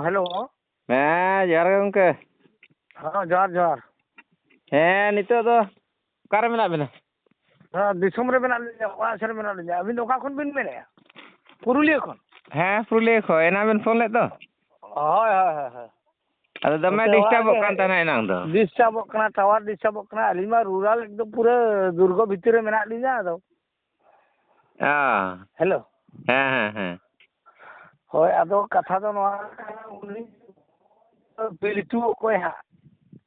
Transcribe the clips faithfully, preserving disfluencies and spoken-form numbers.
Hello. ᱦᱮᱸ, ᱡᱚᱦᱟᱨ ᱜᱮ ᱜᱚᱢᱠᱮ᱾ ᱦᱮᱸ, ᱡᱚᱦᱟᱨ, ᱡᱚᱦᱟᱨ᱾ ᱦᱮᱸ, ᱱᱤᱛᱚᱜ ᱫᱚ ᱚᱠᱟᱨᱮ ᱢᱮᱱᱟᱜ ᱵᱤᱱᱟ? ᱦᱮᱸ, ᱫᱤᱥᱚᱢ ᱨᱮ ᱢᱮᱱᱟᱜ ᱞᱤᱧᱟ, ᱚᱲᱟᱜ ᱥᱮᱫ ᱨᱮ ᱢᱮᱱᱟᱜ ᱞᱤᱧᱟ᱾ ᱟᱹᱵᱤᱱ ᱫᱚ ᱚᱠᱟ ᱠᱷᱚᱱ ᱵᱤᱱ ᱢᱮᱱᱮᱫᱼᱟ? ᱯᱩᱨᱩᱞᱤᱭᱟᱹ ᱠᱷᱚᱱ? ᱦᱮᱸ, ᱯᱩᱨᱩᱞᱤᱭᱟᱹ ᱠᱷᱚᱱ᱾ ᱮᱱᱟᱝ ᱵᱮᱱ ᱯᱷᱳᱱ ᱞᱮᱫ ᱫᱚ? ᱦᱳᱭ, ᱦᱳᱭ, ᱦᱳᱭ, ᱦᱳᱭ᱾ ᱟᱫᱚ ᱫᱚᱢᱮ ᱱᱚᱛᱮ ᱚᱲᱟᱜ ᱰᱤᱥᱴᱟᱵᱚᱜ ᱨᱮᱜᱮ ᱠᱟᱱ ᱛᱟᱦᱮᱱᱟ ᱮᱱᱟᱝ ᱫᱚ᱾ ᱰᱤᱥᱴᱟᱵᱚᱜ ᱠᱟᱱᱟ, ᱴᱟᱣᱟᱨ ᱰᱤᱥᱴᱟᱵᱚᱜ ᱠᱟᱱᱟ᱾ ᱟᱹᱞᱤᱧ ᱢᱟ ᱨᱩᱨᱟᱞ ᱮᱠᱫᱚᱢ ᱯᱩᱨᱟᱹ ᱫᱩᱨᱜᱚ ᱵᱷᱤᱛᱤᱨ ᱨᱮ ᱢᱮᱱᱟᱜ ᱞᱤᱧᱟ᱾ ᱟᱫᱚ ᱚ᱾ ᱦᱮᱞᱳ᱾ ᱦᱮᱸ, ᱦᱮᱸ, ᱦᱮᱸ᱾ ᱦᱳᱭ, ᱟᱫᱚ ᱠᱟᱛᱷᱟ ᱫᱚ ᱱᱚᱣᱟ ᱠᱟᱱᱟ, ᱩᱱᱤ ᱯᱤᱞᱪᱩ ᱚᱠᱚᱭ ᱦᱟᱸᱜ?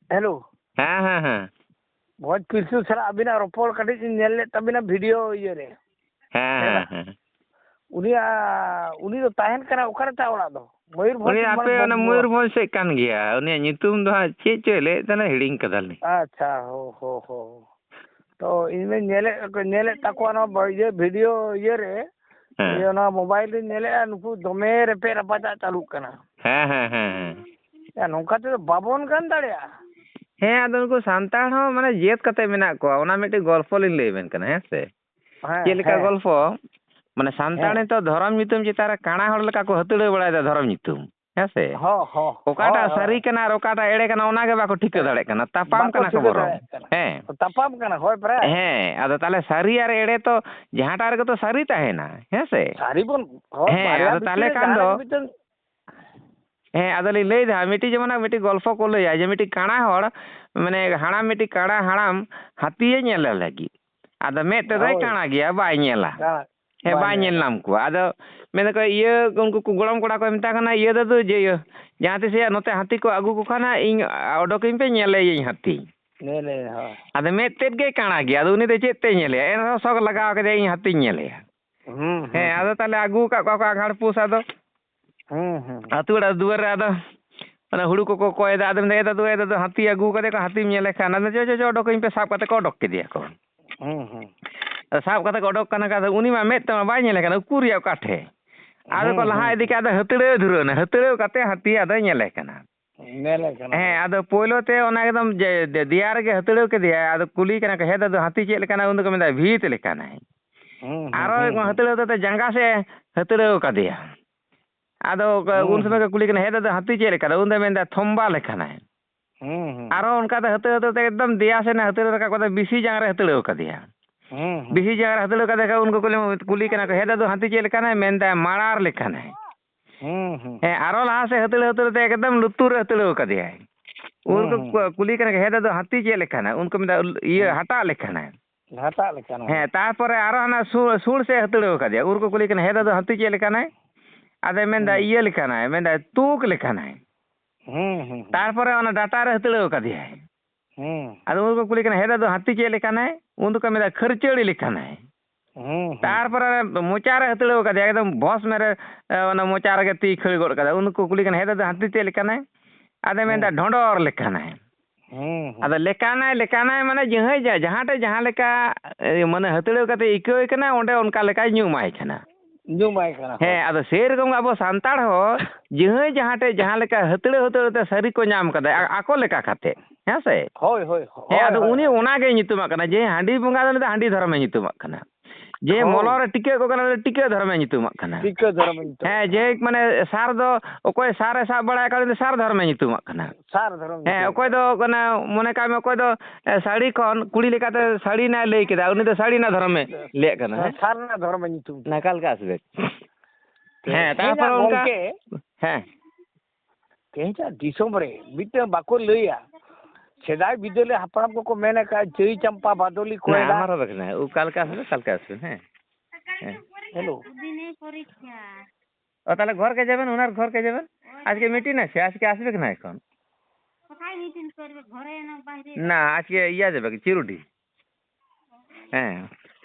ᱦᱮᱞᱳ᱾ ᱦᱮᱸ, ᱦᱮᱸ, ᱦᱮᱸ᱾ ᱵᱷᱚᱸᱡᱽ ᱯᱤᱞᱪᱩ ᱥᱟᱞᱟᱜ ᱟᱹᱵᱤᱱᱟᱜ ᱨᱚᱯᱚᱲ ᱠᱟᱹᱴᱤᱡ ᱤᱧ ᱧᱮᱞ ᱞᱮᱫ ᱛᱟᱹᱵᱤᱱᱟ ᱵᱷᱤᱰᱤᱭᱳ ᱤᱭᱟᱹ ᱨᱮ᱾ ᱦᱮᱸ, ᱦᱮᱸ, ᱦᱮᱸ᱾ ᱩᱱᱤᱭᱟᱜ, ᱩᱱᱤ ᱫᱚ ᱛᱟᱦᱮᱱ ᱠᱟᱱᱟ ᱚᱠᱟᱨᱮ ᱛᱟᱭ ᱚᱲᱟᱜ ᱫᱚ? ᱢᱚᱭᱩᱨᱵᱷᱚᱸᱡᱽ ᱩᱱᱤ ᱢᱟᱱᱮ ᱟᱯᱮ ᱚᱱᱟ ᱵᱚ-, ᱵᱚ-, ᱢᱚᱭᱩᱨᱵᱷᱚᱸᱡᱽ ᱥᱮᱫ ᱠᱟᱱ ᱜᱮᱭᱟ᱾ ᱩᱱᱤᱭᱟᱜ ᱧᱩᱛᱩᱢ ᱫᱚ ᱦᱟᱸᱜ ᱪᱮᱫ ᱪᱚᱭ ᱞᱟᱹᱭᱮᱫ ᱛᱟᱦᱮᱱᱟ, ᱦᱤᱲᱤᱧ ᱠᱟᱫᱟᱞᱤᱧ᱾ ᱟᱪᱪᱷᱟ, ᱦᱳ, ᱦᱳ, ᱦᱳ᱾ ᱛᱚ ᱤᱧ ᱢᱟᱧ ᱧᱮᱞᱮᱫ, ᱧᱮᱞᱮᱫ ᱛᱟᱠᱚᱣᱟ ᱱᱚᱣᱟ ᱵᱟ-, ᱤᱭᱟᱹ, ᱵᱷᱤᱰᱤᱭᱳ ᱤᱭᱟᱹ ᱨᱮ, ᱦᱮᱸ᱾ ᱤᱭᱟᱹ, ᱱᱚᱣᱟ ᱢᱳᱵᱟᱭᱤᱞ ᱨᱤᱧ ᱧᱮᱞᱮᱫᱼᱟ, ᱱᱩᱠᱩ ᱫᱚᱢᱮ ᱨᱮᱯᱮᱡ ᱨᱟᱯᱟᱪᱟᱜ ᱪᱟᱹᱞᱩᱜ ᱠᱟᱱᱟ᱾ ᱦᱮᱸ, ᱦᱮᱸ, ᱦᱮᱸ, ᱦᱮᱸ᱾ ᱭᱟ, ᱱᱚᱝᱠᱟ ᱛᱮᱫᱚ ᱵᱟᱵᱚᱱ ᱜᱟᱱ ᱫᱟᱲᱮᱭᱟᱜᱼᱟ᱾ ᱦᱮᱸ, ᱟᱫᱚ ᱱᱩᱠᱩ ᱥᱟᱱᱛᱟᱲ ᱦᱚᱸ ᱢᱟᱱᱮ ᱡᱮᱫ ᱠᱟᱛᱮ ᱢᱮᱱᱟᱜ ᱠᱚᱣᱟ, ᱚᱱᱟ ᱢᱤᱫᱴᱮᱱ ᱜᱚᱞᱯᱷᱚ ᱞᱤᱧ ᱞᱟᱹᱭ ᱟᱵᱮᱱ ᱠᱟᱱᱟ, ᱦᱮᱸ ᱥᱮ? ᱦᱮᱸ, ᱪᱮᱫ ᱞᱮᱠᱟ ᱦᱮᱸ᱾ ᱜᱚᱞᱯᱷᱚ? ᱢᱟᱱᱮ ᱥᱟᱱᱛᱟᱲ ᱦᱮᱸ᱾ ᱱᱤᱛᱚᱜ ᱫᱷᱚᱨᱚᱢ ᱧᱩᱛᱩᱢ ᱪᱮᱛᱟᱱ ᱨᱮ ᱠᱟᱬᱟ ᱦᱚᱲ ᱞᱮᱠᱟ ᱠᱚ ᱦᱟᱹᱛᱲᱟᱹᱣ ᱵᱟᱲᱟᱭᱮᱫᱟ ᱫᱷᱚᱨᱚᱢ ᱧᱩᱛᱩᱢ, ᱦᱮᱸ ᱥᱮ? ᱦᱚᱸ, ᱦᱚᱸ, ᱚᱠᱟᱴᱟᱜ ᱦᱳᱭ, ᱥᱟᱹᱨᱤ ᱦᱳᱭ᱾ ᱠᱟᱱᱟ ᱟᱨ ᱚᱠᱟᱴᱟᱜ ᱮᱲᱮ ᱠᱟᱱᱟ, ᱚᱱᱟ ᱜᱮ ᱵᱟᱠᱚ ᱴᱷᱤᱠᱟᱹ ᱦᱮᱸ᱾ ᱫᱟᱲᱮᱭᱟᱜ ᱠᱟᱱᱟ, ᱛᱟᱯᱟᱢ ᱵᱟᱠᱚ ᱠᱟᱱᱟ ᱠᱚ ᱴᱷᱤᱠᱟᱹ ᱵᱚᱨᱚᱝ᱾ ᱫᱟᱲᱮᱭᱟᱜ ᱠᱟᱱᱟ᱾ ᱦᱮᱸ᱾ ᱛᱟᱯᱟᱢ ᱠᱟᱱᱟ, ᱦᱳᱭ, ᱯᱨᱟᱭ᱾ ᱦᱮᱸ, ᱟᱫᱚ ᱛᱟᱦᱚᱞᱮ ᱥᱟᱹᱨᱤ ᱟᱨ ᱮᱲᱮ ᱛᱚ ᱡᱟᱦᱟᱸᱴᱟᱜ ᱨᱮᱜᱮ ᱛᱚ ᱥᱟᱹᱨᱤ ᱛᱟᱦᱮᱱᱟ, ᱦᱮᱸ ᱥᱮ? ᱥᱟᱹᱨᱤ ᱵᱚᱱ, ᱦᱳᱭ, ᱦᱮᱸ, ᱵᱟᱨᱭᱟ ᱟᱫᱚ ᱵᱷᱤᱛᱤᱨ ᱛᱟᱦᱚᱞᱮ ᱨᱮ ᱠᱷᱟᱱ ᱡᱟᱦᱟᱸ ᱫᱚ ᱨᱮᱜᱮ ᱢᱤᱫᱴᱟᱝ ᱦᱮᱸ, ᱟᱫᱚᱞᱤᱧ ᱞᱟᱹᱭᱫᱟ, ᱢᱤᱫᱴᱤᱡ ᱡᱮᱢᱚᱱ ᱢᱤᱫᱴᱤᱡ ᱜᱚᱞᱯᱷᱚ ᱠᱚ ᱞᱟᱹᱭᱟ ᱡᱮ ᱢᱤᱫᱴᱤᱡ ᱠᱟᱬᱟ ᱦᱚᱲ, ᱢᱟᱱᱮ ᱦᱟᱲᱟᱢ, ᱢᱤᱫᱴᱤᱡ ᱠᱟᱬᱟ ᱦᱟᱲᱟᱢ ᱦᱟᱹᱛᱤᱭᱮ ᱧᱮᱞᱮ ᱞᱟᱹᱜᱤᱫ᱾ ᱟᱫᱚ ᱢᱮᱫ ᱛᱮᱫᱚᱭ ᱦᱳᱭ᱾ ᱠᱟᱬᱟ ᱜᱮᱭᱟ, ᱵᱟᱭ ᱧᱮᱞᱟ᱾ ᱠᱟᱬᱟ, ᱦᱮᱸ, ᱵᱟᱭ ᱵᱟᱭ ᱧᱮᱞ ᱧᱮᱞᱟ᱾ ᱧᱟᱢ ᱠᱚᱣᱟ᱾ ᱟᱫᱚ ᱢᱮᱱ ᱫᱟᱠᱚ, ᱤᱭᱟᱹ, ᱩᱱᱠᱩ ᱠᱚ ᱜᱚᱲᱚᱢ ᱠᱚᱲᱟ ᱠᱚ ᱢᱮᱛᱟ ᱠᱟᱱᱟ, "ᱤᱭᱟᱹ ᱫᱟᱫᱩ, ᱡᱮ ᱤᱭᱟᱹ, ᱡᱟᱦᱟᱸ ᱛᱤᱥ ᱭᱟ ᱱᱚᱛᱮ ᱦᱟᱹᱛᱤ ᱠᱚ ᱟᱹᱜᱩ ᱠᱚ ᱠᱷᱟᱱ ᱦᱟᱸᱜ, ᱤᱧ ᱚᱰᱚᱠᱤᱧ ᱯᱮ, ᱧᱮᱞᱮᱭᱟᱹᱧ ᱦᱟᱹᱛᱤ᱾" ᱧᱮᱞᱮ, ᱦᱳᱭ᱾ ᱟᱫᱚ ᱢᱮᱫ ᱛᱮᱫ ᱜᱮᱭ ᱠᱟᱬᱟ ᱜᱮᱭᱟ, ᱟᱫᱚ ᱩᱱᱤ ᱫᱚ ᱪᱮᱫ ᱛᱮᱭ ᱧᱮᱞᱮᱭᱟ? ᱮᱱ ᱨᱮᱦᱚᱸ ᱥᱚᱠ ᱞᱟᱜᱟᱣ ᱠᱟᱫᱮᱭᱟ, "ᱤᱧ ᱦᱟᱹᱛᱤᱧ ᱧᱮᱞᱮᱭᱟ᱾" ᱦᱩᱸ, ᱦᱩᱸ, ᱦᱮᱸ, ᱦᱩᱸ᱾ ᱟᱫᱚ ᱛᱟᱦᱞᱮ ᱟᱹᱜᱩ ᱟᱠᱟᱫ ᱠᱚᱣᱟ ᱠᱚ ᱟᱸᱜᱷᱟᱲ ᱯᱩᱥ, ᱟᱫᱚ ᱦᱩᱸ, ᱦᱩᱸ᱾ ᱟᱹᱛᱩ ᱚᱲᱟᱜ ᱫᱩᱣᱟᱹᱨ ᱨᱮ ᱟᱫᱚ ᱚᱱᱟ ᱦᱩᱲᱩ ᱠᱚᱠᱚ ᱠᱚᱭ ᱮᱫᱟ, ᱟᱫᱚ ᱢᱮᱱᱫᱟ, "ᱮ ᱫᱟᱫᱩ, ᱮ ᱫᱟᱫᱩ, ᱦᱟᱹᱛᱤ ᱟᱹᱜᱩ ᱠᱟᱫᱮ ᱠᱚ, ᱦᱟᱹᱛᱤᱢ ᱧᱮᱞᱮ ᱠᱷᱟᱱ?" ᱟᱫᱚ, "ᱪᱚ, ᱪᱚ, ᱪᱚ, ᱚᱰᱚᱠ ᱠᱟᱹᱧ ᱯᱮ", ᱥᱟᱵ ᱠᱟᱛᱮ ᱠᱚ ᱚᱰᱚᱠ ᱠᱮᱫᱮᱭᱟ ᱠᱚ᱾ ᱦᱩᱸ, ᱦᱩᱸ᱾ ᱟᱫᱚ ᱥᱟᱵ ᱠᱟᱛᱮ ᱠᱚ ᱚᱰᱚᱠ ᱠᱟᱱᱟ ᱠᱚ, ᱟᱫᱚ ᱩᱱᱤ ᱢᱟ ᱢᱮᱫ ᱛᱮᱢᱟ ᱵᱟᱭ ᱧᱮᱞᱮ ᱠᱟᱱᱟ, ᱩᱠᱩᱨ ᱭᱟ ᱚᱠᱟ ᱴᱷᱮᱡ? ᱟᱫᱚ ᱠᱚ ᱦᱩᱸ, ᱞᱟᱦᱟ ᱦᱩᱸ, ᱤᱫᱤ ᱦᱩᱸ᱾ ᱠᱮᱫ, ᱟᱫᱚ ᱦᱟᱹᱛᱲᱟᱹᱣ ᱫᱷᱩᱨᱟᱹᱣ ᱮᱱᱟ, ᱦᱟᱹᱛᱲᱟᱹᱣ ᱠᱟᱛᱮ ᱦᱟᱹᱛᱤ ᱟᱫᱚᱭ ᱧᱮᱞᱮ ᱠᱟᱱᱟ᱾ ᱧᱮᱞᱮ ᱠᱟᱱᱟ᱾ ᱦᱮᱸ, ᱟᱫᱚ ᱯᱳᱭᱞᱳ ᱛᱮ ᱚᱱᱟ ᱮᱠᱫᱚᱢ ᱡᱮ, ᱫᱮ-, ᱫᱮᱭᱟ ᱨᱮᱜᱮ ᱦᱟᱹᱛᱲᱟᱹᱣ ᱠᱮᱫᱮᱭᱟᱭ, ᱟᱫᱚ ᱠᱩᱞᱤ ᱠᱟᱱᱟ ᱠᱚ, "ᱦᱮ ᱫᱟᱫᱩ, ᱦᱟᱹᱛᱤ ᱪᱮᱫ ᱞᱮᱠᱟᱱᱟ?" ᱩᱱ ᱫᱚᱠᱚ ᱢᱮᱱᱫᱟ, "ᱵᱷᱤᱛ ᱞᱮᱠᱟᱱᱟᱭ᱾" ᱦᱩᱸ, ᱦᱩᱸ, ᱟᱨᱚ ᱦᱩᱸ, ᱦᱩᱸ᱾ ᱦᱟᱹᱛᱲᱟᱹᱣ ᱠᱟᱛᱮ ᱡᱟᱸᱜᱟ ᱥᱮᱫ ᱦᱟᱹᱛᱲᱟᱹᱣ ᱠᱟᱫᱮᱭᱟ᱾ ᱟᱫᱚ ᱦᱩᱸ, ᱩᱱ ᱥᱚᱢᱚᱭ ᱦᱩᱸ᱾ ᱠᱚ ᱠᱩᱞᱤ ᱠᱟᱱᱟ, "ᱦᱮ ᱫᱟᱫᱩ, ᱦᱟᱹᱛᱤ ᱪᱮᱫ ᱞᱮᱠᱟᱱᱟ?" ᱩᱱ ᱫᱚᱭ ᱢᱮᱱᱫᱟ, "ᱛᱷᱚᱢᱵᱟ ᱞᱮᱠᱟᱱᱟᱭ᱾" ᱦᱩᱸ, ᱦᱩᱸ᱾ ᱟᱨᱚ ᱚᱱᱠᱟ ᱛᱮ ᱦᱟᱹᱛᱲᱟᱹᱣ ᱦᱟᱹᱛᱲᱟᱹᱣ ᱛᱮ ᱮᱠᱫᱚᱢ ᱫᱮᱭᱟ ᱥᱮᱫ ᱦᱟᱹᱛᱲᱟᱹᱣ ᱨᱟᱠᱟᱵ ᱠᱟᱛᱮ ᱵᱤᱥᱤ ᱡᱟᱝ ᱨᱮ ᱦᱟᱹᱛᱲᱟᱹᱣ ᱠᱟᱫᱮᱭᱟ᱾ ᱦᱩᱸ, ᱦᱩᱸ᱾ ᱵᱤᱥᱤ ᱡᱟᱝ ᱨᱮ ᱦᱟᱹᱛᱲᱟᱹᱣ ᱠᱟᱫᱮ ᱠᱷᱟᱱ ᱩᱱᱠᱩ ᱠᱩᱞᱤ, ᱠᱩᱞᱤ ᱠᱟᱱᱟ ᱠᱚ, "ᱦᱮ ᱫᱟᱫᱩ, ᱦᱟᱹᱛᱤ ᱪᱮᱫ ᱞᱮᱠᱟᱱᱟᱭ?" ᱢᱮᱱᱫᱟᱭ, "ᱢᱟᱲᱟᱨ ᱞᱮᱠᱟᱱᱟᱭ᱾" ᱦᱩᱸ, ᱦᱩᱸ᱾ ᱦᱮᱸ, ᱟᱨᱚ ᱞᱟᱦᱟ ᱥᱮᱫ ᱦᱟᱹᱛᱲᱟᱹᱣ ᱦᱟᱹᱛᱲᱟᱹᱣ ᱛᱮ ᱮᱠᱫᱚᱢ ᱞᱩᱛᱩᱨ ᱨᱮ ᱦᱟᱹᱛᱲᱟᱹᱣ ᱠᱟᱫᱮᱭᱟᱭ᱾ ᱩᱱ ᱦᱩᱸ, ᱨᱮᱠᱚ ᱦᱩᱸ, ᱠᱩ-, ᱦᱩᱸ᱾ ᱠᱩᱞᱤ ᱠᱟᱱᱟ, "ᱦᱮ ᱫᱟᱫᱩ, ᱦᱟᱹᱛᱤ ᱪᱮᱫ ᱞᱮᱠᱟᱱᱟᱭ?" ᱩᱱᱠᱩ ᱢᱮᱱᱫᱟ, ᱩᱞ-, ᱤᱭᱟᱹ, ᱦᱩᱸ᱾ ᱦᱟᱴᱟᱜ ᱞᱮᱠᱟᱱᱟᱭ᱾ ᱦᱟᱴᱟᱜ ᱞᱮᱠᱟᱱᱟᱭ᱾ ᱦᱮᱸ, ᱛᱟᱨᱯᱚᱨᱮ ᱟᱨᱚ ᱦᱟᱱᱟ ᱥᱩ-, ᱥᱩᱲ ᱥᱮᱫ ᱦᱟᱹᱛᱲᱟᱹᱣ ᱠᱟᱫᱮᱭᱟ᱾ ᱩᱱ ᱨᱮᱠᱚ ᱠᱩᱞᱤ ᱠᱟᱱᱟ, "ᱦᱮ ᱫᱟᱫᱩ, ᱦᱟᱹᱛᱤ ᱪᱮᱫ ᱞᱮᱠᱟᱱᱟᱭ?" ᱟᱫᱚᱭ ᱢᱮᱱᱫᱟ, ᱦᱩᱸ᱾ "ᱤᱭᱟᱹ ᱞᱮᱠᱟᱱᱟᱭ", ᱢᱮᱱᱫᱟᱭ, "ᱛᱩᱠ ᱞᱮᱠᱟᱱᱟᱭ᱾" ᱦᱩᱸ, ᱦᱩᱸ, ᱦᱩᱸ᱾ ᱛᱟᱨᱯᱚᱨᱮ ᱚᱱᱟ ᱰᱟᱴᱟ ᱨᱮ ᱦᱟᱹᱛᱲᱟᱹᱣ ᱠᱟᱫᱮᱭᱟᱭ᱾ ᱦᱩᱸ᱾ ᱟᱫᱚ ᱩᱱ ᱨᱮᱠᱚ ᱠᱩᱞᱤ ᱠᱟᱱᱟ, "ᱦᱮ ᱫᱟᱫᱩ, ᱦᱟᱹᱛᱤ ᱪᱮᱫ ᱞᱮᱠᱟᱱᱟᱭ?" ᱩᱱ ᱫᱚᱠᱚ ᱢᱮᱱᱫᱟ, "ᱠᱷᱟᱹᱨᱪᱟᱹᱲᱤ ᱞᱮᱠᱟᱱᱟᱭ᱾" ᱦᱩᱸ, ᱦᱩᱸ᱾ ᱛᱟᱨᱯᱚᱨᱮ ᱢᱚᱪᱟ ᱨᱮ ᱦᱟᱹᱛᱲᱟᱹᱣ ᱠᱟᱫᱮᱭᱟ, ᱮᱠᱫᱚᱢ ᱵᱷᱚᱥᱢᱮ ᱨᱮ, ᱮ, ᱚᱱᱟ ᱢᱚᱪᱟ ᱨᱮᱜᱮ ᱛᱤ ᱠᱷᱟᱹᱲ ᱜᱚᱫ ᱠᱟᱫᱟ᱾ ᱩᱱ ᱫᱚᱠᱚ ᱠᱩᱞᱤ ᱠᱟᱱᱟ, "ᱦᱮ ᱫᱟᱫᱩ, ᱦᱟᱹᱛᱤ ᱪᱮᱫ ᱞᱮᱠᱟᱱᱟᱭ?" ᱟᱫᱚᱭ ᱢᱮᱱᱫᱟ, ᱦᱩᱸ᱾ "ᱰᱷᱚᱸᱰᱚᱨ ᱞᱮᱠᱟᱱᱟᱭ᱾" ᱦᱩᱸ, ᱦᱩᱸ᱾ ᱟᱫᱚ ᱞᱮᱠᱟᱱᱟᱭ, ᱞᱮᱠᱟᱱᱟᱭ ᱢᱟᱱᱮ ᱡᱟᱦᱟᱸᱭ ᱡᱟ-, ᱡᱟᱦᱟᱸ ᱴᱷᱮᱡ ᱡᱟᱦᱟᱸ ᱞᱮᱠᱟ, ᱮ, ᱢᱟᱱᱮ ᱦᱟᱹᱛᱲᱟᱹᱣ ᱠᱟᱛᱮ ᱟᱹᱭᱠᱟᱹᱣᱮ ᱠᱟᱱᱟ, ᱚᱸᱰᱮ ᱚᱱᱠᱟ ᱞᱮᱠᱟᱭ ᱧᱩᱢᱟᱭ ᱠᱟᱱᱟ᱾ ᱧᱩᱢᱟᱭ ᱠᱟᱱᱟ, ᱦᱳᱭ᱾ ᱦᱮᱸ, ᱟᱫᱚ ᱥᱮᱭ ᱨᱚᱠᱚᱢ ᱜᱮ ᱟᱵᱚ ᱥᱟᱱᱛᱟᱲ ᱦᱚᱸ ᱡᱟᱦᱟᱸᱭ ᱡᱟᱦᱟᱸ ᱴᱷᱮᱡ ᱡᱟᱦᱟᱸ ᱞᱮᱠᱟ ᱦᱟᱹᱛᱲᱟᱹᱣ ᱦᱟᱹᱛᱲᱟᱹᱣ ᱛᱮ ᱥᱟᱹᱨᱤ ᱠᱚ ᱧᱟᱢ ᱠᱟᱫᱟ, ᱟ-, ᱟᱠᱚ ᱞᱮᱠᱟ ᱠᱟᱛᱮ, ᱦᱮᱸ ᱥᱮ? ᱦᱳᱭ, ᱦᱳᱭ, ᱦᱮᱸ, ᱦᱳᱭ, ᱟᱫᱚ ᱦᱳᱭ, ᱩᱱᱤ ᱦᱳᱭ᱾ ᱚᱱᱟ ᱜᱮᱭ ᱧᱩᱛᱩᱢᱟᱜ ᱠᱟᱱᱟ ᱡᱮ ᱦᱟᱺᱰᱤ ᱵᱚᱸᱜᱟ ᱫᱚ ᱩᱱᱤ ᱫᱚ ᱦᱟᱺᱰᱤ ᱫᱷᱚᱨᱚᱢᱮ ᱧᱩᱛᱩᱢᱟᱜ ᱠᱟᱱᱟ᱾ ᱡᱮ ᱦᱳᱭ᱾ ᱢᱚᱞᱚᱝ ᱨᱮ ᱴᱤᱠᱟᱹᱜ ᱠᱚ ᱠᱟᱱᱟ, ᱩᱱᱤ ᱫᱚ ᱴᱤᱠᱟᱹᱜ ᱫᱷᱚᱨᱚᱢᱮ ᱧᱩᱛᱩᱢᱟᱜ ᱠᱟᱱᱟ᱾ ᱴᱤᱠᱟᱹᱜ ᱫᱷᱚᱨᱚᱢᱮ ᱧᱩᱛᱩᱢᱟᱜ ᱦᱮᱸ, ᱠᱟᱱᱟ᱾ ᱡᱮ ᱢᱟᱱᱮ ᱥᱟᱨ ᱫᱚ ᱚᱠᱚᱭ ᱥᱟᱨᱮ ᱥᱟᱵ ᱵᱟᱲᱟᱭ ᱠᱟᱱᱟ, ᱩᱱᱤ ᱫᱚ ᱥᱟᱨ ᱫᱷᱚᱨᱚᱢᱮ ᱧᱩᱛᱩᱢᱟᱜ ᱠᱟᱱᱟ᱾ ᱥᱟᱨ ᱫᱷᱚᱨᱚᱢ ᱦᱮᱸ, ᱧᱩᱛᱩᱢ᱾ ᱚᱠᱚᱭ ᱫᱚ ᱚᱱᱟ, ᱢᱚᱱᱮ ᱠᱟᱜ ᱢᱮ, ᱚᱠᱚᱭ ᱫᱚ, ᱮ, ᱥᱟᱹᱲᱤ ᱠᱷᱚᱱ ᱠᱩᱲᱤ ᱞᱮᱠᱟᱛᱮ ᱥᱟᱹᱲᱤ ᱨᱮᱱᱟᱜ ᱞᱟᱹᱭ ᱠᱮᱫᱟ, ᱩᱱᱤ ᱫᱚ ᱥᱟᱹᱲᱤ ᱨᱮᱱᱟᱜ ᱫᱷᱚᱨᱚᱢᱮ ᱞᱟᱹᱭᱟᱜ ᱠᱟᱱᱟ, ᱦᱮᱸ, ᱦᱮᱸ? ᱥᱟᱨ ᱨᱮᱱᱟᱜ ᱫᱷᱚᱨᱚᱢᱮ ᱧᱩᱛᱩᱢ᱾ ᱱᱟᱠᱟᱞ ᱠᱟᱜ ᱥᱮ ᱵᱮᱥ᱾ ᱦᱮᱸ, ᱛᱮᱦᱮᱧᱟᱜ ᱛᱟᱨᱯᱚᱨᱮ ᱚᱱᱠᱟ, ᱜᱚᱝᱠᱮ, ᱦᱮᱸ᱾ ᱛᱮᱦᱮᱧᱟᱜ ᱫᱤᱥᱚᱢ ᱨᱮ ᱢᱤᱫᱴᱟᱝ ᱵᱟᱠᱚ ᱞᱟᱹᱭᱟ, ᱥᱮᱫᱟᱭ ᱵᱤᱫᱟᱹᱞ ᱨᱮ ᱦᱟᱯᱲᱟᱢ ᱠᱚᱠᱚ ᱢᱮᱱ ᱟᱠᱟᱫᱼᱟ, "ᱪᱟᱹᱭ ᱪᱟᱢᱯᱟ ᱵᱟᱫᱚᱞᱤ ᱱᱟ, ᱠᱚᱭᱮᱞᱟ᱾" ᱟᱢᱟᱨ ᱦᱚᱸ ᱵᱮᱠ ᱱᱟ, ᱚᱠᱟ ᱞᱮᱠᱟ ᱟᱥᱵᱮ, ᱚᱠᱟ ᱞᱮᱠᱟ ᱟᱥᱵᱮ, ᱦᱮᱸ᱾ ᱦᱮᱸ᱾ হ্যালো। দিনে পরীক্ষা। ও, তাহলে ঘরকে যাবেন, ওনার ঘরকে যাবেন। আজকে মিটিং আছে, আজকে আসবে না এখন? কোথায় মিটিং করবে? ঘরে না বাইরে? না, আজকে ইয়া যাবে, চিরুটি। ᱦᱮᱸ᱾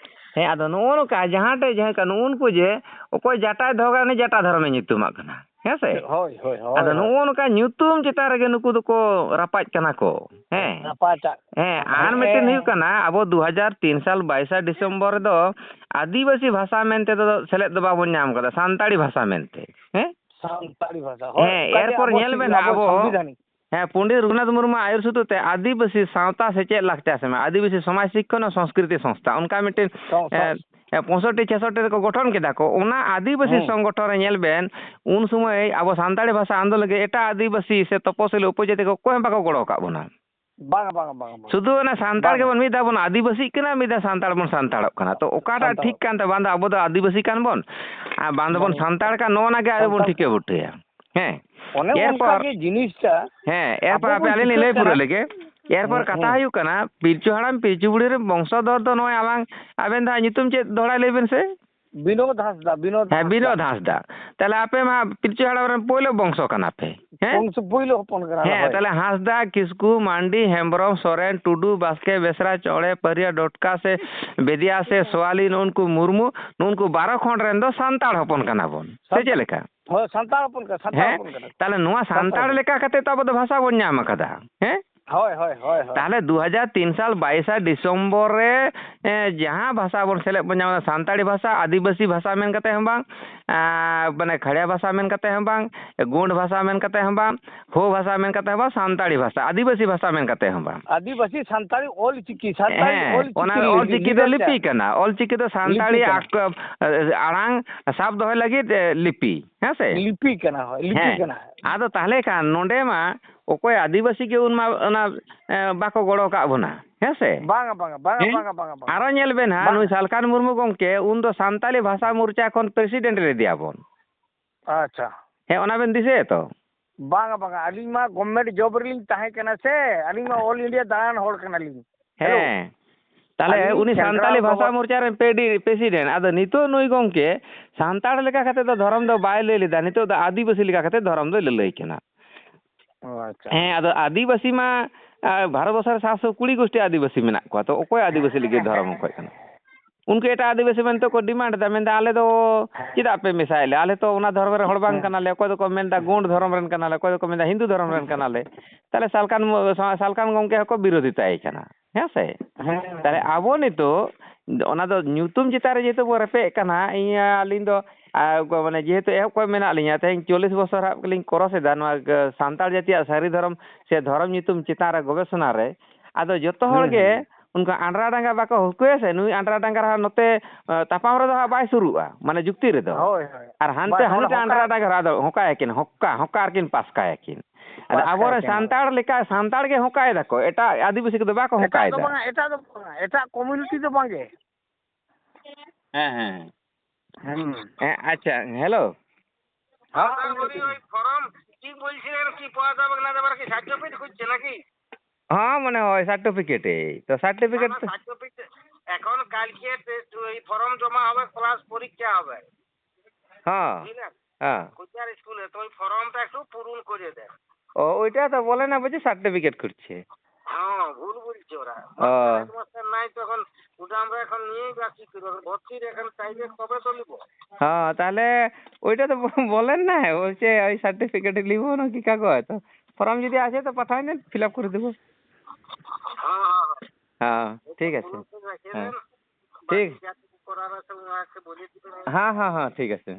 ᱦᱮᱸ, ᱟᱫᱚ ᱱᱚᱜᱼᱚ ᱱᱚᱝᱠᱟ ᱡᱟᱦᱟᱸ ᱴᱷᱮᱡ ᱡᱟᱦᱟᱸ ᱠᱟ-, ᱱᱩᱜᱼᱩ ᱱᱩᱠᱩ ᱡᱮ ᱚᱠᱚᱭ ᱡᱟᱴᱟᱭ ᱫᱚᱦᱚ ᱠᱟᱜᱼᱟ, ᱩᱱᱤ ᱡᱟᱴᱟ ᱫᱷᱚᱨᱚᱢᱮ ᱧᱩᱛᱩᱢᱟᱜ ᱠᱟᱱᱟ᱾ ᱦᱮᱸ ᱥᱮ? ᱦᱳᱭ, ᱦᱳᱭ, ᱦᱳᱭ, ᱟᱫᱚ ᱦᱳᱭ᱾ ᱱᱩᱜᱼᱩ ᱱᱚᱝᱠᱟ ᱧᱩᱛᱩᱢ ᱪᱮᱛᱟᱱ ᱨᱮᱜᱮ ᱱᱩᱠᱩ ᱫᱚᱠᱚ ᱨᱟᱯᱟᱡ ᱠᱟᱱᱟ ᱠᱚ᱾ ᱦᱮᱸ᱾ ᱨᱟᱯᱟᱪᱟᱜ ᱦᱮᱸ, ᱠᱟᱱᱟ᱾ ᱟᱨ ᱢᱤᱫᱴᱮᱱ ᱦᱮᱸ᱾ ᱦᱩᱭᱩᱜ ᱠᱟᱱᱟ, ᱟᱵᱚ ᱫᱩ ᱦᱟᱡᱟᱨ ᱛᱤᱱ ᱥᱟᱞ ᱵᱟᱭᱤᱥᱟ ᱰᱤᱥᱮᱢᱵᱚᱨ ᱨᱮᱫᱚ ᱟᱹᱫᱤᱵᱟᱹᱥᱤ ᱵᱷᱟᱥᱟ ᱢᱮᱱᱛᱮ ᱫᱚ ᱥᱮᱞᱮᱫ ᱫᱚ ᱵᱟᱵᱚᱱ ᱧᱟᱢ ᱠᱟᱫᱟ, ᱥᱟᱱᱛᱟᱲᱤ ᱵᱷᱟᱥᱟ ᱢᱮᱱᱛᱮ᱾ ᱦᱮᱸ? ᱥᱟᱱᱛᱟᱲᱤ ᱵᱷᱟᱥᱟ, ᱦᱳᱭ, ᱦᱮᱸ, ᱚᱠᱟ ᱡᱮ ᱮᱨᱯᱚᱨ ᱟᱵᱚ ᱧᱮᱞ ᱥᱤ-, ᱵᱮᱱ ᱦᱟᱸᱜ ᱟᱵᱚ ᱟᱵᱚ ᱥᱚᱝᱵᱤᱫᱷᱟᱱᱤᱠ᱾ ᱦᱮᱸ, ᱯᱚᱱᱰᱤᱛ ᱨᱚᱜᱷᱩᱱᱟᱛᱷ ᱢᱩᱨᱢᱩ ᱟᱹᱭᱩᱨ ᱥᱩᱛᱩᱜ ᱛᱮ ᱟᱹᱫᱤᱵᱟᱹᱥᱤ ᱥᱟᱶᱛᱟ ᱥᱮᱪᱮᱫ ᱞᱟᱠᱪᱟᱨ ᱥᱮᱢᱟ, ᱟᱹᱫᱤᱵᱟᱹᱥᱤ ᱥᱚᱢᱟᱡᱽ ᱥᱤᱠᱠᱷᱚᱱ ᱥᱚᱝᱥᱠᱨᱤᱛᱤ ᱥᱚᱝᱥᱛᱷᱟ, ᱚᱱᱠᱟ ᱢᱤᱫᱴᱮᱱ, ᱥᱚᱝ-, ᱮ, ᱥᱚᱝ-, ᱯᱚᱸᱭᱥᱚᱴᱴᱤ ᱪᱷᱮᱥᱚᱴᱴᱤ ᱨᱮᱠᱚ ᱜᱚᱴᱷᱚᱱ ᱠᱮᱫᱟ ᱠᱚ, ᱚᱱᱟ ᱟᱹᱫᱤᱵᱟᱹᱥᱤ ᱦᱩᱸ᱾ ᱥᱚᱝᱜᱚᱴᱷᱚᱱ ᱨᱮ ᱧᱮᱞ ᱵᱮᱱ, ᱩᱱ ᱥᱚᱢᱚᱭ ᱟᱵᱚ ᱥᱟᱱᱛᱟᱲᱤ ᱵᱷᱟᱥᱟ ᱟᱱᱫᱳᱞᱚᱱ ᱞᱟᱹᱜᱤᱫ ᱮᱴᱟᱜ ᱟᱹᱫᱤᱵᱟᱹᱥᱤ ᱥᱮ ᱛᱚᱯᱚᱥᱤᱞᱤ ᱩᱯᱚᱡᱟᱹᱛᱤ ᱠᱚ ᱚᱠᱚᱭ ᱦᱚᱸ ᱵᱟᱠᱚ ᱜᱚᱲᱚ ᱟᱠᱟᱫ ᱵᱚᱱᱟ᱾ ᱵᱟᱝ, ᱵᱟᱝ, ᱵᱟᱝ, ᱵᱟᱝ᱾ ᱥᱩᱫᱷᱩ ᱚᱱᱟ ᱥᱟᱱᱛᱟᱲ ᱵᱟᱝ᱾ ᱜᱮᱵᱚᱱ ᱢᱤᱫ ᱫᱷᱟᱣ ᱵᱚᱱ ᱟᱹᱫᱤᱵᱟᱹᱥᱤᱜ ᱠᱟᱱᱟ, ᱢᱤᱫ ᱫᱷᱟᱣ ᱥᱟᱱᱛᱟᱲ ᱵᱚᱱ ᱥᱟᱱᱛᱟᱲᱚᱜ ᱠᱟᱱᱟ᱾ ᱛᱚ ᱚᱠᱟᱴᱟᱜ ᱥᱟᱱᱛᱟᱲ᱾ ᱴᱷᱤᱠ ᱠᱟᱱ ᱛᱟᱵᱚᱱᱟ? ᱵᱟᱝ ᱫᱚ ᱟᱵᱚ ᱫᱚ ᱟᱹᱫᱤᱵᱟᱹᱥᱤ ᱠᱟᱱ ᱵᱚᱱ, ᱟᱨ ᱵᱟᱝ ᱫᱚᱵᱚᱱ ᱵᱟᱝ᱾ ᱥᱟᱱᱛᱟᱲ ᱠᱟᱱ, ᱱᱚᱜᱼᱚ ᱱᱟ ᱜᱮ ᱟᱵᱚ ᱵᱚᱱ ᱥᱟᱱᱛᱟᱲ᱾ ᱴᱷᱤᱠᱟᱹ ᱵᱩᱴᱟᱹᱭᱟ᱾ ᱦᱮᱸ᱾ ᱚᱱᱮ ᱮᱨᱯᱚᱨ ᱚᱱᱠᱟ ᱜᱮ ᱡᱤᱱᱤᱥᱴᱟ ᱦᱮᱸ, ᱮᱨᱯᱚᱨ ᱟᱵᱚ ᱦᱟᱯᱮ ᱵᱚᱱ ᱟᱹᱞᱤᱧ ᱞᱤᱧ ᱪᱤᱠᱟᱹᱜ ᱞᱟᱹᱭ ᱯᱩᱨᱟᱹᱣ ᱠᱟᱱᱟ᱾ ᱞᱮᱜᱮ᱾ ᱮᱨᱯᱚᱨ ᱦᱩᱸ, ᱠᱟᱛᱷᱟ ᱦᱩᱸ᱾ ᱦᱩᱭᱩᱜ ᱠᱟᱱᱟ, ᱯᱤᱞᱪᱩ ᱦᱟᱲᱟᱢ ᱯᱤᱞᱪᱩ ᱵᱩᱲᱦᱤ ᱨᱮᱱ ᱵᱚᱝᱥᱚᱫᱷᱚᱨ ᱫᱚ ᱱᱚᱜᱼᱚᱭ ᱟᱞᱟᱝ, ᱟᱵᱮᱱ ᱫᱚ ᱦᱟᱸᱜ ᱧᱩᱛᱩᱢ ᱪᱮᱫ ᱫᱚᱦᱲᱟ ᱞᱟᱹᱭ ᱵᱮᱱ ᱥᱮ? ᱵᱤᱱᱳᱫ ᱦᱟᱸᱥᱫᱟ, ᱵᱤᱱᱳᱫ ᱦᱮᱸ, ᱦᱟᱸᱥᱫᱟ᱾ ᱵᱤᱱᱳᱫ ᱦᱟᱸᱥᱫᱟ᱾ ᱛᱟᱦᱞᱮ ᱟᱯᱮ ᱢᱟ ᱯᱤᱞᱪᱩ ᱦᱟᱲᱟᱢ ᱨᱮᱱ ᱯᱳᱭᱞᱳ ᱵᱚᱝᱥᱚ ᱠᱟᱱᱟ ᱯᱮ᱾ ᱦᱮᱸ? ᱵᱚᱝᱥᱚ ᱯᱳᱭᱞᱳ ᱦᱚᱯᱚᱱ ᱠᱟᱱᱟ ᱞᱮ, ᱦᱮᱸ, ᱦᱳᱭ᱾ ᱛᱟᱦᱞᱮ ᱦᱟᱸᱥᱫᱟ, ᱠᱤᱥᱠᱩ, ᱢᱟᱱᱰᱤ, ᱦᱮᱢᱵᱨᱚᱢ, ᱥᱚᱨᱮᱱ, ᱴᱩᱰᱩ, ᱵᱟᱥᱠᱮ, ᱵᱮᱥᱨᱟ, ᱪᱚᱲᱮ, ᱯᱟᱹᱨᱤᱭᱟᱹ, ᱰᱚᱴᱠᱟ ᱥᱮ ᱵᱮᱫᱤᱭᱟ ᱥᱮ ᱥᱳᱣᱟᱞᱤ, ᱱᱩᱜᱼᱩ ᱱᱩᱠᱩ ᱢᱩᱨᱢᱩ, ᱱᱩᱜᱼᱩ ᱱᱩᱠᱩ ᱵᱟᱨᱚ ᱠᱷᱚᱸᱰ ᱨᱮᱱ ᱫᱚ ᱥᱟᱱᱛᱟᱲ ᱦᱚᱯᱚᱱ ᱠᱟᱱᱟ ᱵᱚᱱ᱾ ᱥᱮ ᱥᱟᱱᱛᱟᱲ᱾ ᱪᱮᱫ ᱞᱮᱠᱟ? ᱦᱳᱭ, ᱥᱟᱱᱛᱟᱲ ᱦᱚᱯᱚᱱ ᱠᱟᱱᱟ, ᱥᱟᱱᱛᱟᱲ ᱦᱮᱸ? ᱦᱚᱯᱚᱱ ᱠᱟᱱᱟ᱾ ᱛᱟᱦᱞᱮ ᱱᱚᱣᱟ ᱥᱟᱱᱛᱟᱲ ᱥᱟᱱᱛᱟᱲ ᱦᱚᱯᱚᱱ᱾ ᱞᱮᱠᱟ ᱠᱟᱛᱮ ᱛᱚ ᱟᱵᱚ ᱫᱚ ᱵᱷᱟᱥᱟ ᱵᱚᱱ ᱧᱟᱢ ᱟᱠᱟᱫᱟ, ᱦᱮᱸ? ᱦᱳᱭ, ᱦᱳᱭ, ᱦᱳᱭ, ᱦᱳᱭ᱾ ᱛᱟᱦᱞᱮ ᱫᱩ ᱦᱟᱡᱟᱨ ᱛᱤᱱ ᱥᱟᱞ ᱵᱟᱭᱤᱥᱟ ᱰᱤᱥᱮᱢᱵᱚᱨ ᱨᱮ, ᱮ, ᱡᱟᱦᱟᱸ ᱵᱷᱟᱥᱟ ᱵᱚᱱ ᱥᱮᱞᱮᱫ ᱵᱚᱱ ᱧᱟᱢ ᱮᱫᱟ, ᱥᱟᱱᱛᱟᱲᱤ ᱵᱷᱟᱥᱟ, ᱟᱹᱫᱤᱵᱟᱹᱥᱤ ᱵᱷᱟᱥᱟ ᱢᱮᱱ ᱠᱟᱛᱮ ᱦᱚᱸ ᱵᱟᱝ, ᱮ, ᱢᱟᱱᱮ ᱠᱷᱟᱲᱭᱟ ᱵᱷᱟᱥᱟ ᱢᱮᱱ ᱠᱟᱛᱮ ᱦᱚᱸ ᱵᱟᱝ, ᱜᱳᱸᱰ ᱵᱷᱟᱥᱟ ᱢᱮᱱ ᱠᱟᱛᱮ ᱦᱚᱸ ᱵᱟᱝ, ᱦᱳ ᱵᱷᱟᱥᱟ ᱢᱮᱱ ᱠᱟᱛᱮ ᱦᱚᱸ ᱵᱟᱝ, ᱥᱟᱱᱛᱟᱲᱤ ᱵᱷᱟᱥᱟ, ᱟᱹᱫᱤᱵᱟᱹᱥᱤ ᱵᱷᱟᱥᱟ ᱢᱮᱱ ᱠᱟᱛᱮ ᱦᱚᱸ ᱵᱟᱝ᱾ ᱟᱹᱫᱤᱵᱟᱹᱥᱤ ᱥᱟᱱᱛᱟᱲᱤ ᱚᱞ ᱪᱤᱠᱤ, ᱥᱟᱱᱛᱟᱲᱤ ᱦᱮᱸ, ᱚᱞ ᱪᱤᱠᱤ ᱚᱱᱟ ᱞᱤ-, ᱚᱞ ᱪᱤᱠᱤ ᱫᱚ literature᱾ ᱞᱤᱯᱤ ᱠᱟᱱᱟ᱾ ᱚᱞ ᱪᱤᱠᱤ ᱫᱚ ᱞᱤᱯᱤ ᱥᱟᱱᱛᱟᱲᱤ ᱠᱟᱱᱟ᱾ ᱟᱠ-, ᱟᱲᱟᱝ ᱥᱟᱵ ᱫᱚᱦᱚᱭ ᱞᱟᱹᱜᱤᱫ, ᱮ, ᱞᱤᱯᱤ, ᱦᱮᱸ ᱥᱮ? ᱞᱤᱯᱤ ᱠᱟᱱᱟ, ᱦᱳᱭ, ᱞᱤᱯᱤ ᱦᱮᱸ᱾ ᱠᱟᱱᱟ᱾ ᱟᱫᱚ ᱛᱟᱦᱞᱮ ᱠᱷᱟᱱ ᱱᱚᱰᱮ ᱢᱟ ᱚᱠᱚᱭ ᱟᱹᱫᱤᱵᱟᱹᱥᱤ ᱜᱮ ᱩᱱ ᱢᱟ ᱚᱱᱟ, ᱮ, ᱵᱟᱠᱚ ᱜᱚᱲᱚ ᱠᱟᱜ ᱵᱚᱱᱟ, ᱦᱮᱸ ᱥᱮ? ᱵᱟᱝᱟ, ᱵᱟᱝᱟ, ᱵᱟᱝᱟ, ᱦᱮᱸ? ᱵᱟᱝᱟ, ᱵᱟᱝᱟ, ᱵᱟᱝᱟ᱾ ᱟᱨᱚ ᱧᱮᱞ ᱵᱮᱱ ᱦᱟᱸᱜ, ᱵᱟᱝᱟ᱾ ᱱᱩᱭ ᱥᱟᱞᱠᱷᱟᱱ ᱢᱩᱨᱢᱩ ᱜᱚᱢᱠᱮ ᱩᱱ ᱫᱚ ᱥᱟᱱᱛᱟᱞᱤ ᱵᱷᱟᱥᱟ ᱢᱳᱨᱪᱟ ᱠᱷᱚᱱ president ᱨᱮ ᱤᱫᱤᱭᱟᱵᱚᱱ᱾ ᱟᱪᱪᱷᱟ᱾ ᱦᱮᱸ, ᱚᱱᱟ ᱵᱮᱱ ᱫᱤᱥᱟᱹᱭᱟ ᱛᱚ? ᱵᱟᱝᱟ, ᱵᱟᱝᱟ, ᱟᱹᱞᱤᱧ ᱢᱟ government job ᱨᱮᱞᱤᱧ ᱛᱟᱦᱮᱸ ᱠᱟᱱᱟ ᱥᱮ, ᱟᱹᱞᱤᱧ ᱢᱟ all India ᱫᱟᱬᱟᱱ ᱦᱚᱲ ᱠᱟᱱᱟᱞᱤᱧ᱾ Hello᱾ ᱦᱮᱸ᱾ ᱛᱟᱦᱞᱮ ᱟᱹᱞᱤᱧ ᱩᱱᱤ central ᱥᱟᱱᱛᱟᱞᱤ ᱵᱷᱟᱥᱟ government ᱢᱳᱨᱪᱟ ᱨᱮᱱ ᱯᱮᱰᱤ-, president᱾ ᱟᱫᱚ ᱱᱤᱛᱚᱜ ᱱᱩᱭ ᱜᱚᱢᱠᱮ ᱥᱟᱱᱛᱟᱲ ᱞᱮᱠᱟ ᱠᱟᱛᱮ ᱫᱚ ᱫᱷᱚᱨᱚᱢ ᱫᱚ ᱵᱟᱭ ᱞᱟᱹᱭ ᱞᱮᱫᱟ, ᱱᱤᱛᱚᱜ ᱫᱚ ᱟᱹᱫᱤᱵᱟᱹᱥᱤ ᱞᱮᱠᱟ ᱠᱟᱛᱮ ᱫᱷᱚᱨᱚᱢ ᱫᱚᱭ ᱞᱟᱹᱞᱟᱹᱭ ᱠᱟᱱᱟ᱾ ᱚ, ᱟᱪᱪᱷᱟ᱾ ᱦᱮᱸ, ᱟᱫᱚ ᱟᱹᱫᱤᱵᱟᱹᱥᱤ ᱢᱟ, ᱟ, ᱵᱷᱟᱨᱚᱛ ᱵᱚᱨᱥᱚ ᱨᱮ ᱥᱟᱛᱥᱚ ᱠᱩᱲᱤ ᱜᱳᱥᱴᱤ ᱟᱹᱫᱤᱵᱟᱹᱥᱤ ᱢᱮᱱᱟᱜ ᱠᱚᱣᱟ, ᱛᱚ ᱚᱠᱚᱭ ᱟᱹᱫᱤᱵᱟᱹᱥᱤ ᱞᱟᱹᱜᱤᱫ ᱫᱷᱚᱨᱚᱢ ᱦᱚᱸ ᱠᱷᱚᱡ ᱠᱟᱱᱟ? ᱩᱱᱠᱩ ᱮᱴᱟᱜ ᱟᱹᱫᱤᱵᱟᱹᱥᱤ ᱢᱮᱱᱛᱮ ᱠᱚ demand ᱮᱫᱟ, ᱢᱮᱱᱫᱟ, "ᱟᱞᱮ ᱫᱚ ᱪᱮᱫᱟᱜ ᱯᱮ ᱢᱮᱥᱟᱭᱮᱫ ᱞᱮᱭᱟ? ᱟᱞᱮ ᱛᱚ ᱚᱱᱟ ᱫᱷᱚᱨᱚᱢ ᱨᱮᱱ ᱦᱚᱲ ᱵᱟᱝ ᱦᱮᱸ᱾ ᱠᱟᱱᱟᱞᱮ", ᱚᱠᱚᱭ ᱫᱚᱠᱚ ᱢᱮᱱᱫᱟ, "ᱜᱳᱸᱰ ᱫᱷᱚᱨᱚᱢ ᱨᱮᱱ ᱠᱟᱱᱟᱞᱮ", ᱚᱠᱚᱭ ᱫᱚᱠᱚ ᱢᱮᱱᱫᱟ, "ᱦᱤᱱᱫᱩ ᱫᱷᱚᱨᱚᱢ ᱨᱮᱱ ᱠᱟᱱᱟᱞᱮ", ᱛᱟᱦᱞᱮ ᱥᱟᱞᱠᱷᱟᱱ ᱢᱚ-, ᱥᱟ-, ᱥᱟᱞᱠᱷᱟᱱ ᱜᱚᱢᱠᱮ ᱦᱚᱸᱠᱚ ᱵᱤᱨᱳᱫᱷᱤᱛᱟᱭ ᱠᱟᱱᱟ, ᱦᱮᱸ ᱥᱮ? ᱦᱮᱸ᱾ ᱛᱟᱦᱞᱮ ᱟᱵᱚ ᱱᱤᱛᱚᱜ ᱚᱱᱟ ᱫᱚ ᱧᱩᱛᱩᱢ ᱪᱮᱛᱟᱱ ᱨᱮ ᱡᱮᱦᱮᱛᱩ ᱵᱚ ᱨᱮᱯᱮᱡ ᱠᱟᱱᱟ, ᱤᱧ, ᱟᱹᱞᱤᱧ ᱫᱚ, ᱟ, ᱠᱚ-, ᱢᱟᱱᱮ, ᱡᱮᱦᱮᱛᱩ ᱮᱦᱚᱵ ᱠᱷᱚᱱ ᱢᱮᱱᱟᱜ ᱞᱤᱧᱟ, ᱛᱮᱦᱮᱧ ᱪᱚᱞᱞᱤᱥ ᱵᱚᱪᱷᱚᱨ ᱦᱟᱸᱜ ᱞᱤᱧ cross ᱮᱫᱟ ᱱᱚᱣᱟ, ᱜ-, ᱥᱟᱱᱛᱟᱲ ᱡᱟᱹᱛᱤᱭᱟᱜ ᱥᱟᱹᱨᱤ ᱫᱷᱚᱨᱚᱢ ᱥᱮ ᱫᱷᱚᱨᱚᱢ ᱧᱩᱛᱩᱢ ᱪᱮᱛᱟᱱ ᱨᱮ ᱜᱚᱵᱮᱥᱚᱱᱟ ᱨᱮ᱾ ᱟᱫᱚ ᱡᱚᱛᱚ ᱦᱚᱲ ᱦᱩᱸ, ᱜᱮ ᱦᱩᱸ᱾ ᱚᱱᱠᱟ ᱟᱱᱰᱨᱟ ᱰᱟᱸᱜᱟ ᱵᱟᱠᱚ ᱦᱚᱠᱚᱭᱟ ᱥᱮ, ᱱᱩᱭ ᱟᱱᱰᱨᱟ ᱰᱟᱸᱜᱟ ᱨᱮᱦᱚᱸ ᱱᱚᱛᱮ, ᱮ, ᱛᱟᱯᱟᱢ ᱨᱮᱫᱚ ᱦᱟᱸᱜ ᱵᱟᱭ ᱥᱩᱨᱩᱜᱼᱟ, ᱢᱟᱱᱮ ᱡᱩᱠᱛᱤ ᱨᱮᱫᱚ᱾ ᱦᱳᱭ, ᱦᱳᱭ᱾ ᱟᱨ ᱦᱟᱱᱛᱮ ᱵᱟᱭ ᱦᱟᱹᱱᱤᱴᱟᱜ ᱦᱚᱠᱟ᱾ ᱟᱱᱰᱨᱟ ᱰᱟᱸᱜᱟ ᱨᱮ ᱟᱫᱚ ᱦᱚᱠᱟᱭᱟᱠᱤᱱ, ᱦᱚᱠᱟ, ᱦᱚᱠᱟ ᱨᱮᱠᱤᱱ ᱯᱟᱥᱠᱟᱭᱟᱠᱤᱱ᱾ ᱟᱫᱚ ᱯᱟᱥᱠᱟᱭᱟᱠᱤᱱ᱾ ᱟᱵᱚᱨᱮᱱ ᱥᱟᱱᱛᱟᱲ ᱞᱮᱠᱟ ᱥᱟᱱᱛᱟᱲ ᱜᱮ ᱦᱚᱠᱟᱭ ᱫᱟᱠᱚ, ᱮᱴᱟᱜ ᱟᱹᱫᱤᱵᱟᱹᱥᱤ ᱠᱚᱫᱚ ᱵᱟᱠᱚ ᱦᱚᱠᱟᱭ ᱮᱴᱟᱜ ᱫᱚ ᱫᱟ᱾ ᱵᱟᱝᱟ, ᱮᱴᱟᱜ ᱫᱚ ᱵᱟᱝᱟ, ᱮᱴᱟᱜ ᱠᱚᱢᱤᱭᱩᱱᱤᱴᱤ ᱫᱚ ᱵᱟᱝᱜᱮ᱾ ᱦᱮᱸ, ᱦᱮᱸ᱾ ᱦᱩᱸ᱾ ᱦᱮᱸ, ᱟᱪᱪᱷᱟ, ᱦᱮᱞᱳ᱾ হ্যাঁ, ওই, ওই ফর্ম কি বলছিলেন, কি পাওয়া যাবে না যাবে, আর কি সার্টিফিকেট খুঁজছে নাকি? হ্যাঁ, মনে হয় সার্টিফিকেটে। তো সার্টিফিকেট আমার তো সার্টিফিকেট এখন কালকে তে-, ওই ফর্ম জমা হবে, প্লাস পরীক্ষা হবে। হ্যাঁ, বুঝলেন? হ্যাঁ। কোচার স্কুলে, তো ওই ফর্মটা একটু পূরণ করে দেন। ও, ওইটা তো বলে না, বলছে সার্টিফিকেট খুঁজছে। হ্যাঁ, ভুল বলছে ওরা। ও। মাস্টার, হেডমাস্টার নাই তো এখন, ওটা আমরা এখন নিয়েই বা কি করবো? এখন ভর্তির এখন টাইমে কবে তো নিব? হ্যাঁ, তাহলে ওইটা তো ব-, বলেন না, বলছে ওই সার্টিফিকেট নিব না কি কাগজ? তো ফর্ম যদি আসে তো পাঠায় না, ফিল আপ করে দেবো। হ্যাঁ, হ্যাঁ, হ্যাঁ। হ্যাঁ, ঠিক আছে। ফর্ম তো রেখে হ্যাঁ। দেন। ঠিক। বাকি যা কিছু করার আছে ওনাকে বলে দিবেন। হ্যাঁ, হ্যাঁ, হ্যাঁ, ঠিক আছে।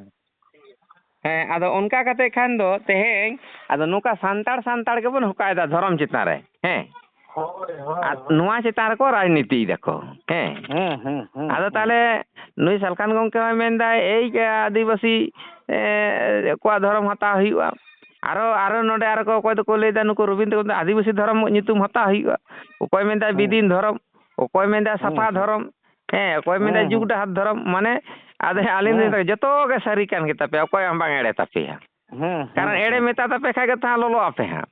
ᱦᱮᱸ, ᱟᱫᱚ ᱚᱱᱠᱟ ᱠᱟᱛᱮ ᱠᱷᱟᱱ ᱫᱚ ᱛᱮᱦᱮᱧ, ᱟᱫᱚ ᱱᱚᱝᱠᱟ ᱥᱟᱱᱛᱟᱲ ᱥᱟᱱᱛᱟᱲ ᱜᱮᱵᱚᱱ ᱦᱚᱠᱟᱭᱮᱫᱟ ᱫᱷᱚᱨᱚᱢ ᱪᱮᱛᱟᱱ ᱨᱮ, ᱦᱮᱸ? ᱦᱳᱭ, ᱦᱳᱭ, ᱟᱨ ᱦᱳᱭ᱾ ᱱᱚᱣᱟ ᱪᱮᱛᱟᱱ ᱨᱮᱠᱚ ᱨᱟᱡᱽᱱᱤᱛᱤᱭ ᱫᱟᱠᱚ, ᱦᱮᱸ? ᱦᱮᱸ, ᱦᱮᱸ, ᱦᱮᱸ, ᱟᱫᱚ ᱦᱮᱸ᱾ ᱛᱟᱦᱞᱮ ᱱᱩᱭ ᱥᱟᱞᱠᱷᱟᱱ ᱜᱚᱢᱠᱮ ᱦᱚᱸᱭ ᱢᱮᱱᱫᱟᱭ, ᱮᱭ ᱟᱹᱫᱤᱵᱟᱹᱥᱤ, ᱮ, ᱠᱚᱣᱟᱜ ᱫᱷᱚᱨᱚᱢ ᱦᱟᱛᱟᱣ ᱦᱩᱭᱩᱜᱼᱟ᱾ ᱟᱨᱚ, ᱟᱨᱚ ᱱᱚᱰᱮ ᱟᱨᱚ ᱠᱚ, ᱚᱠᱚᱭ ᱫᱚᱠᱚ ᱞᱟᱹᱭᱫᱟ, ᱱᱩᱠᱩ ᱨᱚᱵᱤᱱᱫᱨᱚ ᱠᱚ ᱢᱮᱱᱫᱟ, ᱟᱹᱫᱤᱵᱟᱹᱥᱤ ᱫᱷᱚᱨᱚᱢ ᱧᱩᱛᱩᱢ ᱦᱟᱛᱟᱣ ᱦᱩᱭᱩᱜᱼᱟ᱾ ᱚᱠᱚᱭ ᱢᱮᱱᱫᱟᱭ, ᱦᱮᱸ᱾ ᱵᱤᱫᱤᱱ ᱫᱷᱚᱨᱚᱢ, ᱚᱠᱚᱭ ᱢᱮᱱᱫᱟᱭ, ᱦᱮᱸ, ᱥᱟᱯᱷᱟ ᱦᱮᱸ᱾ ᱫᱷᱚᱨᱚᱢ, ᱦᱮᱸ, ᱚᱠᱚᱭ ᱢᱮᱱᱫᱟ ᱦᱮᱸ, ᱡᱩᱜᱽ ᱦᱮᱸ᱾ ᱰᱟᱦᱟᱨ ᱫᱷᱚᱨᱚᱢ, ᱢᱟᱱᱮ, ᱟᱫᱚ ᱟᱹᱞᱤᱧ ᱫᱚ ᱦᱮᱸ᱾ ᱡᱚᱛᱚ ᱜᱮ ᱥᱟᱹᱨᱤ ᱠᱟᱱ ᱜᱮᱛᱟ ᱯᱮᱭᱟ, ᱚᱠᱚᱭ ᱦᱚᱸ ᱵᱟᱝ ᱮᱲᱮ ᱛᱟᱯᱮᱭᱟ᱾ ᱦᱮᱸ, ᱠᱟᱨᱚᱱ ᱦᱮᱸ, ᱮᱲᱮ ᱦᱮᱸ᱾ ᱢᱮᱛᱟ ᱛᱟᱯᱮ ᱠᱷᱟᱡ ᱜᱮ ᱛᱟᱦᱮᱸ ᱞᱚᱞᱚ ᱟᱯᱮ ᱦᱟᱸᱜ᱾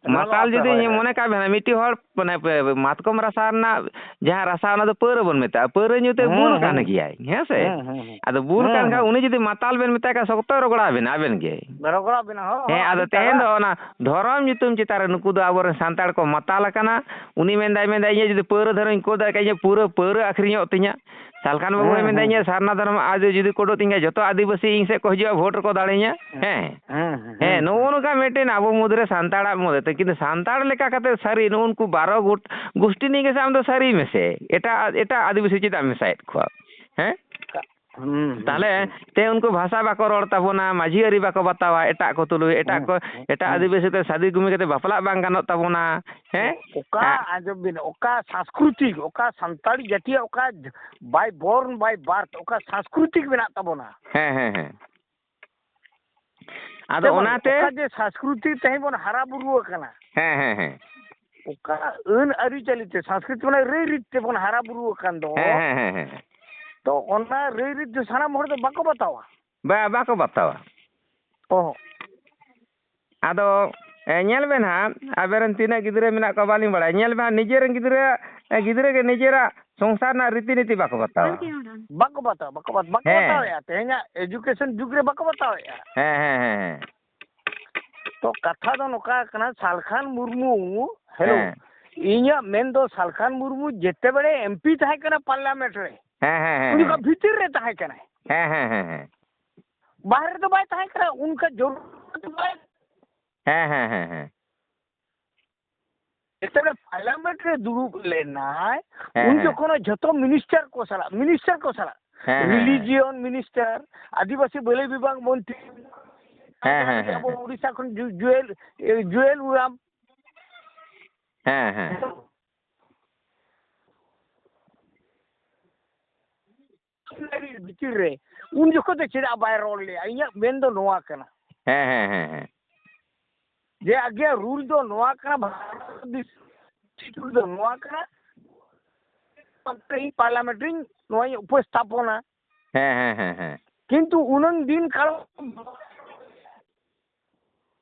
ᱞᱚᱞᱚ ᱢᱟᱛᱟᱞ ᱟᱯᱮ, ᱡᱩᱫᱤ ᱦᱳᱭ, ᱦᱳᱭ᱾ ᱢᱚᱱᱮ ᱠᱟᱜ ᱵᱮᱱ, ᱢᱤᱫᱴᱤᱡ ᱦᱚᱲ, ᱢᱟᱱᱮ, ᱯᱮ-, ᱢᱟᱛᱠᱚᱢ ᱨᱟᱥᱟ ᱨᱮᱱᱟᱜ ᱡᱟᱦᱟᱸ ᱨᱟᱥᱟ, ᱚᱱᱟ ᱫᱚ ᱯᱟᱹᱣᱨᱟᱹ ᱵᱚᱱ ᱢᱮᱛᱟᱜᱼᱟ, ᱯᱟᱹᱣᱨᱟᱹ ᱧᱩ ᱛᱮ ᱦᱮᱸ, ᱵᱩᱞ ᱠᱟᱱ ᱦᱮᱸ᱾ ᱜᱮᱭᱟᱭ, ᱦᱮᱸ ᱥᱮ? ᱦᱮᱸ, ᱦᱮᱸ, ᱦᱮᱸ᱾ ᱟᱫᱚ ᱵᱩᱞ ᱦᱮᱸ, ᱠᱟᱱ ᱠᱷᱟᱱ, ᱦᱮᱸ᱾ ᱩᱱᱤ ᱡᱩᱫᱤ ᱢᱟᱛᱟᱞ ᱵᱮᱱ ᱢᱮᱛᱟᱭ ᱠᱷᱟᱱ, ᱥᱚᱠᱛᱚᱭ ᱨᱚᱜᱚᱲᱟ ᱵᱮᱱᱟ ᱟᱵᱮᱱ ᱜᱮ᱾ ᱨᱚᱜᱚᱲᱟ ᱵᱮᱱᱟ, ᱦᱳᱭ, ᱦᱮᱸ, ᱦᱳᱭ, ᱟᱫᱚ ᱟᱹᱰᱤ ᱛᱮᱦᱮᱧ ᱛᱟᱜᱲᱟ᱾ ᱫᱚ ᱚᱱᱟ ᱫᱷᱚᱨᱚᱢ ᱧᱩᱛᱩᱢ ᱪᱮᱛᱟᱱ ᱨᱮ ᱱᱩᱠᱩ ᱫᱚ ᱟᱵᱚᱨᱮᱱ ᱥᱟᱱᱛᱟᱲ ᱠᱚ ᱢᱟᱛᱟᱞ ᱟᱠᱟᱱᱟ᱾ ᱩᱱᱤ ᱢᱮᱱᱫᱟᱭ, ᱢᱮᱱᱫᱟᱭ, "ᱤᱧᱟᱹᱜ ᱡᱩᱫᱤ ᱯᱟᱹᱣᱨᱟᱹ ᱫᱷᱚᱨᱚᱢ ᱤᱧ ᱠᱳᱫ ᱫᱟᱲᱮᱭᱟᱜ ᱠᱷᱟᱱ, ᱤᱧᱟᱹᱜ ᱯᱩᱨᱟᱹ ᱯᱟᱹᱣᱨᱟᱹ ᱟᱹᱠᱷᱨᱤᱧᱚᱜ ᱛᱤᱧᱟ᱾" ᱥᱟᱞᱠᱷᱟᱱ ᱵᱟᱹᱵᱩᱭ ᱦᱮᱸ, ᱢᱮᱱᱫᱟ, ᱦᱮᱸ᱾ "ᱤᱧᱟᱹᱜ ᱥᱟᱨᱱᱟ ᱫᱷᱚᱨᱚᱢ ᱟᱨ ᱡᱩᱫᱤ ᱠᱳᱰᱚᱜ ᱛᱤᱧ ᱠᱷᱟᱱ, ᱡᱚᱛᱚ ᱟᱹᱫᱤᱵᱟᱹᱥᱤ ᱤᱧ ᱥᱮᱫ ᱠᱚ ᱦᱤᱡᱩᱜᱼᱟ, ᱵᱷᱳᱴ ᱨᱮᱠᱚ ᱫᱟᱲᱮᱧᱟ᱾" ᱦᱮᱸ᱾ ᱦᱮᱸ, ᱦᱮᱸ, ᱦᱮᱸ, ᱦᱮᱸ, ᱱᱚᱜᱼᱚ ᱦᱮᱸ᱾ ᱱᱚᱝᱠᱟ ᱢᱤᱫᱴᱮᱱ ᱟᱵᱚ ᱢᱩᱫᱽᱨᱮ ᱥᱟᱱᱛᱟᱲᱟᱜ ᱢᱩᱫᱽᱨᱮ, ᱠᱤᱱᱛᱩ ᱥᱟᱱᱛᱟᱲ ᱞᱮᱠᱟ ᱠᱟᱛᱮ ᱥᱟᱹᱨᱤ ᱱᱩᱜᱼᱩ ᱱᱩᱠᱩ ᱵᱟᱨᱚ ᱜᱩᱴ-, ᱜᱩᱥᱴᱤ ᱱᱤᱭᱮ ᱜᱮᱥᱮ ᱟᱢ ᱫᱚ ᱥᱟᱹᱨᱤ ᱢᱮᱥᱮ᱾ ᱮᱴᱟᱜ, ᱮᱴᱟᱜ ᱟᱹᱫᱤᱵᱟᱹᱥᱤ ᱪᱮᱫᱟᱜ ᱮᱢ ᱢᱮᱥᱟᱭᱮᱫ ᱠᱚᱣᱟ? ᱦᱮᱸ? ᱠᱟ-, ᱦᱩᱸ, ᱦᱩᱸ, ᱛᱟᱦᱞᱮ ᱦᱩᱸ᱾ ᱛᱮ ᱩᱱᱠᱩ ᱵᱷᱟᱥᱟ ᱵᱟᱠᱚ ᱨᱚᱲ ᱛᱟᱵᱚᱱᱟ, ᱢᱟᱹᱡᱷᱤ ᱟᱹᱨᱤ ᱵᱟᱠᱚ ᱵᱟᱛᱟᱣᱟ, ᱮᱴᱟᱜ ᱠᱚ ᱛᱩᱞᱩᱡ, ᱮᱴᱟᱜ ᱦᱩᱸ, ᱠᱚ, ᱦᱩᱸ, ᱮᱴᱟᱜ ᱦᱩᱸ᱾ ᱟᱹᱫᱤᱵᱟᱹᱥᱤ ᱛᱮ ᱥᱟᱫᱤ ᱜᱩᱢᱤ ᱠᱟᱛᱮ ᱵᱟᱯᱞᱟᱜ ᱵᱟᱝ ᱜᱟᱱᱚᱜ ᱛᱟᱵᱚᱱᱟ᱾ ᱦᱮᱸ? ᱚᱠᱟ, ᱦᱮᱸ᱾ ᱟᱸᱡᱚᱢ ᱵᱤᱱ, ᱚᱠᱟ ᱥᱟᱝᱥᱠᱨᱤᱛᱤᱠ, ᱚᱠᱟ ᱥᱟᱱᱛᱟᱲᱤ ᱡᱟᱹᱛᱤᱭᱟᱜ ᱚᱠᱟ by born by birth, ᱚᱠᱟ ᱥᱟᱝᱥᱠᱨᱤᱛᱤᱠ ᱢᱮᱱᱟᱜ ᱛᱟᱵᱚᱱᱟ᱾ ᱦᱮᱸ, ᱦᱮᱸ, ᱦᱮᱸ᱾ ᱟᱫᱚ ᱥᱮ ᱵᱟᱝ? ᱚᱱᱟᱛᱮ ᱚᱠᱟ ᱡᱮ ᱥᱟᱝᱥᱠᱨᱤᱛᱤᱠ ᱛᱮᱦᱮᱧ ᱵᱚᱱ ᱦᱟᱨᱟ ᱵᱩᱨᱩ ᱟᱠᱟᱱᱟ᱾ ᱦᱮᱸ, ᱦᱮᱸ, ᱦᱮᱸ᱾ ᱚᱠᱟ ᱟᱹᱱ ᱟᱹᱨᱤᱪᱟᱹᱞᱤ ᱛᱮ, ᱥᱟᱝᱥᱠᱨᱤᱛ ᱢᱟᱱᱮ ᱨᱟᱹᱭ ᱨᱤᱛ ᱛᱮᱵᱚᱱ ᱦᱟᱨᱟ ᱵᱩᱨᱩ ᱟᱠᱟᱱ ᱫᱚ᱾ ᱦᱮᱸ, ᱦᱮᱸ, ᱦᱮᱸ, ᱦᱮᱸ᱾ ᱛᱚ ᱚᱱᱟ ᱨᱟᱹᱭ ᱨᱤᱛ ᱫᱚ ᱥᱟᱱᱟᱢ ᱦᱚᱲ ᱫᱚ ᱵᱟᱠᱚ ᱵᱟᱛᱟᱣᱟ᱾ ᱵᱟ-, ᱵᱟᱠᱚ ᱵᱟᱛᱟᱣᱟ᱾ ᱚᱦᱚᱸ᱾ ᱟᱫᱚ, ᱮ, ᱧᱮᱞ ᱵᱮᱱ ᱦᱟᱸᱜ, ᱟᱵᱮᱱ ᱨᱮᱱ ᱛᱤᱱᱟᱹᱜ ᱜᱤᱫᱽᱨᱟᱹ ᱢᱮᱱᱟᱜ ᱠᱚᱣᱟ ᱵᱟᱹᱞᱤᱧ ᱵᱟᱲᱟᱭᱟ᱾ ᱧᱮᱞ ᱵᱮᱱ ᱦᱟᱸᱜ, ᱱᱤᱡᱮᱨ ᱨᱮᱱ ᱜᱤᱫᱽᱨᱟᱹ, ᱮ, ᱜᱤᱫᱽᱨᱟᱹ ᱜᱮ ᱱᱤᱡᱮᱨᱟᱜ ᱥᱚᱝᱥᱟᱨ ᱨᱮᱱᱟᱜ ᱨᱤᱛᱤ ᱱᱤᱛᱤ ᱵᱟᱠᱚ ᱵᱟᱛᱟᱣᱟ᱾ ᱵᱟᱠᱚ ᱵᱟᱛᱟᱣᱟ, ᱵᱟᱠᱚ ᱵᱟᱛ-, ᱵᱟᱠᱚ ᱦᱮᱸ᱾ ᱵᱟᱛᱟᱣᱮᱫᱼᱟ᱾ ᱛᱮᱦᱮᱧᱟᱜ education ᱡᱩᱜᱽ ᱨᱮ ᱵᱟᱠᱚ ᱵᱟᱛᱟᱣᱮᱫᱼᱟ᱾ ᱦᱮᱸ, ᱦᱮᱸ, ᱦᱮᱸ, ᱦᱮᱸ᱾ ᱛᱚ ᱠᱟᱛᱷᱟ ᱫᱚ ᱱᱚᱝᱠᱟ ᱠᱟᱱᱟ, ᱥᱟᱞᱠᱷᱟᱱ ᱢᱩᱨᱢᱩ, hello, ᱦᱮᱸ᱾ ᱤᱧᱟᱹᱜ ᱢᱮᱱ ᱫᱚ ᱥᱟᱞᱠᱷᱟᱱ ᱢᱩᱨᱢᱩ ᱡᱮᱛᱮ ᱵᱮᱲᱮ MP ᱛᱟᱦᱮᱸ ᱠᱟᱱᱟ parliament ᱨᱮ, ᱦᱮᱸ, ᱦᱮᱸ, ᱦᱮᱸ, ᱩᱱ ᱡᱚᱠᱷᱚᱱ ᱦᱮᱸ᱾ ᱵᱷᱤᱛᱤᱨ ᱨᱮ ᱛᱟᱦᱮᱸ ᱠᱟᱱᱟᱭ᱾ ᱦᱮᱸ, ᱦᱮᱸ, ᱦᱮᱸ, ᱦᱮᱸ᱾ ᱵᱟᱦᱨᱮ ᱫᱚ ᱵᱟᱭ ᱛᱟᱦᱮᱸ ᱠᱟᱱᱟ, ᱚᱱᱠᱟ ᱡᱚᱨᱩᱨ ᱫᱚ ᱵᱟᱭ᱾ ᱦᱮᱸ, ᱦᱮᱸ, ᱦᱮᱸ, ᱦᱮᱸ᱾ ᱡᱮᱛᱮ ᱵᱮᱲᱮ parliament ᱨᱮ ᱫᱩᱲᱩᱵ ᱞᱮᱱᱟᱭ, ᱦᱮᱸ, ᱩᱱ ᱦᱮᱸ᱾ ᱡᱚᱠᱷᱚᱱ ᱡᱷᱚᱛᱚ minister ᱠᱚ ᱥᱟᱞᱟᱜ, minister ᱠᱚ ᱥᱟᱞᱟᱜ, ᱦᱮᱸ, ᱦᱮᱸ, ᱦᱮᱸ᱾ Religion minister, ᱟᱹᱫᱤᱵᱟᱹᱥᱤ ᱵᱷᱟᱹᱞᱟᱹᱭ ᱵᱤᱵᱷᱟᱜᱽ ᱢᱚᱱᱛᱨᱤ, ᱦᱮᱸ, ᱦᱮᱸ, ᱦᱮᱸ᱾ ᱟᱵᱚ ᱩᱲᱤᱥᱥᱟ ᱠᱷᱚᱱ ᱡᱩ-, ᱡᱩᱭᱮᱞ, ᱮ, ᱡᱩᱭᱮᱞ ᱳᱨᱟᱢ᱾ ᱦᱮᱸ, ᱦᱮᱸ᱾ ᱵᱷᱤᱛᱤᱨ ᱨᱮ, ᱩᱱ ᱡᱚᱠᱷᱚᱱ ᱫᱚ ᱪᱮᱫᱟᱜ ᱵᱟᱭ ᱨᱚᱲ ᱞᱮᱜᱼᱟ? ᱤᱧᱟᱹᱜ ᱢᱮᱱ ᱫᱚ ᱱᱚᱣᱟ ᱠᱟᱱᱟ᱾ ᱦᱮᱸ, ᱦᱮᱸ, ᱦᱮᱸ, ᱦᱮᱸ᱾ ᱡᱮ ᱟᱜᱮ rule ᱫᱚ ᱱᱚᱣᱟ ᱠᱟᱱᱟ, ᱵᱷᱟᱨᱚᱛ ᱫᱤᱥᱚᱢ ᱨᱩᱞ ᱫᱚ ᱱᱚᱣᱟ ᱠᱟᱱᱟ, ᱤᱧ parliament ᱨᱤᱧ ᱱᱚᱣᱟᱧ ᱩᱯᱚᱥᱛᱷᱟᱯᱚᱱᱟ᱾ ᱦᱮᱸ, ᱦᱮᱸ, ᱦᱮᱸ, ᱦᱮᱸ᱾ ᱠᱤᱱᱛᱩ ᱩᱱᱟᱹᱝ ᱫᱤᱱ ᱠᱟᱞ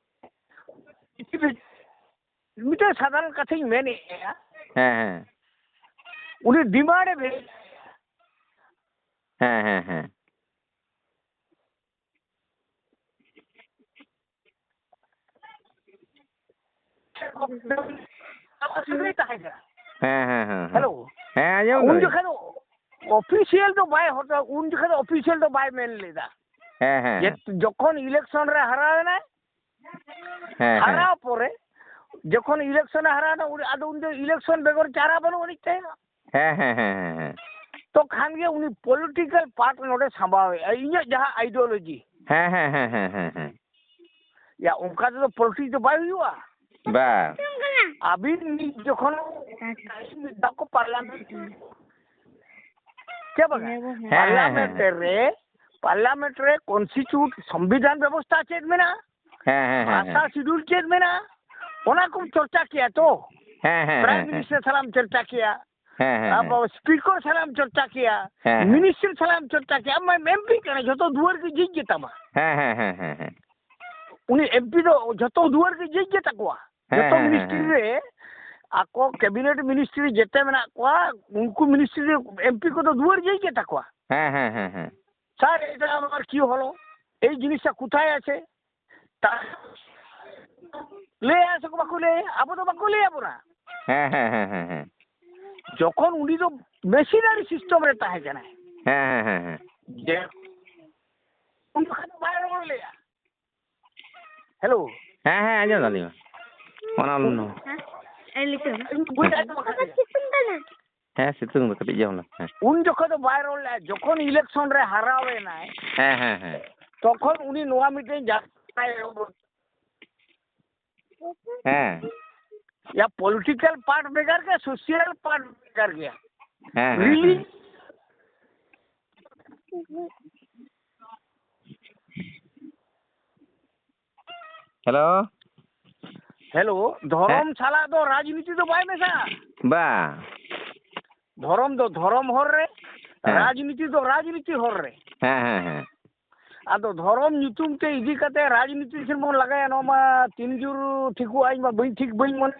ᱢᱤᱫᱴᱮᱱ ᱥᱟᱫᱷᱟᱨᱚᱱ ᱠᱟᱛᱷᱟᱧ ᱢᱮᱱᱮᱫᱼᱟ, ᱦᱮᱸ, ᱦᱮᱸ᱾ ᱩᱱᱤ demand ᱮ ᱵᱷᱮᱡᱟ᱾ ᱦᱮᱸ, ᱦᱮᱸ, ᱦᱮᱸ᱾ ᱥᱟᱹᱜᱟᱹᱭ ᱛᱟᱦᱮᱸ ᱠᱟᱱᱟ᱾ ᱦᱮᱸ, ᱦᱮᱸ, ᱦᱮᱸ, ᱦᱮᱸ᱾ Hello᱾ ᱦᱮᱸ, ᱟᱸᱡᱚᱢ ᱩᱱ ᱫᱟᱹᱧ᱾ ᱡᱚᱠᱷᱟᱡ ᱫᱚ official ᱫᱚ ᱵᱟᱭ ᱦᱚᱴᱚ-, ᱩᱱ ᱡᱚᱠᱷᱟᱡ ᱫᱚ official ᱫᱚ ᱵᱟᱭ ᱢᱮᱱ ᱞᱮᱫᱟ᱾ ᱦᱮᱸ, ᱦᱮᱸ, ᱡᱮ ᱦᱮᱸ᱾ ᱡᱚᱠᱷᱚᱱ election ᱨᱮ ᱦᱟᱨᱟᱣ ᱮᱱᱟᱭ, ᱦᱮᱸ, ᱦᱮᱸ᱾ ᱦᱟᱨᱟᱣ ᱯᱚᱨᱮ, ᱡᱚᱠᱷᱚᱱ election ᱮ ᱦᱟᱨᱟᱣ ᱮᱱᱟ, ᱩᱱᱤ, ᱟᱫᱚ ᱩᱱᱤ ᱫᱚ election ᱵᱮᱜᱚᱨ ᱪᱟᱨᱟ ᱵᱟᱹᱱᱩᱜ ᱟᱹᱱᱤᱡ ᱛᱟᱭᱟ᱾ ᱦᱮᱸ, ᱦᱮᱸ, ᱦᱮᱸ, ᱦᱮᱸ, ᱦᱮᱸ᱾ ᱛᱚ ᱠᱷᱟᱱ ᱜᱮ ᱩᱱᱤ ᱯᱚᱞᱤᱴᱤᱠᱟᱞ ᱯᱟᱨᱴ ᱱᱚᱰᱮ ᱥᱟᱢᱵᱟᱣ ᱮᱫᱼᱟ, ᱤᱧᱟᱹᱜ ᱡᱟᱦᱟᱸ ᱟᱭᱰᱤᱭᱳᱞᱚᱡᱤ᱾ ᱦᱮᱸ, ᱦᱮᱸ, ᱦᱮᱸ, ᱦᱮᱸ, ᱦᱮᱸ, ᱦᱮᱸ᱾ ᱭᱟ, ᱚᱱᱠᱟ ᱛᱮᱫᱚ ᱯᱚᱞᱤᱴᱤᱠᱥ ᱫᱚ ᱵᱟᱭ ᱦᱩᱭᱩᱜᱼᱟ᱾ ᱵᱟ᱾ ᱟᱹᱵᱤᱱ ᱢᱤᱫ ᱡᱚᱠᱷᱚᱱ ᱢᱤᱫ ᱫᱷᱟᱣ ᱠᱚ ᱯᱟᱨᱞᱟᱢᱮᱱᱴ, ᱪᱮᱫ ᱵᱟᱝᱟ? ᱦᱮᱸ, ᱦᱮᱸ, ᱦᱮᱸ, ᱯᱟᱨᱞᱟᱢᱮᱱᱴ ᱦᱮᱸ᱾ ᱨᱮ, ᱯᱟᱨᱞᱟᱢᱮᱱᱴ ᱨᱮ ᱠᱚᱱᱥᱴᱤᱴᱤᱭᱩᱴ ᱥᱚᱝᱵᱤᱫᱷᱟᱱ ᱵᱮᱵᱚᱥᱛᱷᱟ ᱪᱮᱫ ᱢᱮᱱᱟᱜᱼᱟ? ᱦᱮᱸ, ᱦᱮᱸ, ᱦᱮᱸ, ᱵᱷᱟᱥᱟ ᱦᱮᱸ᱾ ᱥᱤᱰᱩᱞ ᱪᱮᱫ ᱢᱮᱱᱟᱜᱼᱟ? ᱚᱱᱟ ᱠᱚᱢ ᱪᱚᱨᱪᱟ ᱠᱮᱭᱟ ᱛᱚ᱾ ᱦᱮᱸ, ᱦᱮᱸ, ᱯᱨᱟᱭᱤᱢ ᱦᱮᱸ, ᱦᱮᱸ᱾ ᱢᱤᱱᱤᱥᱴᱟᱨ ᱥᱟᱞᱟᱜ ᱮᱢ ᱪᱚᱨᱪᱟ ᱠᱮᱭᱟ᱾ ᱦᱮᱸ, ᱦᱮᱸ, ᱦᱮᱸ᱾ ᱟᱵᱚ ᱥᱯᱤᱠᱟᱨ ᱥᱟᱞᱟᱜ ᱮᱢ ᱪᱚᱨᱪᱟ ᱠᱮᱭᱟ᱾ ᱦᱮᱸ, ᱦᱮᱸ᱾ ᱢᱤᱱᱤᱥᱴᱟᱨ ᱥᱟᱞᱟᱜ ᱮᱢ ᱪᱚᱨᱪᱟ ᱠᱮᱭᱟ᱾ ᱟᱢ ᱢᱟ ᱮᱢᱯᱤ ᱠᱟᱱᱟ, ᱡᱷᱚᱛᱚ ᱫᱩᱣᱟᱹᱨ ᱜᱮ ᱡᱷᱤᱡ ᱜᱮᱛᱟᱢᱟ᱾ ᱦᱮᱸ, ᱦᱮᱸ, ᱦᱮᱸ, ᱦᱮᱸ, ᱦᱮᱸ᱾ ᱩᱱᱤ ᱮᱢᱯᱤ ᱫᱚ ᱡᱷᱚᱛᱚ ᱫᱩᱣᱟᱹᱨ ᱜᱮ ᱡᱷᱤᱡ ᱜᱮ ᱛᱟᱠᱚᱣᱟ᱾ ᱦᱮᱸ, ᱡᱷᱚᱛᱚ ᱦᱮᱸ, ᱦᱮᱸ, ᱢᱤᱱᱤᱥᱴᱨᱤ ᱦᱮᱸ᱾ ᱨᱮ, ᱟᱠᱚ ᱠᱮᱵᱤᱱᱮᱴ ᱢᱤᱱᱤᱥᱴᱨᱤ ᱡᱮᱛᱮ ᱢᱮᱱᱟᱜ ᱠᱚᱣᱟ, ᱩᱱᱠᱩ ᱢᱤᱱᱤᱥᱴᱨᱤ ᱨᱮ ᱮᱢᱯᱤ ᱠᱚᱫᱚ ᱫᱩᱣᱟᱹᱨ ᱡᱷᱤᱡ ᱜᱮ ᱛᱟᱠᱚᱣᱟ᱾ ᱦᱮᱸ, ᱦᱮᱸ, ᱦᱮᱸ, ᱦᱮᱸ᱾ স্যার, এটা আমার কি হলো? এই জিনিসটা কোথায় আছে? তা ᱞᱟᱹᱭᱟ ᱥᱮ ᱵᱟᱠᱚ ᱞᱟᱹᱭᱟ? ᱟᱵᱚ ᱫᱚ ᱵᱟᱠᱚ ᱞᱟᱹᱭ ᱟᱵᱚᱱᱟ᱾ ᱦᱮᱸ, ᱦᱮᱸ, ᱦᱮᱸ, ᱦᱮᱸ, ᱦᱮᱸ᱾ ᱡᱚᱠᱷᱚᱱ ᱩᱱᱤ ᱫᱚ ᱢᱮᱥᱤᱱᱟᱨᱤ ᱥᱤᱥᱴᱮᱢ ᱨᱮ ᱛᱟᱦᱮᱸ ᱠᱟᱱᱟᱭ᱾ ᱦᱮᱸ, ᱦᱮᱸ, ᱦᱮᱸ, ᱦᱮᱸ᱾ ᱡᱮ ᱩᱱ ᱡᱚᱠᱷᱚᱱ ᱫᱚ ᱵᱟᱭ ᱨᱚᱲ ᱞᱮᱜᱼᱟ᱾ ᱦᱮᱞᱳ᱾ ᱦᱮᱸ, ᱦᱮᱸ, ᱟᱸᱡᱚᱢ ᱫᱟᱞᱤᱧ ᱢᱟ᱾ ᱚᱱᱟ ᱦᱮᱸ? ᱮ, ᱞᱤᱴᱟᱹ᱾ ᱤᱧ ᱵᱟᱹᱧ ᱟᱸᱡᱚᱢ ᱟᱠᱟᱫ ᱜᱮᱭᱟ᱾ ᱦᱮᱸ, ᱥᱤᱛᱩᱝ ᱫᱚ ᱠᱟᱹᱴᱤᱡ ᱡᱚᱢ ᱞᱮ᱾ ᱦᱮᱸ᱾ ᱩᱱ ᱡᱚᱠᱷᱚᱱ ᱫᱚ ᱵᱟᱭ ᱨᱚᱲ ᱞᱮᱜᱼᱟ, ᱡᱚᱠᱷᱚᱱ ᱤᱞᱮᱠᱥᱚᱱ ᱨᱮ ᱦᱟᱨᱟᱣ ᱮᱱᱟᱭ, ᱦᱮᱸ, ᱦᱮᱸ, ᱦᱮᱸ᱾ ᱛᱚᱠᱷᱚᱱ ᱩᱱᱤ ᱱᱚᱣᱟ ᱢᱤᱫᱴᱮᱱ ᱡᱟᱛᱨᱟᱭ ᱮᱦᱚᱵ ᱦᱮᱸ᱾ ᱭᱟ, ᱯᱚᱞᱤᱴᱤᱠᱟᱞ ᱯᱟᱨᱴ ᱵᱷᱮᱜᱟᱨ ᱜᱮᱭᱟ, ᱥᱳᱥᱤᱭᱟᱞ ᱯᱟᱨᱴ ᱵᱷᱮᱜᱟᱨ ᱜᱮᱭᱟ᱾ ᱦᱮᱸ, ᱦᱮᱸ, ᱨᱤᱞᱤ᱾ ᱦᱮᱸ᱾ ᱦᱮᱞᱳ᱾ ᱦᱮᱞᱳ, ᱫᱷᱚᱨᱚᱢ ᱦᱮᱸ᱾ ᱥᱟᱞᱟᱜ ᱫᱚ ᱨᱟᱡᱽᱱᱤᱛᱤ ᱫᱚ ᱵᱟᱭ ᱢᱮᱥᱟᱜᱼᱟ᱾ ᱵᱟ᱾ ᱫᱷᱚᱨᱚᱢ ᱫᱚ ᱫᱷᱚᱨᱚᱢ ᱦᱚᱨ ᱨᱮ, ᱦᱮᱸ᱾ ᱨᱟᱡᱽᱱᱤᱛᱤ ᱫᱚ ᱨᱟᱡᱽᱱᱤᱛᱤ ᱦᱚᱨ ᱨᱮ᱾ ᱦᱮᱸ, ᱦᱮᱸ, ᱦᱮᱸ᱾ ᱟᱫᱚ ᱫᱷᱚᱨᱚᱢ ᱧᱩᱛᱩᱢ ᱛᱮ ᱤᱫᱤ ᱠᱟᱛᱮ ᱨᱟᱡᱽᱱᱤᱛᱤ ᱥᱮᱱ ᱵᱚᱱ ᱞᱟᱜᱟᱭᱟ, ᱱᱚᱣᱟ ᱢᱟ ᱛᱤᱱ ᱡᱳᱨ ᱴᱷᱤᱠᱚᱜᱼᱟ, ᱤᱧ ᱢᱟ ᱵᱟᱹᱧ ᱴᱷᱤᱠ ᱵᱟᱹᱧ ᱢᱚᱱᱮ᱾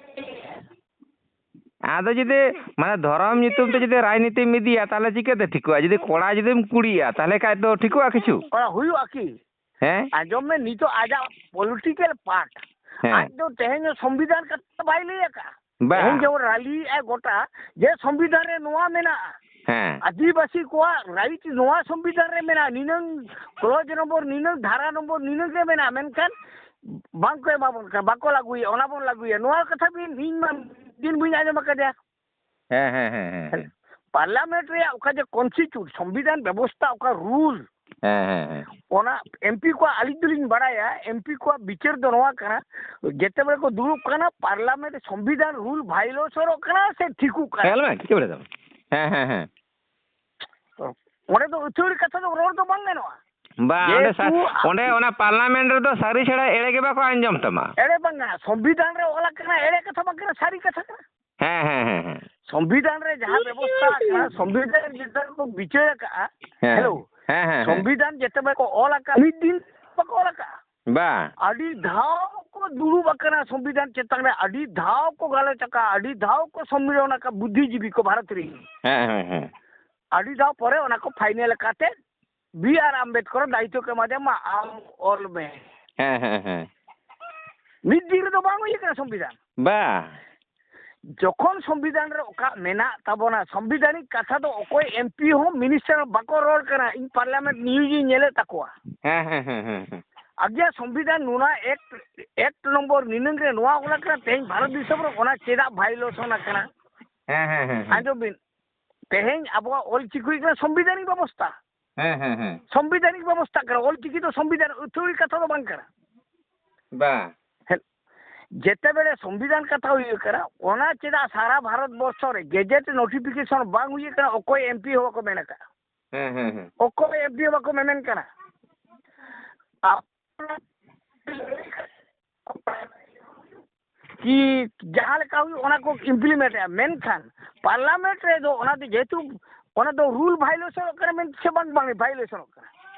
ᱟᱫᱚ ᱡᱩᱫᱤ, ᱢᱟᱱᱮ, ᱫᱷᱚᱨᱚᱢ ᱧᱩᱛᱩᱢ ᱛᱮ ᱡᱩᱫᱤ ᱨᱟᱡᱽᱱᱤᱛᱤᱢ ᱤᱫᱤᱭᱟ, ᱛᱟᱦᱚᱞᱮ ᱪᱤᱠᱟᱹᱛᱮ ᱴᱷᱤᱠᱚᱜᱼᱟ? ᱡᱩᱫᱤ ᱠᱚᱲᱟ ᱡᱩᱫᱤᱢ ᱠᱩᱲᱤᱭᱟ, ᱛᱟᱦᱚᱞᱮ ᱠᱷᱟᱡ ᱫᱚ ᱴᱷᱤᱠᱚᱜᱼᱟ ᱠᱤᱪᱷᱩ? ᱚᱱᱟ ᱦᱩᱭᱩᱜᱼᱟ ᱠᱤ? ᱦᱮᱸ? ᱟᱸᱡᱚᱢ ᱢᱮ, ᱱᱤᱛᱚᱜ ᱟᱡᱟᱜ ᱯᱚᱞᱤᱴᱤᱠᱟᱞ ᱯᱟᱨᱴ, ᱦᱮᱸ᱾ ᱟᱡ ᱫᱚ ᱛᱮᱦᱮᱧ ᱦᱚᱸ ᱥᱚᱝᱵᱤᱫᱷᱟᱱ ᱠᱟᱛᱷᱟ ᱵᱟᱭ ᱞᱟᱹᱭ ᱟᱠᱟᱫᱼᱟ᱾ ᱵᱟ᱾ ᱛᱮᱦᱮᱧ ᱡᱮᱢᱚᱱ ᱨᱟᱞᱤ ᱟᱭ ᱜᱚᱴᱟ, ᱡᱮ ᱥᱚᱝᱵᱤᱫᱷᱟᱱ ᱨᱮ ᱱᱚᱣᱟ ᱢᱮᱱᱟᱜᱼᱟ, ᱦᱮᱸ᱾ ᱟᱹᱫᱤᱵᱟᱹᱥᱤ ᱠᱚᱣᱟᱜ ᱨᱟᱭᱤᱴ ᱱᱚᱣᱟ ᱥᱚᱝᱵᱤᱫᱷᱟᱱ ᱨᱮ ᱢᱮᱱᱟᱜᱼᱟ, ᱱᱤᱱᱟᱹᱝ ᱠᱞᱚᱡᱽ ᱱᱚᱢᱵᱚᱨ, ᱱᱤᱱᱟᱹᱝ ᱫᱷᱟᱨᱟ ᱱᱚᱢᱵᱚᱨ, ᱱᱤᱱᱟᱹᱝ ᱨᱮ ᱢᱮᱱᱟᱜᱼᱟ, ᱢᱮᱱᱠᱷᱟᱱ ᱵᱟᱝ ᱠᱚ ᱮᱢᱟ ᱵᱚᱱ ᱠᱟᱱᱟ, ᱵᱟᱠᱚ ᱞᱟᱹᱜᱩᱭᱮᱫᱼᱟ, ᱚᱱᱟ ᱵᱚᱱ ᱞᱟᱹᱜᱩᱭᱟ᱾ ᱱᱚᱣᱟ ᱠᱟᱛᱷᱟ ᱵᱤᱱ, ᱤᱧ ᱢᱟ ᱫᱤᱱ ᱵᱟᱹᱧ ᱟᱸᱡᱚᱢ ᱟᱠᱟᱫᱮᱭᱟ᱾ ᱦᱮᱸ, ᱦᱮᱸ, ᱦᱮᱸ, ᱦᱮᱸ, ᱦᱮᱸ᱾ ᱯᱟᱨᱞᱟᱢᱮᱱᱴ ᱨᱮᱭᱟᱜ ᱚᱠᱟ ᱡᱮ ᱠᱚᱱᱥᱴᱤᱴᱭᱩᱴ, ᱥᱚᱝᱵᱤᱫᱷᱟᱱ ᱵᱮᱵᱚᱥᱛᱷᱟ, ᱚᱠᱟ ᱨᱩᱞ, ᱦᱮᱸ, ᱦᱮᱸ, ᱦᱮᱸ᱾ ᱚᱱᱟ ᱮᱢᱯᱤ ᱠᱚᱣᱟᱜ, ᱟᱹᱞᱤᱧ ᱫᱚᱞᱤᱧ ᱵᱟᱲᱟᱭᱟ, ᱮᱢᱯᱤ ᱠᱚᱣᱟᱜ ᱵᱤᱪᱟᱹᱨ ᱫᱚ ᱱᱚᱣᱟ ᱠᱟᱱᱟ, ᱡᱮᱛᱮ ᱵᱮᱲᱮ ᱠᱚ ᱫᱩᱲᱩᱵ ᱠᱟᱱᱟ, ᱯᱟᱨᱞᱟᱢᱮᱱᱴ ᱨᱮ ᱥᱚᱝᱵᱤᱫᱷᱟᱱ ᱨᱩᱞ ᱵᱷᱟᱭᱳᱞᱮᱥᱚᱱᱚᱜ ᱠᱟᱱᱟ ᱥᱮ ᱴᱷᱤᱠᱚᱜ ᱠᱟᱱᱟ? ᱦᱮᱸ, ᱞᱟᱹᱭ ᱢᱮ, ᱪᱮᱫ ᱠᱚ ᱞᱟᱹᱭ ᱫᱟ? ᱦᱮᱸ, ᱦᱮᱸ, ᱦᱮᱸ᱾ ᱚᱸᱰᱮ ᱫᱚ ᱟᱹᱛᱷᱟᱹᱲᱤ ᱠᱟᱛᱷᱟ ᱫᱚ ᱨᱚᱲ ᱫᱚ ᱵᱟᱝ ᱜᱟᱱᱚᱜᱼᱟ᱾ ᱵᱟᱝ, ᱚᱸᱰᱮ ᱥᱟ-, ᱡᱮᱦᱮᱛᱩ ᱚᱸᱰᱮ ᱚᱱᱟ ᱯᱟᱨᱞᱟᱢᱮᱱᱴ ᱨᱮᱫᱚ ᱥᱟᱹᱨᱤ ᱪᱷᱟᱲᱟ ᱮᱲᱮ ᱜᱮ ᱵᱟᱠᱚ ᱟᱸᱡᱚᱢ ᱛᱟᱢᱟ᱾ ᱮᱲᱮ ᱵᱟᱝ ᱜᱟᱱᱚᱜᱼᱟ, ᱥᱚᱝᱵᱤᱫᱷᱟᱱ ᱨᱮ ᱚᱞ ᱟᱠᱟᱱᱟ, ᱮᱲᱮ ᱠᱟᱛᱷᱟ ᱵᱟᱝ ᱠᱟᱱᱟ, ᱥᱟᱹᱨᱤ ᱠᱟᱛᱷᱟ ᱠᱟᱱᱟ᱾ ᱦᱮᱸ, ᱦᱮᱸ, ᱦᱮᱸ, ᱦᱮᱸ᱾ ᱥᱚᱝᱵᱤᱫᱷᱟᱱ ᱨᱮ ᱡᱟᱦᱟᱸ ᱵᱮᱵᱚᱥᱛᱷᱟ ᱟᱠᱟᱱᱟ, ᱥᱚᱝᱵᱤᱫᱷᱟᱱ ᱡᱮᱴᱟ ᱠᱚ ᱵᱤᱪᱟᱹᱨ ᱟᱠᱟᱜᱼᱟ, ᱦᱮᱸ᱾ ᱦᱮᱞᱳ, ᱦᱮᱸ, ᱦᱮᱸ, ᱦᱮᱸ᱾ ᱥᱚᱝᱵᱤᱫᱷᱟᱱ ᱡᱮᱛᱮ ᱵᱟᱠᱚ ᱚᱞ ᱟᱠᱟᱫ, ᱢᱤᱫ ᱫᱤᱱ ᱵᱟᱠᱚ ᱚᱞ ᱟᱠᱟᱫᱼᱟ᱾ ᱵᱟ᱾ ᱟᱹᱰᱤ ᱫᱷᱟᱣ ᱠᱚ ᱫᱩᱲᱩᱵ ᱟᱠᱟᱱᱟ ᱥᱚᱝᱵᱤᱫᱷᱟᱱ ᱪᱮᱛᱟᱱ ᱨᱮ, ᱟᱹᱰᱤ ᱫᱷᱟᱣ ᱠᱚ ᱜᱟᱞᱚᱪ ᱟᱠᱟᱫᱼᱟ, ᱟᱹᱰᱤ ᱫᱷᱟᱣ ᱠᱚ ᱥᱚᱢᱢᱮᱞᱚᱱ ᱟᱠᱟᱫ ᱵᱩᱫᱽᱫᱷᱤᱡᱤᱵᱤ ᱠᱚ ᱵᱷᱟᱨᱚᱛ ᱨᱮ᱾ ᱦᱮᱸ, ᱦᱮᱸ, ᱦᱮᱸ᱾ ᱟᱹᱰᱤ ᱫᱷᱟᱣ ᱯᱚᱨᱮ ᱚᱱᱟ ᱠᱚ ᱯᱷᱟᱭᱱᱮᱞ ᱟᱠᱟᱫ ᱛᱮ ᱵᱤ ᱟᱨ ᱟᱢᱵᱮᱫᱠᱚᱨ ᱫᱟᱭᱤᱛᱛᱚ ᱠᱚ ᱮᱢᱟ ᱫᱮᱭᱟ, "ᱢᱟ ᱟᱢ ᱚᱞ ᱢᱮ᱾" ᱦᱮᱸ, ᱦᱮᱸ, ᱦᱮᱸ᱾ ᱢᱤᱫ ᱫᱤᱱ ᱨᱮᱫᱚ ᱵᱟᱝ ᱦᱩᱭ ᱟᱠᱟᱱᱟ ᱥᱚᱝᱵᱤᱫᱷᱟᱱ᱾ ᱵᱟ᱾ ᱡᱚᱠᱷᱚᱱ ᱥᱚᱝᱵᱤᱫᱷᱟᱱ ᱨᱮ ᱚᱠᱟ ᱢᱮᱱᱟᱜ ᱛᱟᱵᱚᱱᱟ, ᱥᱚᱝᱵᱤᱫᱷᱟᱱᱤᱠ ᱠᱟᱛᱷᱟ ᱫᱚ ᱚᱠᱚᱭ ᱮᱢᱯᱤ ᱦᱚᱸ ᱢᱤᱱᱤᱥᱴᱟᱨ ᱦᱚᱸ ᱵᱟᱠᱚ ᱨᱚᱲ ᱠᱟᱱᱟ᱾ ᱤᱧ ᱯᱟᱨᱞᱟᱢᱮᱱᱴ ᱱᱤᱭᱩᱡᱽ ᱤᱧ ᱧᱮᱞᱮᱫ ᱛᱟᱠᱚᱣᱟ᱾ ᱦᱮᱸ, ᱦᱮᱸ, ᱦᱮᱸ, ᱦᱮᱸ, ᱦᱮᱸ᱾ ᱟᱜᱮ ᱥᱚᱝᱵᱤᱫᱷᱟᱱ ᱱᱚᱣᱟ ᱮᱠᱴ, ᱮᱠᱴ ᱱᱚᱢᱵᱚᱨ ᱱᱤᱱᱟᱹᱝ ᱨᱮ ᱱᱚᱣᱟ ᱚᱞ ᱟᱠᱟᱱᱟ, ᱛᱮᱦᱮᱧ ᱵᱷᱟᱨᱚᱛ ᱫᱤᱥᱚᱢ ᱨᱮ ᱚᱱᱟ ᱪᱮᱫᱟᱜ ᱵᱷᱟᱭᱳᱞᱮᱥᱚᱱ ᱟᱠᱟᱱᱟ? ᱦᱮᱸ, ᱦᱮᱸ, ᱦᱮᱸ, ᱦᱮᱸ᱾ ᱟᱸᱡᱚᱢ ᱵᱤᱱ, ᱛᱮᱦᱮᱧ ᱟᱵᱚᱣᱟᱜ ᱚᱞ ᱪᱤᱠᱤ ᱦᱩᱭᱩᱜ ᱠᱟᱱᱟ ᱥᱚᱝᱵᱤᱫᱷᱟᱱᱤᱠ ᱵᱮᱵᱚᱥᱛᱷᱟ᱾ ᱦᱮᱸ, ᱦᱮᱸ, ᱦᱮᱸ᱾ ᱥᱚᱝᱵᱤᱫᱷᱟᱱᱤᱠ ᱵᱮᱵᱚᱥᱛᱷᱟ ᱠᱟᱱᱟ, ᱚᱞ ᱪᱤᱠᱤ ᱫᱚ ᱥᱚᱝᱵᱤᱫᱷᱟᱱ ᱟᱹᱛᱷᱟᱹᱲᱤ ᱠᱟᱛᱷᱟ ᱫᱚ ᱵᱟᱝ ᱠᱟᱱᱟ᱾ ᱵᱟ᱾ ᱦᱮᱸ, ᱡᱮᱛᱮ ᱵᱮᱲᱮ ᱥᱚᱝᱵᱤᱫᱷᱟᱱ ᱠᱟᱛᱷᱟ ᱦᱩᱭᱩᱜ ᱠᱟᱱᱟ, ᱚᱱᱟ ᱪᱮᱫᱟᱜ ᱥᱟᱨᱟ ᱵᱷᱟᱨᱚᱛ ᱵᱚᱨᱥᱚ ᱨᱮ ᱜᱮᱡᱮᱴ ᱱᱳᱴᱤᱯᱷᱤᱠᱮᱥᱚᱱ ᱵᱟᱝ ᱦᱩᱭᱩᱜ ᱠᱟᱱᱟ? ᱚᱠᱚᱭ ᱮᱢᱯᱤ ᱦᱚᱸ ᱵᱟᱠᱚ ᱢᱮᱱ ᱟᱠᱟᱫᱼᱟ᱾ ᱦᱮᱸ, ᱦᱮᱸ, ᱦᱮᱸ᱾ ᱚᱠᱚᱭ ᱮᱢᱯᱤ ᱦᱚᱸ ᱵᱟᱠᱚ ᱢᱮᱢᱮᱱ ᱠᱟᱱᱟ᱾ ᱟᱯ-, ᱠᱤ ᱡᱟᱦᱟᱸ ᱞᱮᱠᱟ ᱦᱩᱭᱩᱜ, ᱚᱱᱟ ᱠᱚ ᱤᱢᱯᱞᱤᱢᱮᱱᱴ ᱮᱫᱼᱟ, ᱢᱮᱱᱠᱷᱟᱱ ᱯᱟᱨᱞᱟᱢᱮᱱᱴ ᱨᱮᱫᱚ ᱚᱱᱟ ᱫᱚ ᱡᱮᱦᱮᱛᱩ ᱚᱱᱟ ᱫᱚ ᱨᱩᱞ ᱵᱷᱟᱭᱳᱞᱮᱥᱚᱱᱚᱜ ᱠᱟᱱᱟ ᱢᱮᱱᱛᱮ ᱥᱮ ᱵᱟᱝ, ᱵᱟᱝ ᱵᱷᱟᱭᱳᱞᱮᱥᱚᱱᱚᱜ ᱠᱟᱱᱟ?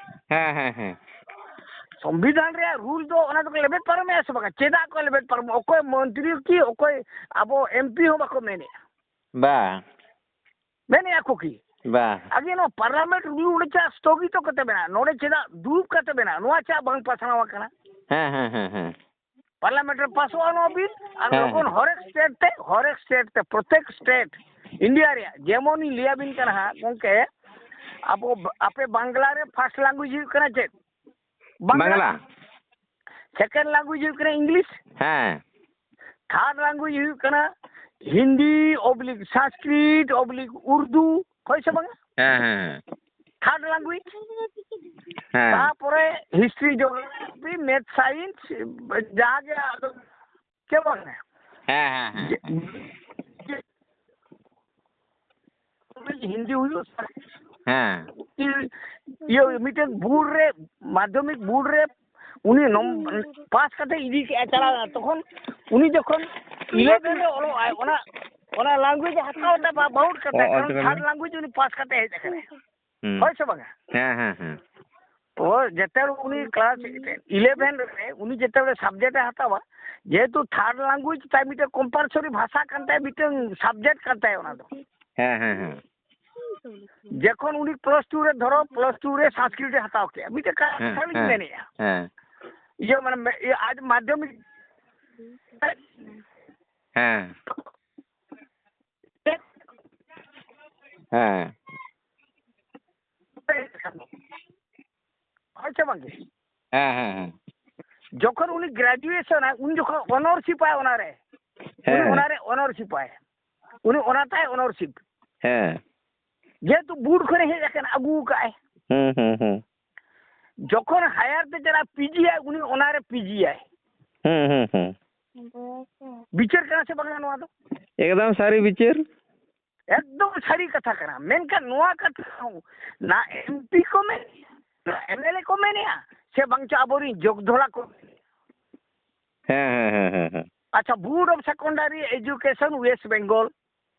ᱦᱮᱸ, ᱦᱮᱸ, ᱦᱮᱸ᱾ ᱥᱚᱝᱵᱤᱫᱷᱟᱱ ᱨᱮᱭᱟᱜ ᱨᱩᱞ ᱫᱚ ᱚᱱᱟ ᱫᱚᱠᱚ ᱞᱮᱵᱮᱫ ᱯᱟᱨᱚᱢᱮᱜᱼᱟ ᱥᱮ ᱵᱟᱝᱟ? ᱪᱮᱫᱟᱜ ᱠᱚ ᱞᱮᱵᱮᱫ ᱯᱟᱨᱚᱢᱚᱜᱼᱟ? ᱚᱠᱚᱭ ᱢᱚᱱᱛᱨᱤ ᱠᱤ ᱚᱠᱚᱭ ᱟᱵᱚ ᱮᱢᱯᱤ ᱦᱚᱸ ᱵᱟᱠᱚ ᱢᱮᱱᱮᱜᱼᱟ᱾ ᱵᱟ᱾ ᱢᱮᱱᱮᱜᱼᱟ ᱠᱚ ᱠᱤ? ᱵᱟ᱾ ᱟᱜᱮ ᱱᱚᱣᱟ ᱯᱟᱨᱞᱟᱢᱮᱱᱴ ᱨᱩᱞ ᱚᱸᱰᱮ ᱪᱮᱫᱟᱜ ᱥᱛᱷᱚᱜᱤᱛᱚ ᱠᱟᱛᱮ ᱢᱮᱱᱟᱜᱼᱟ? ᱱᱚᱰᱮ ᱪᱮᱫᱟᱜ ᱫᱩᱲᱩᱵ ᱠᱟᱛᱮ ᱢᱮᱱᱟᱜᱼᱟ? ᱱᱚᱣᱟ ᱪᱮᱫᱟᱜ ᱵᱟᱝ ᱯᱟᱥᱱᱟᱣ ᱟᱠᱟᱱᱟ? ᱦᱮᱸ, ᱦᱮᱸ, ᱦᱮᱸ, ᱦᱮᱸ᱾ ᱯᱟᱨᱞᱟᱢᱮᱱᱴ ᱨᱮ ᱯᱟᱥᱚᱜᱼᱟ ᱱᱚᱣᱟ ᱵᱤᱞ, ᱟᱨ ᱦᱮᱸ, ᱞᱚᱜᱚᱱ ᱦᱮᱸ᱾ ᱦᱚᱨᱮᱠ ᱥᱴᱮᱴ ᱛᱮ, ᱦᱚᱨᱮᱠ ᱥᱴᱮᱴ ᱛᱮ, ᱯᱨᱚᱛᱮᱠ ᱥᱴᱮᱴ ᱤᱱᱰᱤᱭᱟ ᱨᱮᱭᱟᱜ, ᱡᱮᱢᱚᱱᱤᱧ ᱞᱟᱹᱭᱟᱵᱤᱱ ᱠᱟᱱᱟ ᱦᱟᱸᱜ ᱜᱚᱢᱠᱮ, ᱟᱵᱚ, ᱟᱯᱮ ᱵᱟᱝᱞᱟ ᱨᱮ ᱯᱷᱟᱥᱴ ᱞᱮᱝᱜᱩᱭᱮᱡᱽ ᱦᱩᱭᱩᱜ ᱠᱟᱱᱟ ᱪᱮᱫ? ᱵᱟᱝᱞᱟ᱾ ᱵᱟᱝᱞᱟ᱾ ᱥᱮᱠᱮᱱᱰ ᱞᱮᱝᱜᱩᱭᱮᱡᱽ ᱦᱩᱭᱩᱜ ᱠᱟᱱᱟ ᱤᱝᱞᱤᱥ᱾ ᱦᱮᱸ᱾ ᱛᱷᱟᱨᱰ ᱞᱮᱝᱜᱩᱭᱮᱡᱽ ᱦᱩᱭᱩᱜ ᱠᱟᱱᱟ ᱦᱤᱱᱫᱤ ᱚᱵᱽᱞᱤᱠ ᱥᱚᱝᱥᱠᱨᱤᱛ ᱚᱵᱽᱞᱤᱠ ᱩᱨᱫᱩ, ᱦᱳᱭ ᱥᱮ ᱵᱟᱝᱟ? ᱦᱮᱸ, ᱦᱮᱸ, ᱦᱮᱸ᱾ Third language. ᱦᱮᱸ᱾ ᱛᱟᱯᱚᱨᱮ ᱦᱤᱥᱴᱨᱤ, ᱡᱤᱭᱳᱜᱨᱟᱯᱷᱤ, ᱢᱮᱛᱷ, ᱥᱟᱭᱮᱱᱥ, ᱡᱟᱦᱟᱸ ᱜᱮ ᱟᱫᱚ ᱪᱮᱫ ᱵᱟᱝᱟ? ᱦᱮᱸ, ᱦᱮᱸ, ᱦᱮᱸ, ᱡᱮ-, ᱦᱮᱸ᱾ ᱦᱤᱱᱫᱤ ᱦᱩᱭᱩᱜ, ᱦᱮᱸ᱾ ᱤᱭᱟᱹ, ᱢᱤᱫᱴᱮᱱ ᱵᱳᱨᱰ ᱨᱮ, ᱢᱟᱫᱽᱫᱷᱚᱢᱤᱠ ᱵᱳᱨᱰ ᱨᱮ ᱩᱱᱤ ᱱᱚᱢ-, ᱯᱟᱥ ᱠᱟᱛᱮ ᱤᱫᱤ ᱠᱮᱜᱼᱟ, ᱪᱟᱞᱟᱣ ᱮᱱᱟ᱾ ᱛᱚᱠᱷᱚᱱ ᱩᱱᱤ ᱡᱚᱠᱷᱚᱱ ᱤᱞᱮᱵᱷᱮᱱ ᱨᱮ ᱚᱞᱚᱜ ᱟᱭ, ᱚᱱᱟ, ᱚᱱᱟ ᱞᱟᱝᱜᱩᱭᱮᱡᱽ ᱮ ᱦᱟᱛᱟᱣ ᱮᱫᱟ, ᱵᱟ-, ᱵᱟᱦᱩᱴ ᱠᱟᱛᱮ, ᱚ, ᱚᱞ ᱠᱟᱨᱚᱱ ᱛᱮ ᱛᱷᱟᱨᱰ ᱠᱟᱱᱟ᱾ ᱞᱟᱝᱜᱩᱭᱮᱡᱽ ᱩᱱᱤ ᱯᱟᱥ ᱠᱟᱛᱮ ᱦᱮᱡ ᱟᱠᱟᱱᱟᱭ᱾ ᱦᱩᱸ᱾ ᱦᱳᱭ ᱥᱮ ᱵᱟᱝᱟ? ᱦᱮᱸ, ᱦᱮᱸ, ᱦᱮᱸ᱾ ᱛᱚ ᱡᱮᱛᱮ ᱩᱱᱤ ᱠᱞᱟᱥ ᱤᱞᱮᱵᱷᱮᱱ ᱨᱮ ᱩᱱᱤ ᱡᱮᱛᱮ ᱥᱟᱵᱡᱮᱠᱴ ᱮ ᱦᱟᱛᱟᱣᱟ, ᱡᱮᱦᱮᱛᱩ ᱛᱷᱟᱨᱰ ᱞᱟᱝᱜᱩᱭᱮᱡᱽ ᱛᱟᱭ ᱢᱤᱫᱴᱮᱱ ᱠᱚᱢᱯᱟᱞᱥᱚᱨᱤ ᱵᱷᱟᱥᱟ ᱠᱟᱱ ᱛᱟᱭᱟ, ᱢᱤᱫᱴᱮᱱ ᱥᱟᱵᱡᱮᱠᱴ ᱠᱟᱱ ᱛᱟᱭᱟ ᱚᱱᱟ ᱫᱚ᱾ ᱦᱮᱸ, ᱦᱮᱸ, ᱦᱮᱸ᱾ ᱡᱚᱠᱷᱚᱱ ᱩᱱᱤ ᱯᱞᱟᱥ ᱴᱩ ᱨᱮ, ᱫᱷᱚᱨᱚ, ᱯᱞᱟᱥ ᱴᱩ ᱨᱮ ᱥᱚᱝᱥᱠᱨᱤᱛ ᱮ ᱦᱟᱛᱟᱣ ᱠᱮᱜᱼᱟ, ᱢᱤᱫᱴᱮᱱ ᱦᱮᱸ, ᱠᱟᱛᱷᱟ ᱞᱤᱧ ᱦᱮᱸ, ᱢᱮᱱᱮᱜᱼᱟ᱾ ᱦᱮᱸ᱾ ᱤᱭᱟᱹ, ᱢᱟᱱᱮ, ᱢᱮ-, ᱤᱭᱟᱹ, ᱟᱡ ᱢᱟᱫᱽᱫᱷᱚᱢᱤᱠ ᱦᱮᱸ᱾ ᱦᱮᱸ᱾ ᱦᱳᱭ ᱥᱮ ᱵᱟᱝ ᱜᱮ? ᱦᱮᱸ, ᱦᱮᱸ, ᱦᱮᱸ᱾ ᱡᱚᱠᱷᱚᱱ ᱩᱱᱤ ᱜᱨᱮᱡᱩᱭᱮᱥᱚᱱᱟᱭ, ᱩᱱ ᱡᱚᱠᱷᱚᱱ ᱚᱱᱟᱨᱥᱤᱯ ᱟᱭ ᱚᱱᱟᱨᱮ᱾ ᱩᱱᱤ ᱦᱮᱸ᱾ ᱚᱱᱟᱨᱮ ᱚᱱᱟᱨᱥᱤᱯ ᱟᱭ᱾ ᱩᱱᱤ ᱚᱱᱟᱛᱟᱭ ᱚᱱᱟᱨᱥᱤᱯ᱾ ᱦᱮᱸ᱾ ᱡᱮᱦᱮᱛᱩ ᱵᱳᱨᱰ ᱠᱷᱚᱱᱮ ᱦᱮᱡ ᱟᱠᱟᱱᱟ, ᱟᱹᱜᱩ ᱟᱠᱟᱫ ᱟᱭ᱾ ᱦᱩᱸ, ᱦᱩᱸ, ᱦᱩᱸ᱾ ᱡᱚᱠᱷᱚᱱ ᱦᱟᱭᱟᱨ ᱛᱮ ᱪᱟᱞᱟᱜᱼᱟ, ᱯᱤᱡᱤ ᱟᱭ, ᱩᱱᱤ ᱚᱱᱟᱨᱮ ᱯᱤᱡᱤ ᱟᱭ᱾ ᱦᱩᱸ, ᱦᱩᱸ, ᱦᱩᱸ᱾ ᱵᱤᱪᱟᱹᱨ ᱠᱟᱱᱟ ᱥᱮ ᱵᱟᱝᱟ ᱱᱚᱣᱟ ᱫᱚ? ᱮᱠᱫᱚᱢ ᱥᱟᱹᱨᱤ ᱵᱤᱪᱟᱹᱨ᱾ ᱮᱠᱫᱚᱢ ᱥᱟᱹᱨᱤ ᱠᱟᱛᱷᱟ ᱠᱟᱱᱟ᱾ ᱢᱮᱱᱠᱷᱟᱱ ᱱᱚᱣᱟ ᱠᱟᱛᱷᱟ ᱦᱚᱸ ᱱᱟ ᱮᱢᱯᱤ ᱠᱚ ᱢᱮᱱᱮᱜᱼᱟ, ᱱᱟ ᱮᱢᱮᱞᱮ ᱠᱚ ᱢᱮᱱᱮᱜᱼᱟ, ᱥᱮ ᱵᱟᱝ ᱪᱚ ᱟᱵᱚᱨᱤᱱ ᱡᱚᱜᱽᱫᱷᱚᱲᱟ ᱠᱚ ᱢᱮᱱᱮᱜᱼᱟ? ᱦᱮᱸ, ᱦᱮᱸ, ᱦᱮᱸ, ᱦᱮᱸ, ᱦᱮᱸ᱾ ᱟᱪᱪᱷᱟ, board of secondary education West Bengal,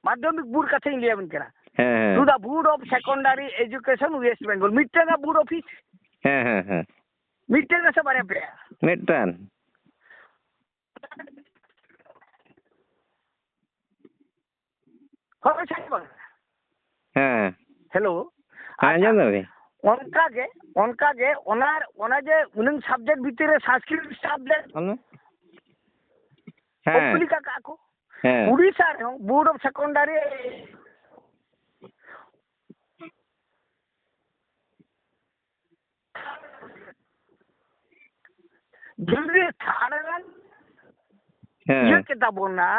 Madhyamik board ᱠᱟᱛᱷᱟᱧ ᱞᱟᱹᱭᱟᱵᱤᱱ ᱠᱟᱱᱟ᱾ ᱦᱮᱸ, ᱦᱮᱸ᱾ To the Board of Secondary Education West Bengal, ᱢᱤᱫᱴᱟᱝ ᱵᱳᱨᱰ ᱚᱯᱷᱤᱥ᱾ ᱦᱮᱸ, ᱦᱮᱸ, ᱦᱮᱸ᱾ ᱢᱤᱫᱴᱟᱝ ᱥᱮ ᱵᱟᱨᱭᱟ ᱯᱮᱭᱟ? ᱢᱤᱫᱴᱟᱝ᱾ ᱦᱳᱭ ᱥᱮ ᱵᱟᱝ? ᱦᱮᱸ᱾ ᱦᱮᱞᱳ᱾ ᱦᱮᱸ, ᱟᱪᱪᱷᱟ᱾ ᱟᱸᱡᱚᱢ ᱫᱟᱞᱤᱧ᱾ ᱚᱱᱠᱟ ᱜᱮ, ᱚᱱᱠᱟ ᱜᱮ ᱚᱱᱟ, ᱚᱱᱟ ᱡᱮ ᱩᱱᱟᱹᱝ ᱥᱟᱵᱡᱮᱠᱴ ᱵᱷᱤᱛᱤᱨ ᱨᱮ ᱥᱟᱝᱥᱠᱨᱤᱛ ᱥᱟᱵᱡᱮᱠᱴ ᱦᱮᱸ᱾ ᱚᱯᱤᱞᱤᱠᱟ ᱠᱟᱜᱼᱟ ᱠᱚ᱾ ᱦᱮᱸ᱾ ᱩᱲᱤᱥᱥᱟ ᱨᱮᱦᱚᱸ ᱵᱳᱨᱰ ᱚᱯᱷ ᱥᱮᱠᱚᱱᱰᱟᱨᱤ ᱡᱩᱫᱤ ᱛᱷᱟᱨᱰ ᱨᱟᱱ ᱦᱮᱸ᱾ ᱤᱭᱟᱹ ᱠᱮᱫᱟ ᱵᱚᱱᱟ,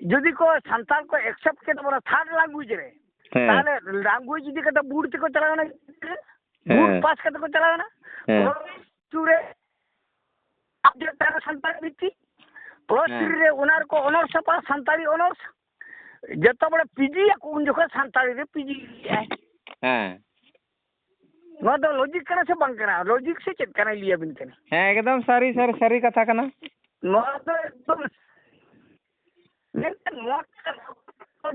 ᱡᱩᱫᱤ ᱠᱚ ᱥᱟᱱᱛᱟᱲ ᱠᱚ accept ᱠᱮᱫ ᱵᱚᱱᱟ third language ᱨᱮ, ᱦᱮᱸ᱾ ᱛᱟᱦᱞᱮ language ᱤᱫᱤ ᱠᱟᱛᱮ ᱵᱳᱨᱰ ᱛᱮᱠᱚ ᱪᱟᱞᱟᱣ ᱮᱱᱟ, ᱦᱮᱸ᱾ ᱵᱳᱨᱰ ᱯᱟᱥ ᱠᱟᱛᱮ ᱠᱚ ᱪᱟᱞᱟᱣ ᱮᱱᱟ᱾ ᱦᱮᱸ᱾ ᱯᱞᱟᱥ ᱴᱩ ᱨᱮ subject ᱛᱟᱦᱮᱱᱟ ᱥᱟᱱᱛᱟᱲᱤ ᱵᱷᱤᱛᱛᱤ, ᱯᱞᱟᱥ ᱦᱮᱸ᱾ ᱛᱷᱨᱤ ᱨᱮ ᱚᱱᱟ ᱨᱮᱠᱚ ᱚᱱᱟᱨᱥ ᱦᱟᱛᱟᱣᱟ ᱥᱟᱱᱛᱟᱲᱤ ᱚᱱᱟᱨᱥ᱾ ᱡᱚᱛᱚ ᱵᱚᱲᱮ ᱯᱤᱡᱤ ᱟᱠᱚ ᱩᱱ ᱡᱚᱠᱷᱚᱱ ᱥᱟᱱᱛᱟᱲᱤ ᱨᱮ ᱯᱤᱡᱤ ᱮᱫᱟᱭ᱾ ᱦᱮᱸ᱾ ᱱᱚᱣᱟ ᱫᱚ ᱞᱚᱡᱤᱠ ᱠᱟᱱᱟ ᱥᱮ ᱵᱟᱝ ᱠᱟᱱᱟ? ᱞᱚᱡᱤᱠ ᱥᱮ ᱪᱮᱫ ᱠᱟᱱᱟᱭ ᱞᱟᱹᱭ ᱟᱵᱤᱱ ᱠᱟᱱᱟ᱾ ᱦᱮᱸ, ᱮᱠᱫᱚᱢ ᱥᱟᱹᱨᱤ, ᱥᱟᱹᱨᱤ, ᱥᱟᱹᱨᱤ ᱠᱟᱛᱷᱟ ᱠᱟᱱᱟ᱾ ᱱᱚᱣᱟ ᱫᱚ ᱮᱠᱫᱚᱢ ᱢᱮᱱᱠᱷᱟᱱ ᱱᱚᱣᱟ ᱠᱟᱛᱷᱟ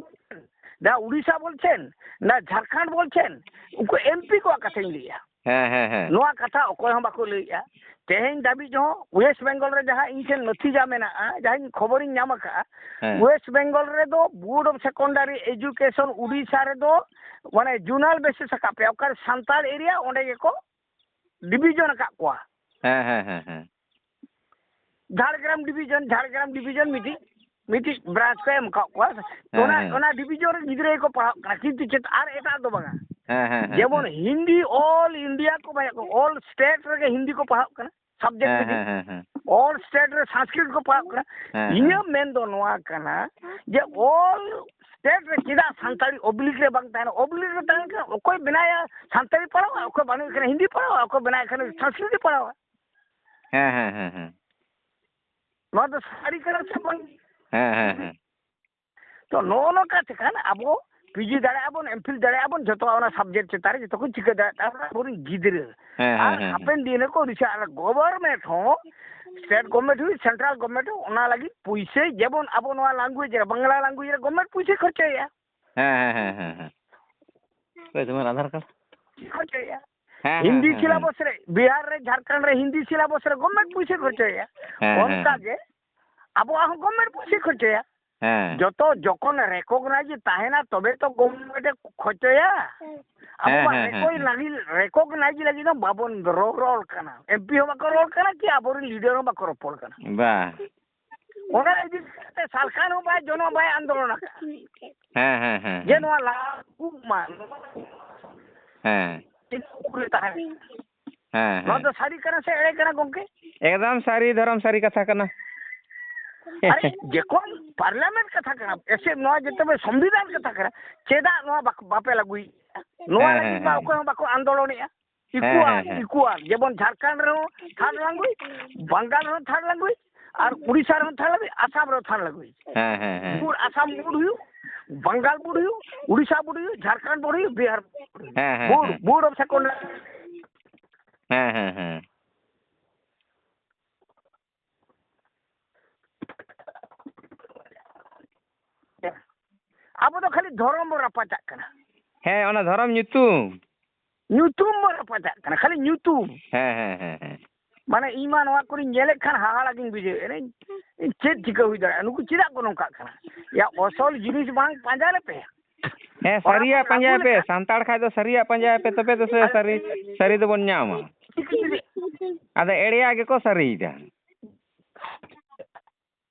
ᱫᱟ ᱩᱲᱤᱥᱥᱟ ᱵᱚᱞᱪᱷᱮᱱ, ᱫᱟ ᱡᱷᱟᱲᱠᱷᱚᱸᱰ ᱵᱚᱞᱪᱷᱮᱱ, ᱩᱱᱠᱩ ᱮᱢᱯᱤ ᱠᱚᱣᱟᱜ ᱠᱟᱛᱷᱟᱧ ᱞᱟᱹᱭᱟ᱾ ᱦᱮᱸ, ᱦᱮᱸ, ᱦᱮᱸ᱾ ᱱᱚᱣᱟ ᱠᱟᱛᱷᱟ ᱚᱠᱚᱭ ᱦᱚᱸ ᱵᱟᱠᱚ ᱞᱟᱹᱭᱮᱜᱼᱟ᱾ ᱛᱮᱦᱮᱧ ᱫᱷᱟᱹᱵᱤᱡ ᱦᱚᱸ ᱳᱭᱮᱥᱴ ᱵᱮᱝᱜᱚᱞ ᱨᱮ ᱡᱟᱦᱟᱸ ᱤᱧ ᱴᱷᱮᱱ ᱱᱚᱛᱷᱤᱡᱟ ᱢᱮᱱᱟᱜᱼᱟ, ᱡᱟᱦᱟᱸᱧ ᱠᱷᱚᱵᱚᱨᱤᱧ ᱧᱟᱢ ᱟᱠᱟᱫᱼᱟ, ᱦᱮᱸ᱾ ᱳᱭᱮᱥᱴ ᱵᱮᱝᱜᱚᱞ ᱨᱮᱫᱚ board of secondary education Odisha ᱨᱮᱫᱚ ᱢᱟᱱᱮ ᱡᱳᱱᱟᱞ ᱵᱮᱥᱤᱥ ᱟᱠᱟᱫ ᱯᱮᱭᱟ, ᱚᱠᱟᱨᱮ ᱥᱟᱱᱛᱟᱲ ᱮᱨᱤᱭᱟ ᱚᱸᱰᱮ ᱜᱮᱠᱚ ᱰᱤᱵᱷᱤᱡᱚᱱ ᱟᱠᱟᱫ ᱠᱚᱣᱟ᱾ ᱦᱮᱸ, ᱦᱮᱸ, ᱦᱮᱸ, ᱦᱮᱸ᱾ ᱡᱷᱟᱲᱜᱨᱟᱢ ᱰᱤᱵᱷᱤᱡᱚᱱ, ᱡᱷᱟᱲᱜᱨᱟᱢ ᱰᱤᱵᱷᱤᱡᱚᱱ ᱢᱤᱫᱴᱤᱡ, ᱢᱤᱫᱴᱤᱡ ᱵᱨᱟᱧᱪ ᱠᱚ ᱮᱢ ᱟᱠᱟᱫ ᱠᱚᱣᱟ᱾ ᱦᱮᱸ, ᱚᱱᱟ, ᱦᱮᱸ᱾ ᱚᱱᱟ ᱰᱤᱵᱷᱤᱡᱚᱱ ᱨᱮ ᱜᱤᱫᱽᱨᱟᱹ ᱜᱮᱠᱚ ᱯᱟᱲᱦᱟᱜ ᱠᱟᱱᱟ, ᱠᱤᱱᱛᱩ ᱪᱮᱫ ᱟᱨ ᱮᱴᱟᱜ ᱫᱚ ᱵᱟᱝᱟ᱾ ᱦᱮᱸ, ᱦᱮᱸ, ᱦᱮᱸ, ᱡᱮᱢᱚᱱ ᱦᱮᱸ᱾ ᱦᱤᱱᱫᱤ all India ᱠᱚ ᱯᱟᱲᱦᱟᱜ ᱠᱟᱱᱟ, all state ᱨᱮᱜᱮ ᱦᱤᱱᱫᱤ ᱠᱚ ᱯᱟᱲᱦᱟᱜ ᱠᱟᱱᱟ, subject ᱦᱮᱸ, ᱵᱷᱤᱛᱤᱠ᱾ ᱦᱮᱸ, ᱦᱮᱸ, ᱦᱮᱸ᱾ All state ᱨᱮ ᱥᱟᱱᱥᱠᱨᱤᱛ ᱠᱚ ᱯᱟᱲᱦᱟᱜ ᱠᱟᱱᱟ᱾ ᱦᱮᱸ, ᱤᱧᱟᱹᱜ ᱦᱮᱸ᱾ ᱢᱮᱱ ᱫᱚ ᱱᱚᱣᱟ ᱠᱟᱱᱟ ᱡᱮ all state ᱨᱮ ᱪᱮᱫᱟᱜ ᱥᱟᱱᱛᱟᱲᱤ ᱚᱵᱞᱤᱠ ᱨᱮ ᱵᱟᱝ ᱛᱟᱦᱮᱱᱟ? ᱚᱵᱞᱤᱠ ᱨᱮ ᱛᱟᱦᱮᱱ ᱠᱷᱟᱱ ᱚᱠᱚᱭ ᱵᱮᱱᱟᱭᱟ ᱥᱟᱱᱛᱟᱲᱤ ᱯᱟᱲᱦᱟᱣᱟ, ᱚᱠᱚᱭ ᱵᱟᱹᱱᱩᱜ ᱠᱷᱟᱱ ᱦᱤᱱᱫᱤ ᱯᱟᱲᱦᱟᱣᱟ, ᱚᱠᱚᱭ ᱵᱮᱱᱟᱭ ᱠᱷᱟᱱ ᱥᱟᱱᱥᱠᱨᱤᱛ ᱯᱟᱲᱦᱟᱣᱟ᱾ ᱦᱮᱸ, ᱦᱮᱸ, ᱦᱮᱸ, ᱦᱮᱸ᱾ ᱱᱚᱣᱟ ᱫᱚ ᱥᱟᱹᱨᱤ ᱠᱟᱱᱟ ᱥᱮ ᱵᱟᱝ? ᱦᱮᱸ, ᱦᱮᱸ, ᱦᱮᱸ᱾ ᱛᱚ ᱱᱚᱜᱼᱚ ᱱᱚᱝᱠᱟ ᱛᱮᱠᱷᱟᱱ ᱟᱵᱚ ᱯᱤᱡᱤ ᱫᱟᱲᱮᱭᱟᱜᱼᱟ ᱵᱚᱱ, ᱮᱢᱯᱷᱤᱞ ᱫᱟᱲᱮᱭᱟᱜᱼᱟ ᱵᱚᱱ, ᱡᱚᱛᱚ ᱚᱱᱟ subject ᱪᱮᱛᱟᱱ ᱨᱮ ᱡᱚᱛᱚ ᱠᱚ ᱪᱤᱠᱟᱹ ᱫᱟᱲᱮᱭᱟᱜᱼᱟ, ᱛᱟᱨᱯᱚᱨᱮ ᱟᱵᱚᱨᱮᱱ ᱜᱤᱫᱽᱨᱟᱹ᱾ ᱦᱮᱸ, ᱦᱮᱸ, ᱟᱨ ᱦᱮᱸ, ᱦᱮᱸ᱾ ᱦᱟᱯᱮᱱ ᱫᱤᱱ ᱨᱮᱠᱚ ᱨᱤᱥᱟᱨᱪ, ᱟᱨ government ᱦᱚᱸ, state government ᱦᱩᱭ, central government ᱦᱚᱸ ᱚᱱᱟ ᱞᱟᱹᱜᱤᱫ ᱯᱩᱭᱥᱟᱹ, ᱡᱮᱢᱚᱱ ᱟᱵᱚ ᱱᱚᱣᱟ language ᱨᱮ, ᱵᱟᱝᱞᱟ language ᱨᱮ government ᱯᱩᱭᱥᱟᱹ ᱠᱷᱚᱨᱪᱟᱭᱮᱫᱼᱟ᱾ ᱦᱮᱸ, ᱦᱮᱸ, ᱦᱮᱸ, ᱦᱮᱸ, ᱦᱮᱸ᱾ ᱚᱠᱚᱭ ᱛᱟᱢᱟᱨ ᱟᱫᱷᱟᱨ ᱠᱟᱨᱰ? ᱠᱷᱚᱨᱪᱟᱭᱮᱫᱼᱟ᱾ ᱦᱮᱸ, ᱦᱮᱸ, ᱦᱤᱱᱫᱤ ᱦᱮᱸ, ᱦᱮᱸ᱾ ᱥᱤᱞᱟᱵᱚᱥ ᱨᱮ, ᱵᱤᱦᱟᱨ ᱨᱮ, ᱡᱷᱟᱲᱠᱷᱚᱸᱰ ᱨᱮ ᱦᱤᱱᱫᱤ ᱥᱤᱞᱟᱵᱚᱥ ᱨᱮ government ᱯᱩᱭᱥᱟᱹ ᱠᱷᱚᱨᱪᱟᱭᱮᱫᱼᱟ᱾ ᱦᱮᱸ, ᱦᱮᱸ, ᱚᱱᱠᱟ ᱦᱮᱸ᱾ ᱜᱮ ᱟᱵᱚᱣᱟᱜ ᱦᱚᱸ government ᱯᱩᱭᱥᱟᱹ ᱠᱷᱚᱨᱪᱟᱭᱟ᱾ ᱦᱮᱸ᱾ ᱡᱚᱛᱚ ᱡᱚᱠᱷᱚᱱ recognize ᱛᱟᱦᱮᱱᱟ ᱛᱚᱵᱮ ᱛᱚ government ᱮ ᱠᱷᱚᱨᱪᱟᱭᱟ᱾ ᱟᱵᱚ ᱦᱮᱸ, ᱢᱟ ᱦᱮᱸ, ᱦᱮᱸ, recognize ᱦᱮᱸ᱾ Recognize ᱞᱟᱹᱜᱤᱫ ᱫᱚ ᱵᱟᱵᱚᱱ ᱨᱚ-, ᱨᱚᱲ ᱠᱟᱱᱟ᱾ ᱮᱢᱯᱤ ᱦᱚᱸ ᱵᱟᱠᱚ ᱨᱚᱲ ᱠᱟᱱᱟ ᱠᱤ ᱟᱵᱚᱨᱮᱱ leader ᱦᱚᱸ ᱵᱟᱠᱚ ᱨᱚᱯᱚᱲ ᱠᱟᱱᱟ᱾ ᱵᱟ᱾ ᱚᱱᱟ ᱤᱫᱤ ᱠᱟᱛᱮ ᱥᱟᱞᱠᱷᱟᱱ ᱦᱚᱸ ᱵᱟᱭ, ᱡᱚᱱᱚ ᱵᱟᱭ ᱟᱱᱫᱳᱞᱚᱱ ᱟᱠᱟᱫᱼᱟ᱾ ᱦᱮᱸ, ᱦᱮᱸ, ᱦᱮᱸ, ᱡᱮ ᱦᱮᱸ᱾ ᱱᱚᱣᱟ ᱞᱟᱹᱜᱩᱜ ᱢᱟ᱾ ᱦᱮᱸ᱾ ᱪᱮᱫ ᱩᱠᱩᱨᱮ ᱛᱟᱦᱮᱸ? ᱦᱮᱸ, ᱱᱚᱣᱟ ᱦᱮᱸ᱾ ᱫᱚ ᱥᱟᱹᱨᱤ ᱠᱟᱱᱟ ᱥᱮ ᱮᱲᱮ ᱠᱟᱱᱟ ᱜᱚᱢᱠᱮ? ᱮᱠᱫᱚᱢ ᱥᱟᱹᱨᱤ ᱫᱷᱚᱨᱚᱢ ᱥᱟᱹᱨᱤ ᱠᱟᱛᱷᱟ ᱠᱟᱱᱟ᱾ ᱟᱨᱮ, ᱡᱚᱠᱷᱚᱱ ᱯᱟᱨᱞᱟᱢᱮᱱᱴ ᱠᱟᱛᱷᱟ ᱠᱟᱱᱟ, ᱮᱥᱮ ᱱᱚᱣᱟ ᱡᱮᱛᱮ ᱥᱚᱝᱵᱤᱫᱷᱟᱱ ᱠᱟᱛᱷᱟ ᱠᱟᱱᱟ, ᱪᱮᱫᱟᱜ ᱱᱚᱣᱟ ᱵᱟᱠ-, ᱵᱟᱯᱮ ᱞᱟᱹᱜᱩᱭᱮᱫᱼᱟ? ᱱᱚᱣᱟ ᱦᱮᱸ, ᱞᱟᱹᱜᱤᱫ ᱦᱮᱸ, ᱢᱟ ᱦᱮᱸ᱾ ᱚᱠᱚᱭ ᱦᱚᱸ ᱵᱟᱠᱚ ᱟᱱᱫᱳᱞᱚᱱᱮᱫᱼᱟ᱾ ᱦᱮᱸ, ᱤᱠᱩᱣᱟᱞ, ᱦᱮᱸ, ᱦᱮᱸ᱾ ᱤᱠᱩᱣᱟᱞ, ᱡᱮᱢᱚᱱ ᱡᱷᱟᱲᱠᱷᱚᱸᱰ ᱨᱮᱦᱚᱸ ᱛᱷᱟᱨᱰ ᱞᱮᱝᱜᱩᱭᱮᱡᱽ, ᱵᱟᱝᱜᱟᱞ ᱨᱮᱦᱚᱸ ᱛᱷᱟᱨᱰ ᱞᱮᱝᱜᱩᱭᱮᱡᱽ, ᱟᱨ ᱩᱲᱤᱥᱥᱟ ᱨᱮᱦᱚᱸ ᱛᱷᱟᱨᱰ ᱞᱮᱝᱜᱩᱭᱮᱡᱽ, ᱟᱥᱟᱢ ᱨᱮᱦᱚᱸ ᱛᱷᱟᱨᱰ ᱞᱮᱝᱜᱩᱭᱮᱡᱽ᱾ ᱦᱮᱸ, ᱦᱮᱸ, ᱦᱮᱸ᱾ ᱵᱳᱨᱰ ᱟᱥᱟᱢ ᱵᱳᱨᱰ ᱦᱩᱭᱩᱜ, ᱵᱟᱝᱜᱟᱞ ᱵᱳᱨᱰ ᱦᱩᱭᱩᱜ, ᱩᱲᱤᱥᱥᱟ ᱵᱳᱨᱰ ᱦᱩᱭᱩᱜ, ᱡᱷᱟᱲᱠᱷᱚᱸᱰ ᱵᱳᱨᱰ ᱦᱩᱭᱩᱜ, ᱵᱤᱦᱟᱨ ᱵᱳᱨᱰ ᱦᱩᱭᱩᱜ᱾ ᱦᱮᱸ, ᱦᱮᱸ, ᱵᱳᱨᱰ, ᱦᱮᱸ᱾ Board of secondary. ᱦᱮᱸ, ᱦᱮᱸ, ᱦᱮᱸ᱾ ᱟᱵᱚ ᱫᱚ ᱠᱷᱟᱹᱞᱤ ᱫᱷᱚᱨᱚᱢ ᱵᱚ ᱨᱟᱯᱟᱪᱟᱜ ᱠᱟᱱᱟ᱾ ᱦᱮᱸ, ᱚᱱᱟ ᱫᱷᱚᱨᱚᱢ ᱧᱩᱛᱩᱢ᱾ ᱧᱩᱛᱩᱢ ᱵᱚ ᱨᱟᱯᱟᱪᱟᱜ ᱠᱟᱱᱟ, ᱠᱷᱟᱹᱞᱤ ᱧᱩᱛᱩᱢ᱾ ᱦᱮᱸ, ᱦᱮᱸ, ᱦᱮᱸ, ᱦᱮᱸ᱾ ᱢᱟᱱᱮ, ᱤᱧ ᱢᱟ ᱱᱚᱣᱟ ᱠᱚᱨᱮᱧ ᱧᱮᱞᱮᱫ ᱠᱷᱟᱱ ᱦᱟᱦᱟᱲᱟ ᱜᱤᱧ ᱵᱩᱡᱷᱟᱹᱣᱮᱫᱼᱟ᱾ ᱤᱧ, ᱤᱧ ᱪᱮᱫ ᱪᱤᱠᱟᱹ ᱦᱩᱭ ᱫᱟᱲᱮᱭᱟᱜᱼᱟ? ᱱᱩᱠᱩ ᱪᱮᱫᱟᱜ ᱠᱚ ᱱᱚᱝᱠᱟᱜ ᱠᱟᱱᱟ? ᱭᱟ, ᱚᱥᱚᱞ ᱡᱤᱱᱤᱥ ᱵᱟᱝ ᱯᱟᱸᱡᱟ ᱞᱮᱯᱮ᱾ ᱦᱮᱸ, ᱚᱱᱟ ᱥᱟᱹᱨᱤᱭᱟᱜ ᱠᱚᱨᱮ ᱯᱟᱸᱡᱟᱭ ᱟᱵᱚ ᱯᱮ, ᱞᱮᱠᱟ ᱥᱟᱱᱛᱟᱲ ᱠᱷᱟᱡ ᱫᱚ ᱥᱟᱹᱨᱤᱭᱟᱜ ᱯᱟᱸᱡᱟᱭ ᱯᱮ, ᱛᱚᱵᱮ ᱫᱚ ᱥᱮ ᱟᱨ ᱥᱟᱹᱨᱤ, ᱥᱟᱹᱨᱤ ᱫᱚᱵᱚᱱ ᱧᱟᱢᱟ᱾ ᱟᱫᱚ ᱮᱲᱮᱭᱟᱜ ᱜᱮᱠᱚ ᱥᱟᱹᱨᱤᱭᱮᱫᱟ᱾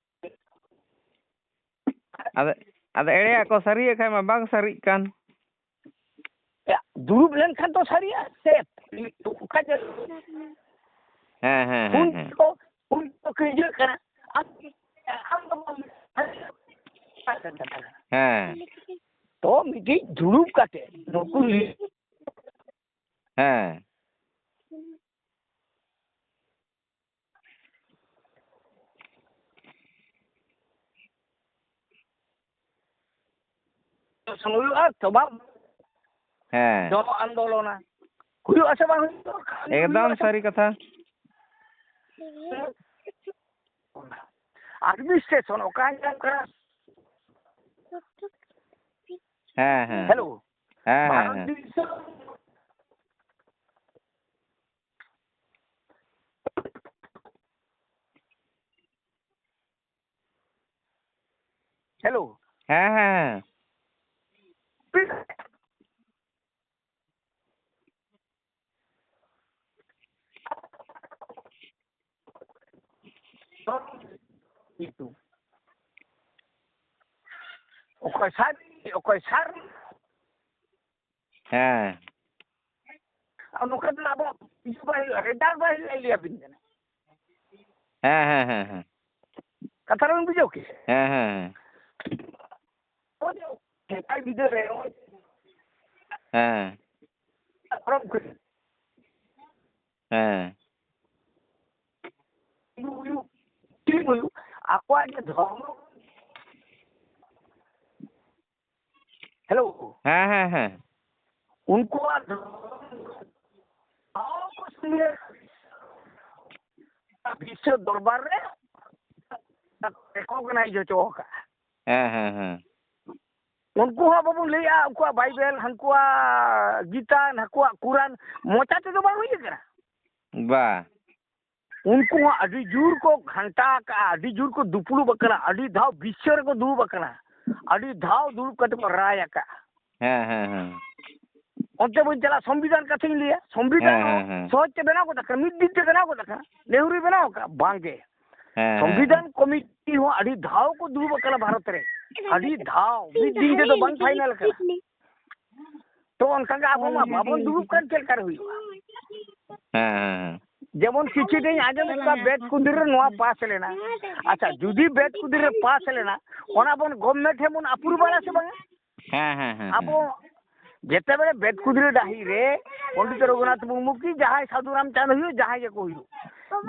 ᱟᱫᱚ, ᱟᱫᱚ ᱮᱲᱮᱭᱟᱜ ᱠᱚ ᱥᱟᱹᱨᱤᱭᱮᱫ ᱠᱷᱟᱡ ᱢᱟ ᱵᱟᱝ ᱥᱟᱹᱨᱤᱜ ᱠᱟᱱ᱾ ᱭᱟ, ᱫᱩᱲᱩᱵ ᱞᱮᱱᱠᱷᱟᱱ ᱛᱚ ᱥᱟᱹᱨᱤᱜᱼᱟ ᱥᱮ? ᱚᱠᱟ ᱡᱮ ᱦᱮᱸ, ᱦᱮᱸ, ᱦᱮᱸ, ᱦᱩᱱ ᱦᱮᱸ᱾ ᱠᱚ, ᱦᱩᱱ ᱠᱚ ᱠᱟᱹᱭᱡᱟᱹᱜ ᱠᱟᱱᱟ᱾ ᱟᱢ, ᱟᱢ ᱫᱚ ᱵᱟᱢ ᱦᱮᱸ᱾ ᱛᱚ ᱢᱤᱫᱴᱤᱡ ᱫᱩᱲᱩᱵ ᱠᱟᱛᱮ ᱱᱩᱠᱩ ᱞᱤ- ᱦᱮᱸ᱾ ᱦᱩᱭᱩᱜᱼᱟ ᱛᱚ ᱵᱟᱝ? ᱦᱮᱸ᱾ ᱡᱚᱱᱚ ᱟᱱᱫᱳᱞᱚᱱᱟ᱾ ᱦᱩᱭᱩᱜᱼᱟ ᱥᱮ ᱵᱟᱝ ᱦᱩᱭᱩᱜᱼᱟ? ᱮᱠᱫᱚᱢ ᱦᱩᱭᱩᱜᱼᱟ ᱥᱮ ᱥᱟᱹᱨᱤ ᱠᱟᱛᱷᱟ᱾ ᱟᱰᱢᱤᱱᱤᱥᱴᱨᱮᱥᱚᱱ ᱚᱠᱟ ᱧᱟᱢ ᱠᱟᱱᱟ? ᱦᱮᱸ, ᱦᱮᱸ᱾ ᱦᱮᱞᱳ᱾ ᱦᱮᱸ, ᱦᱮᱸ, ᱵᱷᱟᱨᱚᱛ ᱦᱮᱸ᱾ ᱫᱤᱥᱚᱢ ᱦᱮᱞᱳ᱾ ᱦᱮᱸ, ᱦᱮᱸ, ᱦᱮᱸ᱾ ᱚᱠᱚᱭ ᱥᱟᱨ, ᱚᱠᱚᱭ ᱥᱟᱨ? ᱦᱮᱸ᱾ ᱟᱨ ᱱᱚᱝᱠᱟ ᱛᱮ ᱟᱵᱚ ᱤᱭᱟᱹ ᱵᱟᱭ ᱦᱩᱭᱩᱜᱼᱟ, ᱨᱮᱡᱟᱞᱴ ᱵᱟᱭ ᱦᱩᱭᱩᱜᱼᱟ, ᱞᱟᱹᱭ ᱟᱵᱤᱱ ᱠᱟᱱᱟ᱾ ᱦᱮᱸ, ᱦᱮᱸ, ᱦᱮᱸ, ᱦᱮᱸ᱾ ᱠᱟᱛᱷᱟ ᱨᱮᱵᱮᱱ ᱵᱩᱡᱷᱟᱹᱣ ᱠᱮᱫᱟ? ᱦᱮᱸ, ᱦᱮᱸ, ᱦᱮᱸ᱾ ᱥᱮᱫᱟᱭ ᱵᱤᱫᱟᱹᱞ ᱨᱮ ᱦᱮᱸ᱾ ᱯᱚᱨᱚᱵᱽ ᱠᱚ ᱦᱮᱸ᱾ ᱦᱩᱭᱩᱜ, ᱪᱮᱫ ᱦᱩᱭᱩᱜ, ᱟᱠᱚᱣᱟᱜ ᱡᱮ ᱫᱷᱚᱨᱢᱚ, ᱦᱮᱞᱳ᱾ ᱦᱮᱸ, ᱦᱮᱸ, ᱦᱮᱸ᱾ ᱩᱱᱠᱩᱣᱟᱜ ᱫᱷᱚᱨᱚᱢ ᱵᱤᱥᱥᱚ ᱫᱚᱨᱵᱟᱨ ᱨᱮ recognize ᱦᱚᱪᱚ ᱟᱠᱟᱫᱼᱟ᱾ ᱦᱮᱸ, ᱦᱮᱸ, ᱦᱮᱸ᱾ ᱩᱱᱠᱩ ᱦᱚᱸ ᱟᱵᱚ ᱵᱚᱱ ᱞᱟᱹᱭᱮᱜᱼᱟ, ᱩᱱᱠᱩᱣᱟᱜ ᱵᱟᱭᱵᱮᱞ, ᱦᱟᱱᱠᱩᱣᱟᱜ ᱜᱤᱛᱟ, ᱱᱟᱠᱩᱣᱟᱜ ᱠᱩᱨᱟᱱ, ᱢᱚᱪᱟ ᱛᱮᱫᱚ ᱵᱟᱝ ᱦᱩᱭ ᱟᱠᱟᱱᱟ᱾ ᱵᱟ᱾ ᱩᱱᱠᱩ ᱦᱚᱸ ᱟᱹᱰᱤ ᱡᱳᱨ ᱠᱚ ᱜᱷᱟᱱᱴᱟ ᱟᱠᱟᱜᱼᱟ, ᱟᱹᱰᱤ ᱡᱳᱨ ᱠᱚ ᱫᱩᱯᱲᱩᱵ ᱟᱠᱟᱱᱟ, ᱟᱹᱰᱤ ᱫᱷᱟᱣ ᱵᱤᱪᱟᱹᱨ ᱨᱮᱠᱚ ᱫᱩᱲᱩᱵ ᱟᱠᱟᱱᱟ, ᱟᱹᱰᱤ ᱫᱷᱟᱣ ᱫᱩᱲᱩᱵ ᱠᱟᱛᱮ ᱠᱚ ᱨᱟᱭ ᱟᱠᱟᱜᱼᱟ᱾ ᱦᱮᱸ, ᱦᱮᱸ, ᱦᱮᱸ᱾ ᱚᱱᱛᱮ ᱵᱚᱱ ᱪᱟᱞᱟᱜᱼᱟ, ᱥᱚᱝᱵᱤᱫᱷᱟᱱ ᱠᱟᱛᱷᱟᱧ ᱞᱟᱹᱭᱟ, ᱥᱚᱝᱵᱤᱫᱷᱟᱱ ᱦᱮᱸ, ᱦᱚᱸ ᱦᱮᱸ, ᱦᱮᱸ᱾ ᱥᱚᱦᱚᱡ ᱛᱮ ᱵᱮᱱᱟᱣ ᱜᱚᱫ ᱟᱠᱟᱱᱟ, ᱢᱤᱫ ᱫᱤᱱ ᱛᱮ ᱵᱮᱱᱟᱣ ᱜᱚᱫ ᱟᱠᱟᱱᱟ, ᱱᱮᱦᱨᱩᱭ ᱵᱮᱱᱟᱣ ᱟᱠᱟᱫᱼᱟ? ᱵᱟᱝᱜᱮ᱾ ᱦᱮᱸ, ᱦᱮᱸ, ᱥᱚᱝᱵᱤᱫᱷᱟᱱ ᱦᱮᱸ᱾ ᱠᱚᱢᱤᱴᱤ ᱦᱚᱸ ᱟᱹᱰᱤ ᱫᱷᱟᱣ ᱠᱚ ᱫᱩᱲᱩᱵ ᱟᱠᱟᱱᱟ ᱵᱷᱟᱨᱚᱛ ᱨᱮ, ᱟᱹᱰᱤ ᱫᱷᱟᱣ, ᱢᱤᱫ ᱫᱤᱱ ᱛᱮᱫᱚ ᱵᱟᱝ ᱯᱷᱟᱭᱱᱟᱞ ᱟᱠᱟᱱᱟ᱾ ᱛᱚ ᱚᱱᱠᱟ ᱜᱮ ᱟᱵᱚ ᱢᱟ ᱵᱟᱵᱚᱱ ᱫᱩᱲᱩᱵ ᱠᱟᱱ, ᱪᱮᱫ ᱞᱮᱠᱟ ᱨᱮ ᱦᱩᱭᱩᱜᱼᱟ? ᱦᱮᱸ, ᱦᱮᱸ, ᱦᱮᱸ᱾ ᱡᱮᱢᱚᱱ ᱠᱤᱪᱷᱩ ᱫᱤᱱ ᱟᱸᱡᱚᱢ ᱠᱚᱣᱟ ᱵᱮᱫ ᱠᱩᱸᱫᱽᱨᱤ ᱨᱮ ᱱᱚᱣᱟ ᱯᱟᱥ ᱞᱮᱱᱟ᱾ ᱟᱪᱪᱷᱟ, ᱡᱩᱫᱤ ᱵᱮᱫ ᱠᱩᱸᱫᱽᱨᱤ ᱨᱮ ᱯᱟᱥ ᱞᱮᱱᱟ, ᱚᱱᱟ ᱵᱚᱱ ᱜᱚᱵᱷᱢᱮᱱᱴ ᱴᱷᱮᱱ ᱵᱚᱱ ᱟᱯᱨᱩᱵᱷᱟᱞᱟ ᱥᱮ ᱵᱟᱝᱟ? ᱦᱮᱸ, ᱦᱮᱸ, ᱦᱮᱸ, ᱟᱵᱚ ᱦᱮᱸ᱾ ᱡᱮᱛᱮᱵᱮᱞᱮ ᱵᱮᱫ ᱠᱩᱸᱫᱽᱨᱤ ᱰᱟᱹᱦᱤ ᱨᱮ ᱯᱚᱱᱰᱤᱛ ᱨᱚᱜᱷᱩᱱᱟᱛᱷ ᱢᱩᱨᱢᱩ ᱠᱤ ᱡᱟᱦᱟᱸᱭ ᱥᱟᱹᱫᱷᱩ ᱨᱟᱢᱪᱟᱸᱫᱽ ᱦᱩᱭᱩᱜ, ᱡᱟᱦᱟᱸᱭ ᱜᱮᱠᱚ ᱦᱩᱭᱩᱜ,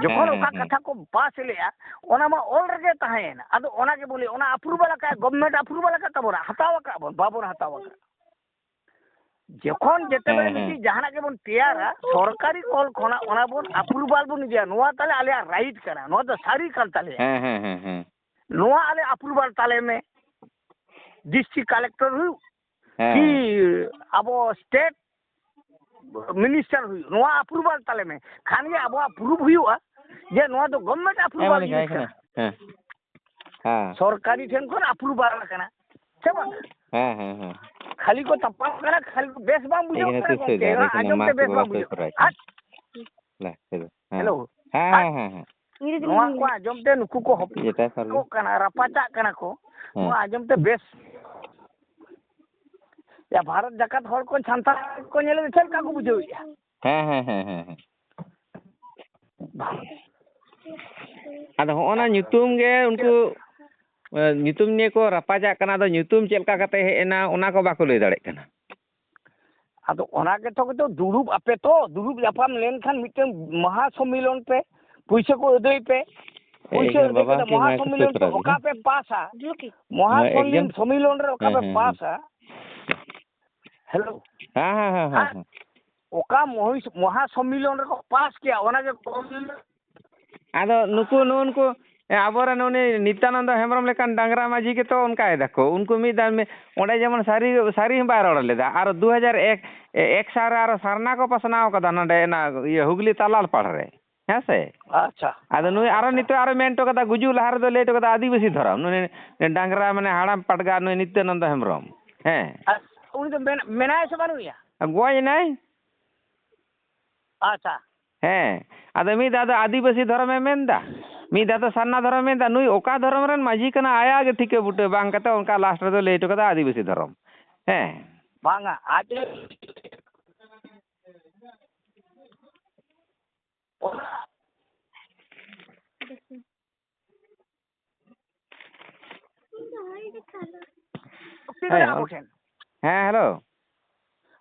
ᱡᱚᱠᱷᱚᱱ ᱦᱮᱸ, ᱦᱮᱸ, ᱚᱠᱟ ᱦᱮᱸ᱾ ᱠᱟᱛᱷᱟ ᱠᱚ ᱯᱟᱥ ᱞᱮᱜᱼᱟ, ᱚᱱᱟ ᱢᱟ ᱚᱞ ᱨᱮᱜᱮ ᱛᱟᱦᱮᱸᱭᱮᱱᱟ᱾ ᱟᱫᱚ ᱚᱱᱟ ᱜᱮ ᱵᱚᱞᱮ, ᱚᱱᱟ ᱟᱯᱨᱩᱵᱷᱟᱞ ᱟᱠᱟᱫ, ᱜᱚᱵᱷᱢᱮᱱᱴ ᱟᱯᱨᱩᱵᱷᱟᱞ ᱟᱠᱟᱫ ᱛᱟᱵᱚᱱᱟ, ᱦᱟᱛᱟᱣ ᱟᱠᱟᱫ ᱵᱚᱱ, ᱵᱟᱵᱚᱱ ᱦᱟᱛᱟᱣ ᱟᱠᱟᱫ᱾ ᱡᱚᱠᱷᱚᱱ ᱡᱮᱛᱮᱵᱮᱞᱮ ᱦᱮᱸ, ᱦᱮᱸ᱾ ᱢᱤᱫᱴᱤᱡ ᱡᱟᱦᱟᱱᱟᱜ ᱜᱮᱵᱚᱱ ᱛᱮᱭᱟᱨᱟ, ᱥᱚᱨᱠᱟᱨᱤ ᱛᱚᱞ ᱠᱷᱚᱱᱟᱜ ᱚᱱᱟ ᱵᱚᱱ ᱟᱯᱨᱩᱵᱷᱟᱞ ᱵᱚᱱ ᱤᱫᱤᱭᱟ, ᱱᱚᱣᱟ ᱛᱟᱦᱞᱮ ᱟᱞᱮᱭᱟᱜ ᱨᱟᱭᱤᱴ ᱠᱟᱱᱟ, ᱱᱚᱣᱟ ᱫᱚ ᱥᱟᱹᱨᱤ ᱠᱟᱱ ᱛᱟᱞᱮᱭᱟ᱾ ᱦᱮᱸ, ᱦᱮᱸ, ᱦᱮᱸ, ᱦᱮᱸ᱾ ᱱᱚᱣᱟ ᱟᱞᱮ ᱟᱯᱨᱩᱵᱷᱟᱞ ᱛᱟᱞᱮ ᱢᱮ, ᱰᱤᱥᱴᱨᱤᱠᱴ ᱠᱟᱞᱮᱠᱴᱚᱨ ᱦᱩᱭᱩᱜ, ᱦᱮᱸ᱾ ᱠᱤ ᱟᱵᱚ ᱥᱴᱮᱴ ᱢᱤᱱᱤᱥᱴᱟᱨ ᱦᱩᱭᱩᱜ, ᱱᱚᱣᱟ ᱟᱯᱨᱩᱵᱷᱟᱞ ᱛᱟᱞᱮ ᱢᱮ, ᱠᱷᱟᱱ ᱜᱮ ᱟᱵᱚᱣᱟᱜ ᱯᱨᱩᱯᱷ ᱦᱩᱭᱩᱜᱼᱟ ᱡᱮ ᱱᱚᱣᱟ ᱫᱚ ᱜᱚᱵᱷᱢᱮᱱᱴ ᱦᱮᱸ, ᱟᱯᱨᱩᱵᱷᱟᱞ ᱢᱟᱹᱞᱤᱠ, ᱡᱤᱱᱤᱥ ᱦᱮᱸ, ᱠᱟᱱᱟ᱾ ᱦᱮᱸ᱾ ᱦᱮᱸ᱾ ᱥᱚᱨᱠᱟᱨᱤ ᱴᱷᱮᱱ ᱠᱷᱚᱱ ᱟᱯᱨᱩᱵᱷᱟᱞ ᱟᱠᱟᱱᱟ, ᱥᱮ ᱵᱟᱝ? ᱦᱮᱸ, ᱦᱮᱸ, ᱦᱮᱸ᱾ ᱠᱷᱟᱹᱞᱤ ᱠᱚ ᱛᱟᱯᱟᱢ ᱠᱟᱱᱟ, ᱠᱷᱟᱹᱞᱤ ᱠᱚ ᱵᱮᱥ ᱵᱟᱝ ᱵᱩᱡᱷᱟᱹᱜ ᱮᱠᱷᱟᱱ ᱠᱟᱱᱟ ᱛᱤᱥ ᱜᱚᱢᱠᱮ, ᱦᱩᱭᱩᱜᱼᱟ? ᱚᱱᱟ ᱟᱸᱡᱚᱢ ᱢᱟ ᱛᱮ ᱵᱮᱥ ᱛᱚᱵᱮ ᱵᱟᱝ ᱚᱠᱚᱭ ᱵᱩᱡᱷᱟᱹᱜ ᱠᱚᱨᱟᱣ ᱠᱟᱱᱟ᱾ ᱦᱟᱴ! ᱞᱮ, ᱪᱚᱞᱚ᱾ ᱦᱮᱸ᱾ ᱦᱮᱞᱳ᱾ ᱦᱮᱸ, ᱦᱟᱴ! ᱦᱮᱸ, ᱦᱮᱸ, ᱦᱮᱸ᱾ ᱱᱚᱣᱟ ᱠᱚ ᱟᱸᱡᱚᱢ ᱛᱮ ᱱᱩᱠᱩ ᱠᱚ ᱡᱮᱴᱟ ᱥᱟᱹᱨᱤ᱾ ᱦᱚᱯᱚᱱᱚᱜ ᱠᱟᱱᱟ, ᱨᱟᱯᱟᱪᱟᱜ ᱠᱟᱱᱟ ᱠᱚ᱾ ᱦᱮᱸ᱾ ᱱᱚᱣᱟ ᱟᱸᱡᱚᱢ ᱛᱮ ᱵᱮᱥ, ᱭᱟ, ᱵᱷᱟᱨᱚᱛ ᱡᱟᱠᱟᱛ ᱦᱚᱲ ᱠᱚ, ᱥᱟᱱᱛᱟᱲ ᱠᱚ ᱧᱮᱞᱮᱫ ᱪᱮᱫ ᱞᱮᱠᱟ ᱠᱚ ᱵᱩᱡᱷᱟᱹᱣᱮᱫᱼᱟ? ᱦᱮᱸ, ᱦᱮᱸ, ᱦᱮᱸ, ᱦᱮᱸ, ᱦᱮᱸ᱾ ᱟᱫᱚ ᱦᱚᱸᱜᱼᱚ ᱱᱟ ᱧᱩᱛᱩᱢ ᱜᱮ ᱩᱱᱠᱩ, ᱮ, ᱧᱩᱛᱩᱢ ᱱᱤᱭᱮ ᱠᱚ ᱨᱟᱯᱟᱪᱟᱜ ᱠᱟᱱᱟ᱾ ᱟᱫᱚ ᱧᱩᱛᱩᱢ ᱪᱮᱫ ᱞᱮᱠᱟ ᱠᱟᱛᱮ ᱦᱮᱡ ᱮᱱᱟ, ᱚᱱᱟ ᱠᱚ ᱵᱟᱠᱚ ᱞᱟᱹᱭ ᱫᱟᱲᱮᱭᱟᱜ ᱠᱟᱱᱟ᱾ ᱟᱫᱚ ᱚᱱᱟ ᱜᱮᱛᱚ, ᱜᱮᱛᱚ ᱫᱩᱲᱩᱵ ᱟᱯᱮ ᱛᱚ, ᱫᱩᱲᱩᱵ ᱧᱟᱯᱟᱢ ᱞᱮᱱᱠᱷᱟᱱ ᱢᱤᱫᱴᱟᱝ ᱢᱚᱦᱟ ᱥᱚᱢᱢᱤᱞᱚᱱ ᱯᱮ, ᱯᱩᱭᱥᱟᱹ ᱠᱚ ᱟᱹᱫᱟᱹᱭ ᱯᱮ, ᱯᱩᱭᱥᱟᱹ ᱮᱠᱫᱚᱢ ᱟᱹᱫᱟᱹᱭ ᱵᱟᱵᱟ, ᱠᱟᱛᱮ ᱢᱚᱦᱟ ᱢᱟᱭᱤᱠ ᱥᱚᱢᱢᱤᱞᱚᱱ ᱯᱮ ᱥᱩᱛᱨᱚ ᱚᱠᱟ ᱜᱮ᱾ ᱯᱮ ᱯᱟᱥᱟ, ᱢᱚᱦᱟ ᱦᱮᱸ, ᱮᱠᱫᱚᱢ᱾ ᱥᱚᱢᱢᱤᱞᱚᱱ ᱨᱮ ᱚᱠᱟ ᱦᱮᱸ, ᱯᱮ ᱦᱮᱸ, ᱦᱮᱸ᱾ ᱯᱟᱥᱟ᱾ ᱦᱮᱞᱳ᱾ ᱦᱮᱸ, ᱦᱮᱸ, ᱦᱮᱸ, ᱦᱮᱸ, ᱟᱨ ᱦᱮᱸ᱾ ᱚᱠᱟ ᱢᱚᱦᱤ-, ᱢᱚᱦᱟ ᱥᱚᱢᱢᱤᱞᱚᱱ ᱨᱮᱠᱚ ᱯᱟᱥ ᱠᱮᱭᱟ, ᱚᱱᱟ ᱜᱮ ᱠᱚᱢ᱾ ᱟᱫᱚ ᱱᱩᱠᱩ, ᱱᱩᱜᱼᱩ ᱱᱩᱠᱩ, ᱮ, ᱟᱵᱚᱨᱮᱱ ᱩᱱᱤ ᱱᱤᱛᱭᱟᱱᱚᱱᱫᱚ ᱦᱮᱢᱵᱨᱚᱢ ᱞᱮᱠᱟᱱ ᱰᱟᱝᱨᱟ ᱢᱟᱹᱡᱷᱤ ᱜᱮᱛᱚ ᱚᱱᱠᱟᱭ ᱫᱟᱠᱚ᱾ ᱩᱱᱠᱩ ᱢᱤᱫ ᱫᱷᱟᱣ ᱢᱤ-, ᱚᱸᱰᱮ ᱡᱮᱢᱚᱱ ᱥᱟᱹᱨᱤ, ᱥᱟᱹᱨᱤ ᱦᱚᱸ ᱵᱟᱭ ᱨᱚᱲ ᱞᱮᱫᱟ᱾ ᱟᱨ ᱫᱩ ᱦᱟᱡᱟᱨ ᱮᱠ, ᱮ, ᱮᱠ ᱥᱟᱞ ᱨᱮ ᱟᱨᱚ ᱥᱟᱨᱱᱟ ᱠᱚ ᱯᱟᱥᱱᱟᱣ ᱠᱟᱫᱟ ᱱᱚᱰᱮ ᱚᱱᱟ ᱤᱭᱟᱹ ᱦᱩᱜᱽᱞᱤ ᱛᱟᱞᱟᱞ ᱯᱟᱲ ᱨᱮ᱾ ᱦᱮᱸ ᱥᱮ? ᱟᱪᱪᱷᱟ᱾ ᱟᱫᱚ ᱱᱩᱭ ᱟᱨᱚ ᱱᱤᱛᱚᱜ ᱟᱨᱚ ᱢᱮᱱ ᱦᱚᱴᱚ ᱠᱟᱫᱟ, ᱜᱩᱡᱩᱜ ᱞᱟᱦᱟ ᱨᱮᱫᱚ ᱞᱟᱹᱭ ᱦᱚᱴᱚ ᱠᱟᱫᱟ ᱟᱹᱫᱤᱵᱟᱹᱥᱤ ᱫᱷᱚᱨᱚᱢ᱾ ᱱᱩᱭ ᱰᱟᱝᱨᱟ ᱢᱟᱱᱮ ᱦᱟᱲᱟᱢ ᱯᱟᱴᱜᱟ ᱱᱩᱭ ᱱᱤᱛᱭᱟᱱᱚᱱᱫᱚ ᱦᱮᱢᱵᱨᱚᱢ᱾ ᱦᱮᱸ᱾ ᱟᱨ ᱩᱱᱤ ᱫᱚ ᱢᱮᱱ-, ᱢᱮᱱᱟᱭᱟ ᱥᱮ ᱵᱟᱹᱱᱩᱜ ᱮᱭᱟ? ᱜᱚᱡ ᱮᱱᱟᱭ᱾ ᱟᱪᱪᱷᱟ᱾ ᱦᱮᱸ, ᱟᱫᱚ ᱢᱤᱫ ᱫᱷᱟᱣ ᱫᱚ ᱟᱹᱫᱤᱵᱟᱹᱥᱤ ᱫᱷᱚᱨᱚᱢᱮ ᱢᱮᱱᱫᱟ, ᱢᱤᱫ ᱫᱷᱟᱣ ᱫᱚ ᱥᱟᱨᱱᱟ ᱫᱷᱚᱨᱚᱢᱮ ᱢᱮᱱᱫᱟ᱾ ᱱᱩᱭ ᱚᱠᱟ ᱫᱷᱚᱨᱚᱢ ᱨᱮᱱ ᱢᱟᱹᱡᱷᱤ ᱠᱟᱱᱟ, ᱟᱭᱟᱜ ᱜᱮ ᱴᱷᱤᱠᱟᱹ ᱵᱩᱴᱟᱹ ᱵᱟᱝ ᱠᱟᱛᱮ ᱚᱱᱠᱟ ᱞᱟᱥᱴ ᱨᱮᱫᱚ ᱞᱟᱹᱭ ᱦᱚᱴᱚ ᱠᱟᱫᱟ ᱟᱹᱫᱤᱵᱟᱹᱥᱤ ᱫᱷᱚᱨᱚᱢ᱾ ᱦᱮᱸ᱾ ᱵᱟᱝᱟ, ᱟᱡ ᱮ ᱚᱱᱟ ᱦᱮᱸ, ᱟᱵᱚ ᱴᱷᱮᱱ᱾ ᱦᱮᱸ, ᱦᱮᱞᱳ᱾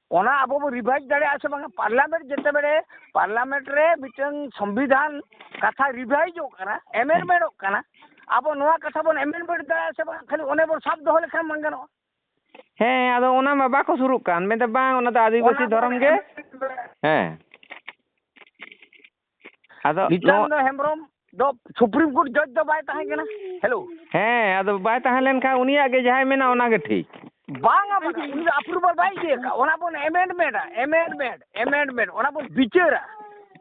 ᱚᱱᱟ ᱟᱵᱚ ᱵᱚ ᱨᱤᱵᱷᱟᱭᱤᱡᱽ ᱫᱟᱲᱮᱭᱟᱜᱼᱟ ᱥᱮ ᱵᱟᱝᱟ? ᱯᱟᱨᱞᱟᱢᱮᱱᱴ ᱡᱮᱛᱮ ᱵᱮᱲᱮ, ᱯᱟᱨᱞᱟᱢᱮᱱᱴ ᱨᱮ ᱢᱤᱫᱴᱟᱝ ᱥᱚᱝᱵᱤᱫᱷᱟᱱ ᱠᱟᱛᱷᱟ ᱨᱤᱵᱷᱟᱭᱤᱡᱚᱜ ᱠᱟᱱᱟ, ᱮᱢᱮᱱᱰᱢᱮᱱᱴᱚᱜ ᱠᱟᱱᱟ, ᱟᱵᱚ ᱱᱚᱣᱟ ᱠᱟᱛᱷᱟ ᱵᱚᱱ ᱮᱢᱮᱱᱰᱢᱮᱱᱴ ᱫᱟᱲᱮᱭᱟᱜᱼᱟ ᱥᱮ ᱵᱟᱝ? ᱠᱷᱟᱹᱞᱤ ᱚᱱᱮ ᱵᱚᱱ ᱥᱟᱵ ᱫᱚᱦᱚ ᱞᱮᱠᱷᱟᱱ ᱵᱟᱝ ᱜᱟᱱᱚᱜᱼᱟ? ᱦᱮᱸ, ᱟᱫᱚ ᱚᱱᱟ ᱢᱟ ᱵᱟᱠᱚ ᱥᱩᱨᱩᱜ ᱠᱟᱱ᱾ ᱢᱮᱱᱫᱟ, "ᱵᱟᱝ, ᱚᱱᱟ ᱫᱚ ᱟᱹᱫᱤᱵᱟᱹᱥᱤ ᱚᱱᱟ ᱫᱷᱚᱨᱚᱢ ᱵᱚᱱ ᱜᱮ᱾" ᱮᱢᱮᱱᱰᱢᱮᱱᱴ ᱟᱫᱚ ᱱᱤᱛᱟᱝ ᱱᱚᱣᱟ ᱫᱚ ᱦᱮᱢᱵᱨᱚᱢ ᱫᱚ ᱥᱩᱯᱨᱤᱢ ᱠᱳᱨᱴ ᱡᱚᱡᱽ ᱫᱚ ᱵᱟᱭ ᱛᱟᱦᱮᱸ ᱠᱟᱱᱟ᱾ ᱦᱮᱞᱳ᱾ ᱦᱮᱸ, ᱟᱫᱚ ᱵᱟᱭ ᱛᱟᱦᱮᱸ ᱞᱮᱱᱠᱷᱟᱱ ᱩᱱᱤᱭᱟᱜ ᱜᱮ ᱡᱟᱦᱟᱸᱭ ᱢᱮᱱᱟ ᱚᱱᱟ ᱜᱮ ᱴᱷᱤᱠ᱾ ᱵᱟᱝᱟ, ᱵᱟᱝᱟ, ᱩᱱᱤ ᱫᱚ ᱟᱯᱨᱩᱵᱷᱟᱞ ᱵᱟᱭ ᱤᱫᱤ ᱟᱠᱟᱫ᱾ ᱚᱱᱟ ᱵᱚᱱ ᱮᱢᱮᱱᱰᱢᱮᱱᱴᱟ, ᱮᱢᱮᱱᱰᱢᱮᱱᱴ, ᱮᱢᱮᱱᱰᱢᱮᱱᱴ, ᱚᱱᱟ ᱵᱚᱱ ᱵᱤᱪᱟᱹᱨᱟ᱾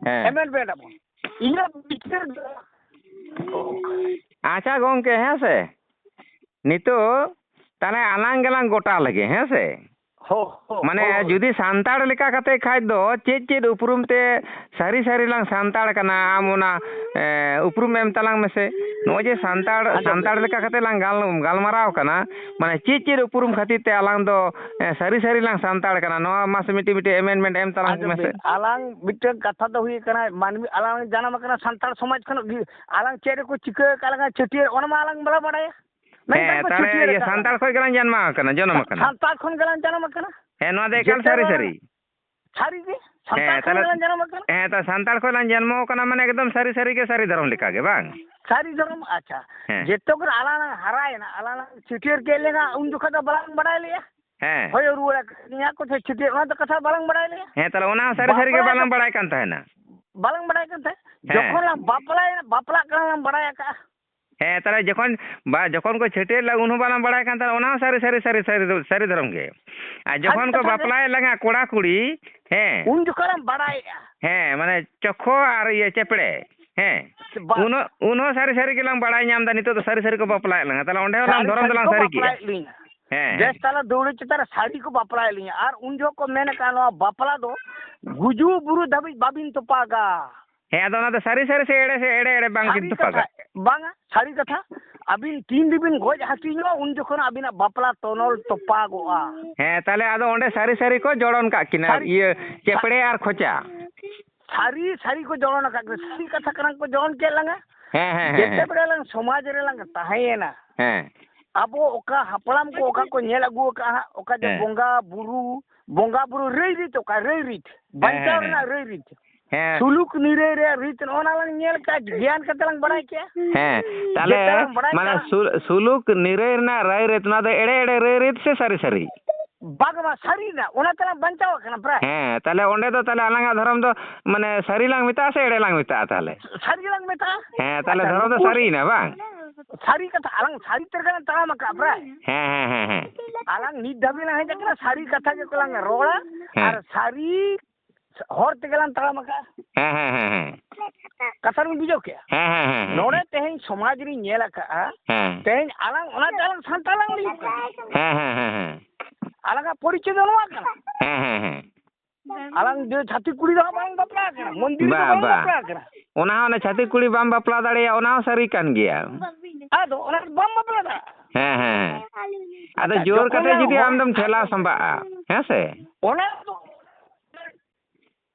ᱦᱮᱸ᱾ ᱮᱢᱮᱱᱰᱢᱮᱱᱴ ᱟᱵᱚᱱ᱾ ᱤᱧᱟᱹᱜ ᱵᱤᱪᱟᱹᱨ ᱫᱚ ᱟᱪᱪᱷᱟ ᱜᱚᱢᱠᱮ, ᱦᱮᱸ ᱥᱮ, ᱱᱤᱛᱚᱜ ᱛᱟᱦᱞᱮ ᱟᱞᱟᱝ ᱜᱮᱞᱟᱝ ᱜᱚᱴᱟ ᱞᱮᱜᱮ, ᱦᱮᱸ ᱥᱮ? ᱦᱳ, ᱦᱳ, ᱢᱟᱱᱮ ᱦᱳ, ᱦᱳ᱾ ᱡᱩᱫᱤ ᱥᱟᱱᱛᱟᱲ ᱞᱮᱠᱟ ᱠᱟᱛᱮ ᱠᱷᱟᱡ ᱫᱚ ᱪᱮᱫ ᱪᱮᱫ ᱩᱯᱨᱩᱢ ᱛᱮ ᱥᱟᱹᱨᱤ ᱥᱟᱹᱨᱤ ᱞᱟᱝ ᱥᱟᱱᱛᱟᱲ ᱠᱟᱱᱟ? ᱟᱢ ᱚᱱᱟ, ᱮ, ᱩᱯᱨᱩᱢ ᱮᱢ ᱛᱟᱞᱟᱝ ᱢᱮᱥᱮ᱾ ᱱᱚᱜᱼᱚᱭ ᱡᱮ ᱥᱟᱱᱛᱟᱲ, ᱟᱸᱡᱚᱢ ᱵᱤᱱ᱾ ᱥᱟᱱᱛᱟᱲ ᱞᱮᱠᱟ ᱠᱟᱛᱮ ᱞᱟᱝ ᱜᱟᱞ-, ᱜᱟᱞᱢᱟᱨᱟᱣ ᱠᱟᱱᱟ, ᱢᱟᱱᱮ ᱪᱮᱫ ᱪᱮᱫ ᱩᱯᱨᱩᱢ ᱠᱷᱟᱹᱛᱤᱨ ᱛᱮ ᱟᱞᱟᱝ ᱫᱚ, ᱮ, ᱥᱟᱹᱨᱤ ᱥᱟᱹᱨᱤ ᱞᱟᱝ ᱥᱟᱱᱛᱟᱲ ᱠᱟᱱᱟ? ᱱᱚᱣᱟ ᱢᱟᱥᱮ ᱢᱤᱫᱴᱤᱡ, ᱢᱤᱫᱴᱤᱡ ᱮᱢᱮᱱᱰᱢᱮᱱᱴ ᱮᱢ ᱛᱟᱞᱟᱝ ᱟᱸᱡᱚᱢ ᱢᱮᱥᱮ᱾ ᱵᱤᱱ, ᱟᱞᱟᱝ ᱢᱤᱫᱴᱟᱝ ᱠᱟᱛᱷᱟ ᱫᱚ ᱦᱩᱭ ᱠᱟᱱᱟ, ᱢᱟᱹᱱᱢᱤ ᱟᱞᱟᱝ ᱡᱟᱱᱟᱢ ᱟᱠᱟᱱᱟ ᱥᱟᱱᱛᱟᱲ ᱥᱚᱢᱟᱡᱽ ᱠᱷᱚᱱ ᱜᱮ, ᱟᱞᱟᱝ ᱪᱮᱫ ᱨᱮᱠᱚ ᱪᱤᱠᱟᱹ ᱟᱠᱟᱫ ᱞᱟᱝᱟ ᱪᱷᱟᱹᱴᱭᱟᱹᱨ, ᱚᱱᱟ ᱢᱟ ᱟᱞᱟᱝ ᱵᱟᱞᱮ ᱵᱟᱲᱟᱭᱟ᱾ ᱢᱮᱱᱠᱷᱟᱱ ᱦᱮᱸ, ᱠᱚ ᱛᱟᱦᱞᱮ ᱪᱷᱟᱹᱴᱭᱟᱹᱨ ᱤᱭᱟᱹ ᱟᱠᱟᱫ ᱥᱟᱱᱛᱟᱲ ᱞᱟᱝᱟ᱾ ᱠᱷᱚᱱ ᱜᱮᱞᱟᱝ ᱡᱟᱱᱟᱢ ᱟᱠᱟᱱᱟ, ᱡᱚᱱᱚᱢ ᱟᱠᱟᱱᱟ᱾ ᱥᱟᱱᱛᱟᱲ ᱠᱷᱚᱱ ᱜᱮᱞᱟᱝ ᱡᱟᱱᱟᱢ ᱟᱠᱟᱱᱟ᱾ ᱦᱮᱸ, ᱱᱚᱣᱟ ᱫᱚ ᱮᱠᱟᱞ ᱡᱮᱛᱮ ᱥᱟᱹᱨᱤ ᱵᱟᱝ ᱥᱟᱹᱨᱤ᱾ ᱥᱟᱹᱨᱤ ᱜᱮ, ᱥᱟᱱᱛᱟᱲ ᱦᱮᱸ, ᱠᱷᱚᱱ ᱛᱟᱦᱞᱮ, ᱜᱮᱞᱟᱝ ᱡᱟᱱᱟᱢ ᱟᱠᱟᱱᱟ᱾ ᱦᱮᱸ, ᱛᱚ ᱥᱟᱱᱛᱟᱲ ᱠᱷᱚᱱ ᱞᱟᱝ ᱡᱚᱱᱢᱚ ᱟᱠᱟᱱᱟ, ᱢᱟᱱᱮ ᱮᱠᱫᱚᱢ ᱥᱟᱹᱨᱤ ᱥᱟᱹᱨᱤ ᱜᱮ ᱥᱟᱹᱨᱤ ᱫᱷᱚᱨᱚᱢ ᱞᱮᱠᱟ ᱜᱮ, ᱵᱟᱝ? ᱥᱟᱹᱨᱤ ᱫᱷᱚᱨᱚᱢ, ᱟᱪᱪᱷᱟ᱾ ᱦᱮᱸ᱾ ᱡᱮᱛᱚ ᱠᱷᱚᱱ ᱟᱞᱟᱝ ᱞᱟᱝ ᱦᱟᱨᱟᱭᱮᱱᱟ, ᱟᱞᱟᱝ ᱞᱟᱝ ᱪᱷᱟᱹᱴᱭᱟᱹᱨ ᱠᱮᱫ ᱞᱮᱱᱟ, ᱩᱱ ᱡᱚᱠᱷᱚᱱ ᱫᱚ ᱵᱟᱞᱟᱝ ᱵᱟᱲᱟᱭ ᱞᱮᱜᱼᱟ᱾ ᱦᱮᱸ᱾ ᱦᱚᱭ ᱨᱩᱣᱟᱹᱲ ᱟᱠᱟᱫ ᱞᱤᱧᱟ ᱠᱚ ᱥᱮ ᱪᱷᱟᱹᱴᱭᱟᱹᱨ, ᱚᱱᱟ ᱫᱚ ᱠᱟᱛᱷᱟ ᱵᱟᱞᱟᱝ ᱵᱟᱲᱟᱭ ᱞᱮᱜᱼᱟ᱾ ᱦᱮᱸ, ᱛᱟᱦᱞᱮ ᱚᱱᱟ ᱦᱚᱸ ᱥᱟᱹᱨᱤ ᱥᱟᱹᱨᱤ ᱜᱮ ᱵᱟᱯᱞᱟ ᱵᱟᱞᱟᱝ ᱫᱚ ᱵᱟᱲᱟᱭ ᱠᱟᱱ ᱛᱟᱦᱮᱱᱟ᱾ ᱵᱟᱞᱟᱝ ᱵᱟᱲᱟᱭ ᱠᱟᱱ ᱛᱟᱦᱮᱸᱫ᱾ ᱦᱮᱸ᱾ ᱡᱚᱠᱷᱚᱱ ᱞᱟᱝ ᱵᱟᱯᱞᱟᱭᱮᱱᱟ, ᱵᱟᱯᱞᱟᱜ ᱠᱟᱱᱟ ᱞᱟᱝ ᱵᱟᱲᱟᱭ ᱟᱠᱟᱫᱼᱟ᱾ ᱦᱮᱸ, ᱛᱟᱦᱞᱮ ᱡᱚᱠᱷᱚᱱ ᱵᱟ-, ᱡᱚᱠᱷᱚᱱ ᱠᱚ ᱪᱷᱟᱹᱴᱭᱟᱹᱨ ᱞᱮᱫ, ᱩᱱ ᱦᱚᱸ ᱵᱟᱞᱟᱝ ᱵᱟᱲᱟᱭ ᱠᱟᱱ ᱛᱟᱦᱮᱱᱟ, ᱚᱱᱟ ᱦᱚᱸ ᱥᱟᱹᱨᱤ, ᱥᱟᱹᱨᱤ, ᱥᱟᱹᱨᱤ, ᱥᱟᱹᱨᱤ ᱫᱷᱚᱨᱚᱢ ᱜᱮ᱾ ᱟᱨ ᱡᱚᱠᱷᱚᱱ ᱥᱟᱹᱨᱤ ᱠᱚ ᱠᱟᱛᱷᱟ ᱜᱮ᱾ ᱵᱟᱯᱞᱟᱭᱮᱫ ᱞᱟᱝᱟ ᱠᱚᱲᱟ ᱠᱩᱲᱤ, ᱦᱮᱸ᱾ ᱩᱱ ᱡᱚᱠᱷᱚᱱ ᱞᱟᱝ ᱵᱟᱲᱟᱭᱮᱫᱼᱟ᱾ ᱦᱮᱸ, ᱢᱟᱱᱮ ᱪᱚᱠᱷᱚ ᱟᱨ ᱤᱭᱟᱹ ᱪᱮᱯᱲᱮ, ᱦᱮᱸ᱾ ᱵᱟᱥ᱾ ᱩᱱ ᱦᱚᱸ, ᱩᱱ ᱦᱚᱸ ᱥᱟᱹᱨᱤ, ᱥᱟᱹᱨᱤ ᱜᱮᱞᱟᱝ ᱵᱟᱲᱟᱭ ᱧᱟᱢ ᱮᱫᱟ, ᱱᱤᱛᱚᱜ ᱫᱚ ᱥᱟᱹᱨᱤ, ᱥᱟᱹᱨᱤ ᱠᱚ ᱵᱟᱯᱞᱟᱭᱮᱫ ᱞᱟᱝᱟ᱾ ᱛᱟᱦᱞᱮ ᱚᱸᱰᱮ ᱦᱚᱸ ᱞᱟᱝ ᱥᱟᱹᱨᱤ, ᱫᱷᱚᱨᱚᱢ ᱥᱟᱹᱨᱤ ᱫᱚᱞᱟᱝ ᱠᱚ ᱥᱟᱹᱨᱤ ᱠᱮᱜᱼᱟ᱾ ᱵᱟᱯᱞᱟᱭᱮᱫ ᱞᱤᱧᱟ᱾ ᱦᱮᱸ, ᱵᱮᱥ, ᱦᱮᱸ᱾ ᱛᱟᱦᱞᱮ ᱫᱟᱹᱣᱲᱟᱹ ᱪᱮᱛᱟᱱ ᱨᱮ ᱥᱟᱹᱨᱤ ᱠᱚ ᱵᱟᱯᱞᱟᱭᱮᱫ ᱞᱤᱧᱟ᱾ ᱟᱨ ᱩᱱ ᱡᱚᱦᱚᱜ ᱠᱚ ᱢᱮᱱ ᱟᱠᱟᱫ, "ᱱᱚᱣᱟ ᱵᱟᱯᱞᱟ ᱫᱚ ᱜᱩᱡᱩᱜ ᱵᱩᱨᱩ ᱫᱷᱟᱹᱵᱤᱡ ᱵᱟᱵᱤᱱ ᱛᱚᱯᱟᱜᱟ᱾" ᱦᱮᱸ, ᱟᱫᱚ ᱚᱱᱟ ᱫᱚ ᱥᱟᱹᱨᱤ ᱥᱟᱹᱨᱤ ᱥᱮ ᱮᱲᱮ ᱥᱮ ᱮᱲᱮ ᱮᱲᱮ ᱵᱟᱝ ᱠᱤᱱ ᱥᱟᱹᱨᱤ ᱛᱚᱯᱟᱜᱟ? ᱠᱟᱛᱷᱟ, ᱵᱟᱝᱟ, ᱥᱟᱹᱨᱤ ᱠᱟᱛᱷᱟ᱾ ᱟᱹᱵᱤᱱ ᱛᱤᱱ ᱨᱮᱵᱤᱱ ᱜᱚᱡ ᱦᱟᱹᱴᱤᱧᱚᱜᱼᱟ, ᱩᱱ ᱡᱚᱠᱷᱚᱱ ᱟᱹᱵᱤᱱᱟᱜ ᱵᱟᱯᱞᱟ ᱛᱚᱱᱚᱞ ᱛᱚᱯᱟᱜᱚᱜᱼᱟ᱾ ᱦᱮᱸ, ᱛᱟᱦᱞᱮ ᱟᱫᱚ ᱚᱸᱰᱮ ᱥᱟᱹᱨᱤ ᱥᱟᱹᱨᱤ ᱠᱚ ᱡᱚᱲᱚᱱ ᱠᱟᱜ ᱠᱤᱱᱟ, ᱥᱟᱹᱨᱤ, ᱤᱭᱟᱹ, ᱪᱮᱯᱲᱮ ᱟᱨ ᱠᱷᱚᱪᱟ᱾ ᱥᱟᱹᱨᱤ, ᱥᱟᱹᱨᱤ ᱠᱚ ᱡᱚᱲᱚᱱ ᱟᱠᱟᱫ ᱠᱤᱱᱟ, ᱥᱟᱹᱨᱤ ᱠᱟᱛᱷᱟ ᱠᱟᱱᱟ ᱠᱚ ᱡᱚᱲᱚᱱ ᱠᱮᱫ ᱞᱟᱝᱟ᱾ ᱦᱮᱸ, ᱦᱮᱸ, ᱦᱮᱸ, ᱡᱮᱛᱮ ᱦᱮᱸ᱾ ᱵᱮᱲᱟ ᱞᱟᱝ ᱥᱚᱢᱟᱡᱽ ᱨᱮᱞᱟᱝ ᱛᱟᱦᱮᱸᱭᱮᱱᱟ, ᱦᱮᱸ᱾ ᱟᱵᱚ ᱚᱠᱟ ᱦᱟᱯᱲᱟᱢ ᱠᱚ ᱚᱠᱟ ᱠᱚ ᱧᱮᱞ ᱟᱹᱜᱩ ᱟᱠᱟᱫᱼᱟ ᱦᱟᱸᱜ, ᱚᱠᱟ ᱡᱮ ᱦᱮᱸ᱾ ᱵᱚᱸᱜᱟ ᱵᱩᱨᱩ, ᱵᱚᱸᱜᱟ ᱵᱩᱨᱩ ᱨᱟᱹᱭ ᱨᱤᱛ, ᱚᱠᱟ ᱨᱟᱹᱭ ᱨᱤᱛ, ᱦᱮᱸ, ᱵᱟᱧᱪᱟᱣ ᱦᱮᱸ, ᱨᱮᱱᱟᱜ ᱦᱮᱸ᱾ ᱨᱟᱹᱭ ᱨᱤᱛ, ᱦᱮᱸ᱾ ᱥᱩᱞᱩᱠ ᱱᱤᱨᱟᱹᱭ ᱨᱮᱭᱟᱜ ᱨᱤᱛ, ᱱᱚᱜᱼᱚ ᱱᱟ ᱞᱟᱝ ᱧᱮᱞ ᱠᱟᱜᱼᱟ, ᱜᱮᱭᱟᱱ ᱠᱟᱛᱮ ᱞᱟᱝ ᱵᱟᱲᱟᱭ ᱠᱮᱜᱼᱟ᱾ ᱦᱮᱸ, ᱛᱟᱦᱞᱮ ᱡᱮᱛᱮ ᱞᱟᱝ ᱵᱟᱲᱟᱭ ᱢᱟᱱᱮ ᱠᱟᱜᱼᱟ᱾ ᱥᱩ-, ᱥᱩᱞᱩᱠ ᱱᱤᱨᱟᱹᱭ ᱨᱮᱱᱟᱜ ᱨᱟᱹᱭ ᱨᱤᱛ, ᱱᱚᱣᱟ ᱫᱚ ᱮᱲᱮ ᱮᱲᱮ ᱨᱟᱹᱭ ᱨᱤᱛ ᱥᱮ ᱥᱟᱹᱨᱤ ᱥᱟᱹᱨᱤ? ᱵᱟᱝ, ᱵᱟᱝ, ᱥᱟᱹᱨᱤ ᱨᱮᱱᱟᱜ, ᱚᱱᱟ ᱛᱮᱞᱟᱝ ᱵᱟᱧᱪᱟᱣ ᱟᱠᱟᱱᱟ ᱯᱨᱟᱭ᱾ ᱦᱮᱸ, ᱛᱟᱦᱞᱮ ᱚᱸᱰᱮ ᱫᱚ ᱛᱟᱦᱞᱮ ᱟᱞᱟᱝᱟᱜ ᱫᱷᱚᱨᱚᱢ ᱫᱚ ᱢᱟᱱᱮ ᱥᱟᱹᱨᱤ ᱞᱟᱝ ᱢᱮᱛᱟᱜᱼᱟ ᱥᱮ ᱮᱲᱮ ᱞᱟᱝ ᱢᱮᱛᱟᱜᱼᱟ ᱛᱟᱦᱞᱮ? ᱥᱟᱹᱨᱤ ᱜᱮᱞᱟᱝ ᱢᱮᱛᱟᱜᱼᱟ᱾ ᱦᱮᱸ, ᱛᱟᱦᱞᱮ ᱟᱪᱪᱷᱟ, ᱫᱷᱚᱨᱚᱢ ᱫᱚ ᱱᱩᱠᱩ ᱥᱟᱹᱨᱤᱭᱮᱱᱟ ᱵᱟᱝ? ᱥᱟᱹᱨᱤ ᱠᱟᱛᱷᱟ, ᱟᱞᱟᱝ ᱥᱟᱹᱨᱤ ᱛᱮᱜᱮ ᱞᱟᱝ ᱛᱟᱲᱟᱢ ᱟᱠᱟᱫᱼᱟ ᱯᱨᱟᱭ᱾ ᱦᱮᱸ, ᱦᱮᱸ, ᱦᱮᱸ, ᱦᱮᱸ᱾ ᱟᱞᱟᱝ ᱱᱤᱛ ᱫᱷᱟᱹᱵᱤᱡ ᱞᱟᱝ ᱦᱮᱡ ᱟᱠᱟᱱᱟ, ᱥᱟᱹᱨᱤ ᱠᱟᱛᱷᱟ ᱜᱮᱠᱚ ᱞᱟᱝ ᱨᱚᱲᱟ, ᱦᱮᱸ᱾ ᱟᱨ ᱥᱟᱹᱨᱤ ᱦᱚᱨ ᱛᱮᱜᱮ ᱞᱟᱝ ᱛᱟᱲᱟᱢ ᱟᱠᱟᱫᱼᱟ᱾ ᱦᱮᱸ, ᱦᱮᱸ, ᱦᱮᱸ, ᱦᱮᱸ᱾ ᱠᱟᱛᱷᱟ ᱵᱤᱱ ᱵᱩᱡᱷᱟᱹᱣ ᱠᱮᱜᱼᱟ? ᱦᱮᱸ, ᱦᱮᱸ, ᱦᱮᱸ, ᱦᱮᱸ᱾ ᱱᱚᱰᱮ ᱛᱮᱦᱮᱧ ᱥᱚᱢᱟᱡᱽ ᱨᱤᱧ ᱧᱮᱞ ᱟᱠᱟᱫᱼᱟ, ᱦᱮᱸ᱾ ᱛᱮᱦᱮᱧ ᱟᱞᱟᱝ ᱚᱱᱟᱛᱮ ᱟᱞᱟᱝ ᱥᱟᱱᱛᱟᱲ ᱞᱟᱝ ᱞᱟᱹᱭᱚᱜ ᱠᱟᱱᱟ᱾ ᱦᱮᱸ, ᱦᱮᱸ, ᱦᱮᱸ, ᱦᱮᱸ᱾ ᱟᱞᱟᱝᱟᱜ ᱯᱚᱨᱤᱪᱚᱭ ᱫᱚ ᱱᱚᱣᱟ ᱠᱟᱱᱟ᱾ ᱦᱮᱸ, ᱦᱮᱸ, ᱦᱮᱸ᱾ ᱟᱞᱟᱝ ᱡᱮ ᱪᱷᱟᱹᱛᱤᱠ ᱠᱩᱲᱤ ᱫᱚ ᱦᱟᱸᱜ ᱵᱟᱝ ᱵᱟᱯᱞᱟ ᱠᱟᱱᱟ, ᱢᱚᱱᱫᱤᱨ ᱫᱚ ᱵᱟ, ᱵᱟᱝ ᱵᱟ᱾ ᱵᱟᱯᱞᱟ ᱠᱟᱱᱟ᱾ ᱚᱱᱟ ᱦᱚᱸ, ᱚᱱᱟ ᱪᱷᱟᱹᱛᱤᱠ ᱠᱩᱲᱤ ᱵᱟᱢ ᱵᱟᱯᱞᱟ ᱫᱟᱲᱮᱭᱟᱜᱼᱟ, ᱚᱱᱟ ᱦᱚᱸ ᱥᱟᱹᱨᱤ ᱠᱟᱱ ᱜᱮᱭᱟ᱾ ᱟᱫᱚ ᱚᱱᱟ ᱫᱚ ᱵᱟᱢ ᱵᱟᱯᱞᱟ ᱫᱟᱲᱮᱭᱟᱜᱼᱟ᱾ ᱦᱮᱸ, ᱦᱮᱸ, ᱦᱮᱸ᱾ ᱟᱫᱚ ᱟᱪᱪᱷᱟ, ᱡᱳᱨ ᱠᱟᱛᱮ ᱡᱚᱠᱷᱚᱱᱮᱢ ᱡᱩᱫᱤ ᱦᱚᱸ ᱟᱢ ᱫᱚᱢ ᱴᱷᱮᱞᱟᱣ ᱥᱟᱢᱵᱟᱜᱼᱟ, ᱦᱮᱸ ᱥᱮ? ᱚᱱᱟ ᱫᱚ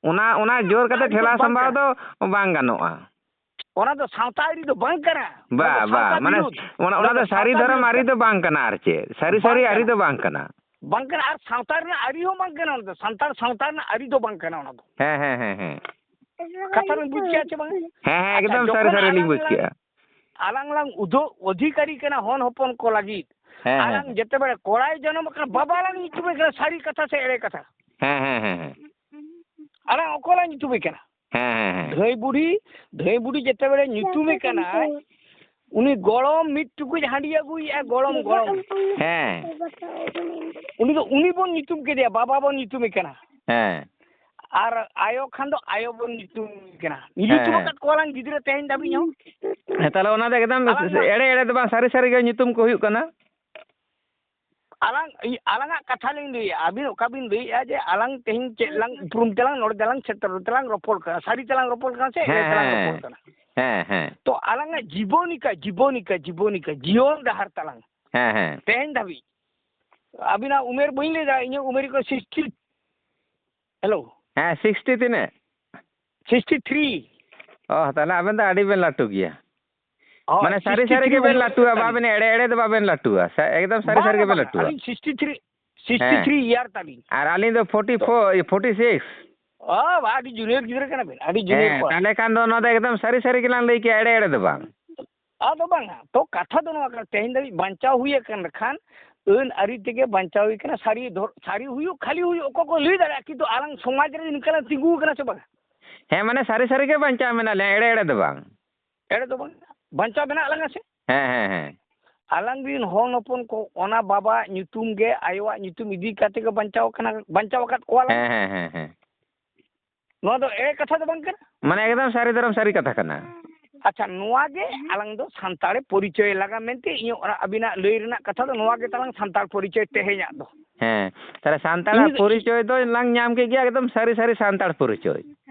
ᱚᱱᱟ, ᱚᱱᱟ ᱡᱳᱨ ᱠᱟᱛᱮ ᱟᱹᱨᱤ ᱫᱚ ᱴᱷᱮᱞᱟᱣ ᱵᱟᱝ ᱥᱟᱢᱵᱟᱣ ᱠᱟᱱᱟ᱾ ᱫᱚ ᱵᱟᱝ ᱜᱟᱱᱚᱜᱼᱟ᱾ ᱚᱱᱟ ᱫᱚ ᱥᱟᱶᱛᱟ ᱟᱹᱨᱤ ᱫᱚ ᱵᱟᱝ ᱠᱟᱱᱟ᱾ ᱵᱟ, ᱚᱱᱟ ᱫᱚ ᱵᱟ, ᱥᱟᱶᱛᱟ ᱢᱟᱱᱮ ᱵᱤᱨᱩᱫᱷ᱾ ᱚᱱᱟ, ᱚᱱᱟ ᱚᱱᱟ ᱫᱚ ᱫᱚ ᱥᱟᱹᱨᱤ ᱥᱟᱶᱛᱟ ᱫᱷᱚᱨᱚᱢ ᱵᱤᱨᱩᱫᱷ ᱟᱹᱨᱤ ᱠᱟᱱᱟ᱾ ᱫᱚ ᱵᱟᱝ ᱠᱟᱱᱟ ᱟᱨ ᱪᱮᱫ᱾ ᱥᱟᱹᱨᱤ, ᱵᱟᱝ ᱥᱟᱹᱨᱤ ᱟᱹᱨᱤ ᱠᱟᱱᱟ᱾ ᱫᱚ ᱵᱟᱝ ᱠᱟᱱᱟ᱾ ᱵᱟᱝ ᱠᱟᱱᱟ, ᱟᱨ ᱥᱟᱶᱛᱟ ᱨᱮᱱᱟᱜ ᱟᱹᱨᱤ ᱦᱚᱸ ᱵᱟᱝ ᱠᱟᱱᱟ ᱚᱱᱟ ᱫᱚ᱾ ᱥᱟᱱᱛᱟᱲ ᱥᱟᱶᱛᱟ ᱨᱮᱱᱟᱜ ᱟᱹᱨᱤ ᱫᱚ ᱵᱟᱝ ᱠᱟᱱᱟ ᱚᱱᱟ ᱫᱚ᱾ ᱦᱮᱸ, ᱦᱮᱸ, ᱦᱮᱸ, ᱦᱮᱸ᱾ ᱠᱟᱛᱷᱟ ᱵᱮᱱ ᱵᱩᱡᱽ ᱠᱮᱜᱼᱟ ᱪᱮ ᱵᱟᱝ? ᱦᱮᱸ, ᱦᱮᱸ, ᱟᱪᱪᱷᱟ, ᱮᱠᱫᱚᱢ ᱥᱟᱹᱨᱤ ᱡᱚᱠᱷᱚᱱ ᱥᱟᱹᱨᱤ ᱞᱤᱧ ᱟᱞᱟᱝ ᱵᱩᱡᱽ ᱞᱟᱝ, ᱠᱮᱜᱼᱟ᱾ ᱟᱞᱟᱝ ᱞᱟᱝ ᱩᱫᱷᱚ-, ᱚᱫᱷᱤᱠᱟᱨᱤ ᱠᱟᱱᱟ ᱦᱚᱱ ᱦᱚᱯᱚᱱ ᱠᱚ ᱞᱟᱹᱜᱤᱫ᱾ ᱦᱮᱸ, ᱦᱮᱸ, ᱟᱞᱟᱝ ᱦᱮᱸ᱾ ᱡᱮᱛᱮ ᱵᱮᱲᱮ ᱠᱚᱲᱟᱭ ᱡᱚᱱᱚᱢ ᱟᱠᱟᱱᱟ, ᱵᱟᱵᱟ ᱞᱟᱝ ᱧᱩᱛᱩᱢᱮ ᱠᱟᱱᱟ, ᱥᱟᱹᱨᱤ ᱠᱟᱛᱷᱟ ᱥᱮ ᱮᱲᱮ ᱠᱟᱛᱷᱟ? ᱦᱮᱸ, ᱦᱮᱸ, ᱦᱮᱸ, ᱦᱮᱸ᱾ ᱟᱞᱟᱝ ᱚᱠᱚᱭ ᱞᱟᱝ ᱧᱩᱛᱩᱢᱮ ᱠᱟᱱᱟ? ᱦᱮᱸ, ᱦᱮᱸ, ᱦᱮᱸ᱾ ᱫᱷᱟᱹᱭ ᱵᱩᱰᱷᱤ, ᱫᱷᱟᱹᱭ ᱵᱩᱰᱷᱤ ᱡᱮᱛᱮ ᱵᱮᱲᱮ ᱧᱩᱛᱩᱢᱮ ᱠᱟᱱᱟᱭ, ᱩᱱᱤ ᱜᱚᱲᱚᱢ ᱢᱤᱫ ᱴᱩᱠᱩᱡ ᱦᱟᱺᱰᱤ ᱟᱹᱜᱩᱭᱮᱫᱼᱟ, ᱜᱚᱲᱚᱢ, ᱜᱚᱲᱚᱢ᱾ ᱦᱮᱸ᱾ ᱩᱱᱤ ᱫᱚ, ᱩᱱᱤ ᱵᱚᱱ ᱧᱩᱛᱩᱢ ᱠᱮᱫᱮᱭᱟ, ᱵᱟᱵᱟ ᱵᱚᱱ ᱧᱩᱛᱩᱢᱮ ᱠᱟᱱᱟ᱾ ᱦᱮᱸ᱾ ᱟᱨ ᱟᱭᱳ ᱠᱷᱟᱱ ᱫᱚ ᱟᱭᱳ ᱵᱚᱱ ᱧᱩᱛᱩᱢᱮ ᱠᱟᱱᱟ᱾ ᱧᱩᱛᱩᱢ ᱦᱮᱸ, ᱦᱮᱸ᱾ ᱟᱠᱟᱫ ᱠᱚᱣᱟ ᱞᱟᱝ ᱜᱤᱫᱽᱨᱟᱹ ᱛᱮᱦᱮᱧ ᱫᱷᱟᱹᱵᱤᱡ ᱦᱚᱸ᱾ ᱦᱮᱸ, ᱛᱟᱦᱞᱮ ᱚᱱᱟ ᱫᱚ ᱮᱠᱫᱚᱢ ᱟᱞᱟᱝ ᱢᱟ ᱮᱲᱮ ᱮᱲᱮ ᱫᱚ ᱵᱟᱝ, ᱥᱟᱹᱨᱤ ᱥᱟᱹᱨᱤ ᱜᱮ ᱧᱩᱛᱩᱢ ᱠᱚ ᱦᱩᱭᱩᱜ ᱠᱟᱱᱟ᱾ ᱟᱞᱟᱝ, ᱤᱧ, ᱟᱞᱟᱝᱟᱜ ᱠᱟᱛᱷᱟ ᱞᱤᱧ ᱞᱟᱹᱭᱮᱫᱼᱟ, ᱟᱹᱵᱤᱱ ᱚᱠᱟ ᱵᱤᱱ ᱞᱟᱹᱭᱮᱫᱼᱟ ᱡᱮ ᱟᱞᱟᱝ ᱛᱮᱦᱮᱧ ᱪᱮᱫ ᱞᱟᱝ ᱩᱯᱨᱩᱢ ᱛᱮᱞᱟᱝ ᱱᱚᱰᱮ ᱫᱚᱞᱟᱝ ᱥᱮᱴᱮᱨ ᱛᱮᱞᱟᱝ ᱨᱚᱯᱚᱲ ᱠᱟᱱᱟ, ᱥᱟᱹᱨᱤ ᱛᱮᱞᱟᱝ ᱨᱚᱯᱚᱲ ᱠᱟᱱᱟ ᱥᱮ ᱮᱲᱮ ᱦᱮᱸ, ᱛᱮᱞᱟᱝ ᱦᱮᱸ, ᱨᱚᱯᱚᱲ ᱦᱮᱸ᱾ ᱠᱟᱱᱟ? ᱦᱮᱸ, ᱦᱮᱸ᱾ ᱛᱚ ᱟᱞᱟᱝᱟᱜ ᱡᱤᱵᱚᱱᱤᱠᱟ, ᱡᱤᱵᱚᱱᱤᱠᱟ, ᱡᱤᱵᱚᱱᱤᱠᱟ, ᱡᱤᱭᱚᱱ ᱰᱟᱦᱟᱨ ᱛᱟᱞᱟᱝ ᱦᱮᱸ, ᱦᱮᱸ᱾ ᱛᱮᱦᱮᱧ ᱫᱷᱟᱹᱵᱤᱡ ᱟᱹᱵᱤᱱᱟᱜ ᱩᱢᱮᱨ ᱵᱟᱹᱧ ᱞᱟᱹᱭᱫᱟ, ᱤᱧᱟᱹᱜ ᱩᱢᱮᱨ ᱠᱚ ᱥᱤᱠᱥᱴᱤ᱾ ᱦᱮᱞᱳ᱾ ᱦᱮᱸ, ᱥᱤᱠᱥᱴᱤ ᱛᱤᱱᱟᱹᱜ? Sixty three. ᱚ, ᱛᱟᱦᱞᱮ ᱟᱵᱮᱱ ᱫᱚ ᱟᱹᱰᱤ ᱵᱮᱱ ᱞᱟᱹᱴᱩ ᱜᱮᱭᱟ᱾ ᱦᱳᱭ, ᱢᱟᱱᱮ ᱥᱟᱹᱨᱤ ᱥᱤᱠᱥᱴᱤ ᱥᱟᱹᱨᱤ ᱛᱷᱨᱤ ᱜᱮᱵᱮᱱ ᱩᱢᱮᱨ ᱞᱟᱹᱴᱩᱜᱼᱟ, ᱛᱟᱹᱞᱤᱧ᱾ ᱵᱟᱵᱮᱱ ᱮᱲᱮ ᱮᱲᱮ ᱫᱚ ᱵᱟᱵᱮᱱ ᱞᱟᱹᱴᱩᱜᱼᱟ᱾ ᱥᱟ-, ᱮᱠᱫᱚᱢ ᱥᱟᱹᱨᱤ ᱵᱟᱝᱟ, ᱥᱟᱹᱨᱤ ᱜᱮᱵᱮᱱ ᱵᱟᱝᱟ, ᱞᱟᱹᱴᱩᱜᱼᱟ᱾ ᱟᱹᱞᱤᱧ ᱥᱤᱠᱥᱴᱤ ᱛᱷᱨᱤ, ᱥᱤᱠᱥᱴᱤ ᱦᱮᱸ᱾ ᱛᱷᱨᱤ ᱤᱭᱟᱨ ᱛᱟᱹᱞᱤᱧ᱾ ᱟᱨ ᱟᱹᱞᱤᱧ ᱫᱚ ᱯᱷᱳᱨᱴᱤ ᱯᱷᱳᱨ, ᱯᱷᱳᱨᱴᱤ ᱥᱤᱠᱥ᱾ ᱚ, ᱵᱟ, ᱟᱹᱰᱤ ᱡᱩᱱᱤᱭᱚᱨ ᱜᱤᱫᱽᱨᱟᱹ ᱠᱟᱱᱟ ᱵᱮᱱ, ᱟᱹᱰᱤ ᱡᱩᱱᱤᱭᱚᱨ ᱦᱮᱸ, ᱠᱚᱲᱟ᱾ ᱛᱟᱦᱞᱮ ᱠᱷᱟᱱ ᱫᱚ ᱱᱚᱣᱟ ᱫᱚ ᱮᱠᱫᱚᱢ ᱥᱟᱹᱨᱤ ᱥᱟᱹᱨᱤ ᱜᱮᱞᱟᱝ ᱞᱟᱹᱭ ᱠᱮᱜᱼᱟ, ᱮᱲᱮ ᱮᱲᱮ ᱫᱚ ᱵᱟᱝ᱾ ᱟᱫᱚ ᱵᱟᱝᱟ, ᱛᱚ ᱠᱟᱛᱷᱟ ᱫᱚ ᱱᱚᱣᱟ ᱠᱟᱱᱟ, ᱛᱮᱦᱮᱧ ᱫᱷᱟᱹᱵᱤᱡ ᱵᱟᱧᱪᱟᱣ ᱦᱩᱭ ᱟᱠᱟᱱ ᱠᱷᱟᱱ, ᱟᱹᱱ ᱟᱹᱨᱤ ᱛᱮᱜᱮ ᱵᱟᱧᱪᱟᱣ ᱦᱩᱭ ᱟᱠᱟᱱᱟ, ᱥᱟᱹᱨᱤ ᱫᱷᱚᱨ-, ᱥᱟᱹᱨᱤ ᱦᱩᱭᱩᱜ, ᱠᱷᱟᱹᱞᱤ ᱦᱩᱭᱩᱜ, ᱚᱠᱚᱭ ᱠᱚ ᱞᱟᱹᱭ ᱫᱟᱲᱮᱭᱟᱜᱼᱟ, ᱠᱤᱱᱛᱩ ᱟᱞᱟᱝ ᱥᱚᱢᱟᱡᱽ ᱨᱮ ᱱᱤᱝᱠᱟᱹ ᱞᱟᱝ ᱛᱤᱸᱜᱩ ᱟᱠᱟᱱᱟ ᱥᱮ ᱵᱟᱝᱟ? ᱦᱮᱸ, ᱢᱟᱱᱮ ᱥᱟᱹᱨᱤ ᱥᱟᱹᱨᱤ ᱜᱮ ᱵᱟᱧᱪᱟᱣ ᱢᱮᱱᱟᱜ ᱞᱮᱭᱟ, ᱮᱲᱮ ᱮᱲᱮ ᱫᱚ ᱵᱟᱝ᱾ ᱮᱲᱮ ᱫᱚ ᱵᱟᱝ, ᱵᱟᱧᱪᱟᱣ ᱢᱮᱱᱟᱜ ᱞᱟᱝᱟ ᱥᱮ? ᱦᱮᱸ, ᱦᱮᱸ, ᱦᱮᱸ᱾ ᱟᱞᱟᱝ ᱨᱤᱱ ᱦᱚᱱ ᱦᱚᱯᱚᱱ ᱠᱚ ᱚᱱᱟ ᱵᱟᱵᱟᱣᱟᱜ ᱧᱩᱛᱩᱢ ᱜᱮ, ᱟᱭᱳᱣᱟᱜ ᱧᱩᱛᱩᱢ ᱤᱫᱤ ᱠᱟᱛᱮ ᱜᱮ ᱵᱟᱧᱪᱟᱣ ᱠᱟᱱᱟ, ᱵᱟᱧᱪᱟᱣ ᱟᱠᱟᱫ ᱠᱚᱣᱟ ᱞᱟᱝ᱾ ᱦᱮᱸ, ᱦᱮᱸ, ᱦᱮᱸ, ᱦᱮᱸ᱾ ᱱᱚᱣᱟ ᱫᱚ ᱮᱲᱮ ᱠᱟᱛᱷᱟ ᱫᱚ ᱵᱟᱝ ᱠᱟᱱᱟ? ᱢᱟᱱᱮ ᱮᱠᱫᱚᱢ ᱥᱟᱹᱨᱤ ᱫᱷᱚᱨᱚᱢ ᱥᱟᱹᱨᱤ ᱠᱟᱛᱷᱟ ᱠᱟᱱᱟ᱾ ᱟᱪᱪᱷᱟ, ᱱᱚᱣᱟ ᱜᱮ ᱟᱞᱟᱝ ᱫᱚ ᱥᱟᱱᱛᱟᱲ ᱯᱚᱨᱤᱪᱚᱭ ᱞᱟᱜᱟ ᱢᱮᱱᱛᱮ ᱤᱧᱟᱹᱜ ᱚᱱᱟ ᱟᱹᱵᱤᱱᱟᱜ ᱞᱟᱹᱭ ᱨᱮᱱᱟᱜ ᱠᱟᱛᱷᱟ ᱫᱚ ᱱᱚᱣᱟ ᱜᱮ ᱛᱟᱞᱟᱝ ᱥᱟᱱᱛᱟᱲ ᱯᱚᱨᱤᱪᱚᱭ ᱛᱮᱦᱮᱧᱟᱜ ᱫᱚ᱾ ᱦᱮᱸ, ᱛᱟᱦᱞᱮ ᱥᱟᱱᱛᱟᱲᱟᱜ ᱤᱧ ᱫᱚ ᱯᱚᱨᱤᱪᱚᱭ ᱫᱚ ᱞᱟᱝ ᱧᱟᱢ ᱠᱮᱫ ᱜᱮᱭᱟ, ᱮᱠᱫᱚᱢ ᱥᱟᱹᱨᱤ ᱥᱟᱹᱨᱤ ᱥᱟᱱᱛᱟᱲ ᱯᱚᱨᱤᱪᱚᱭ᱾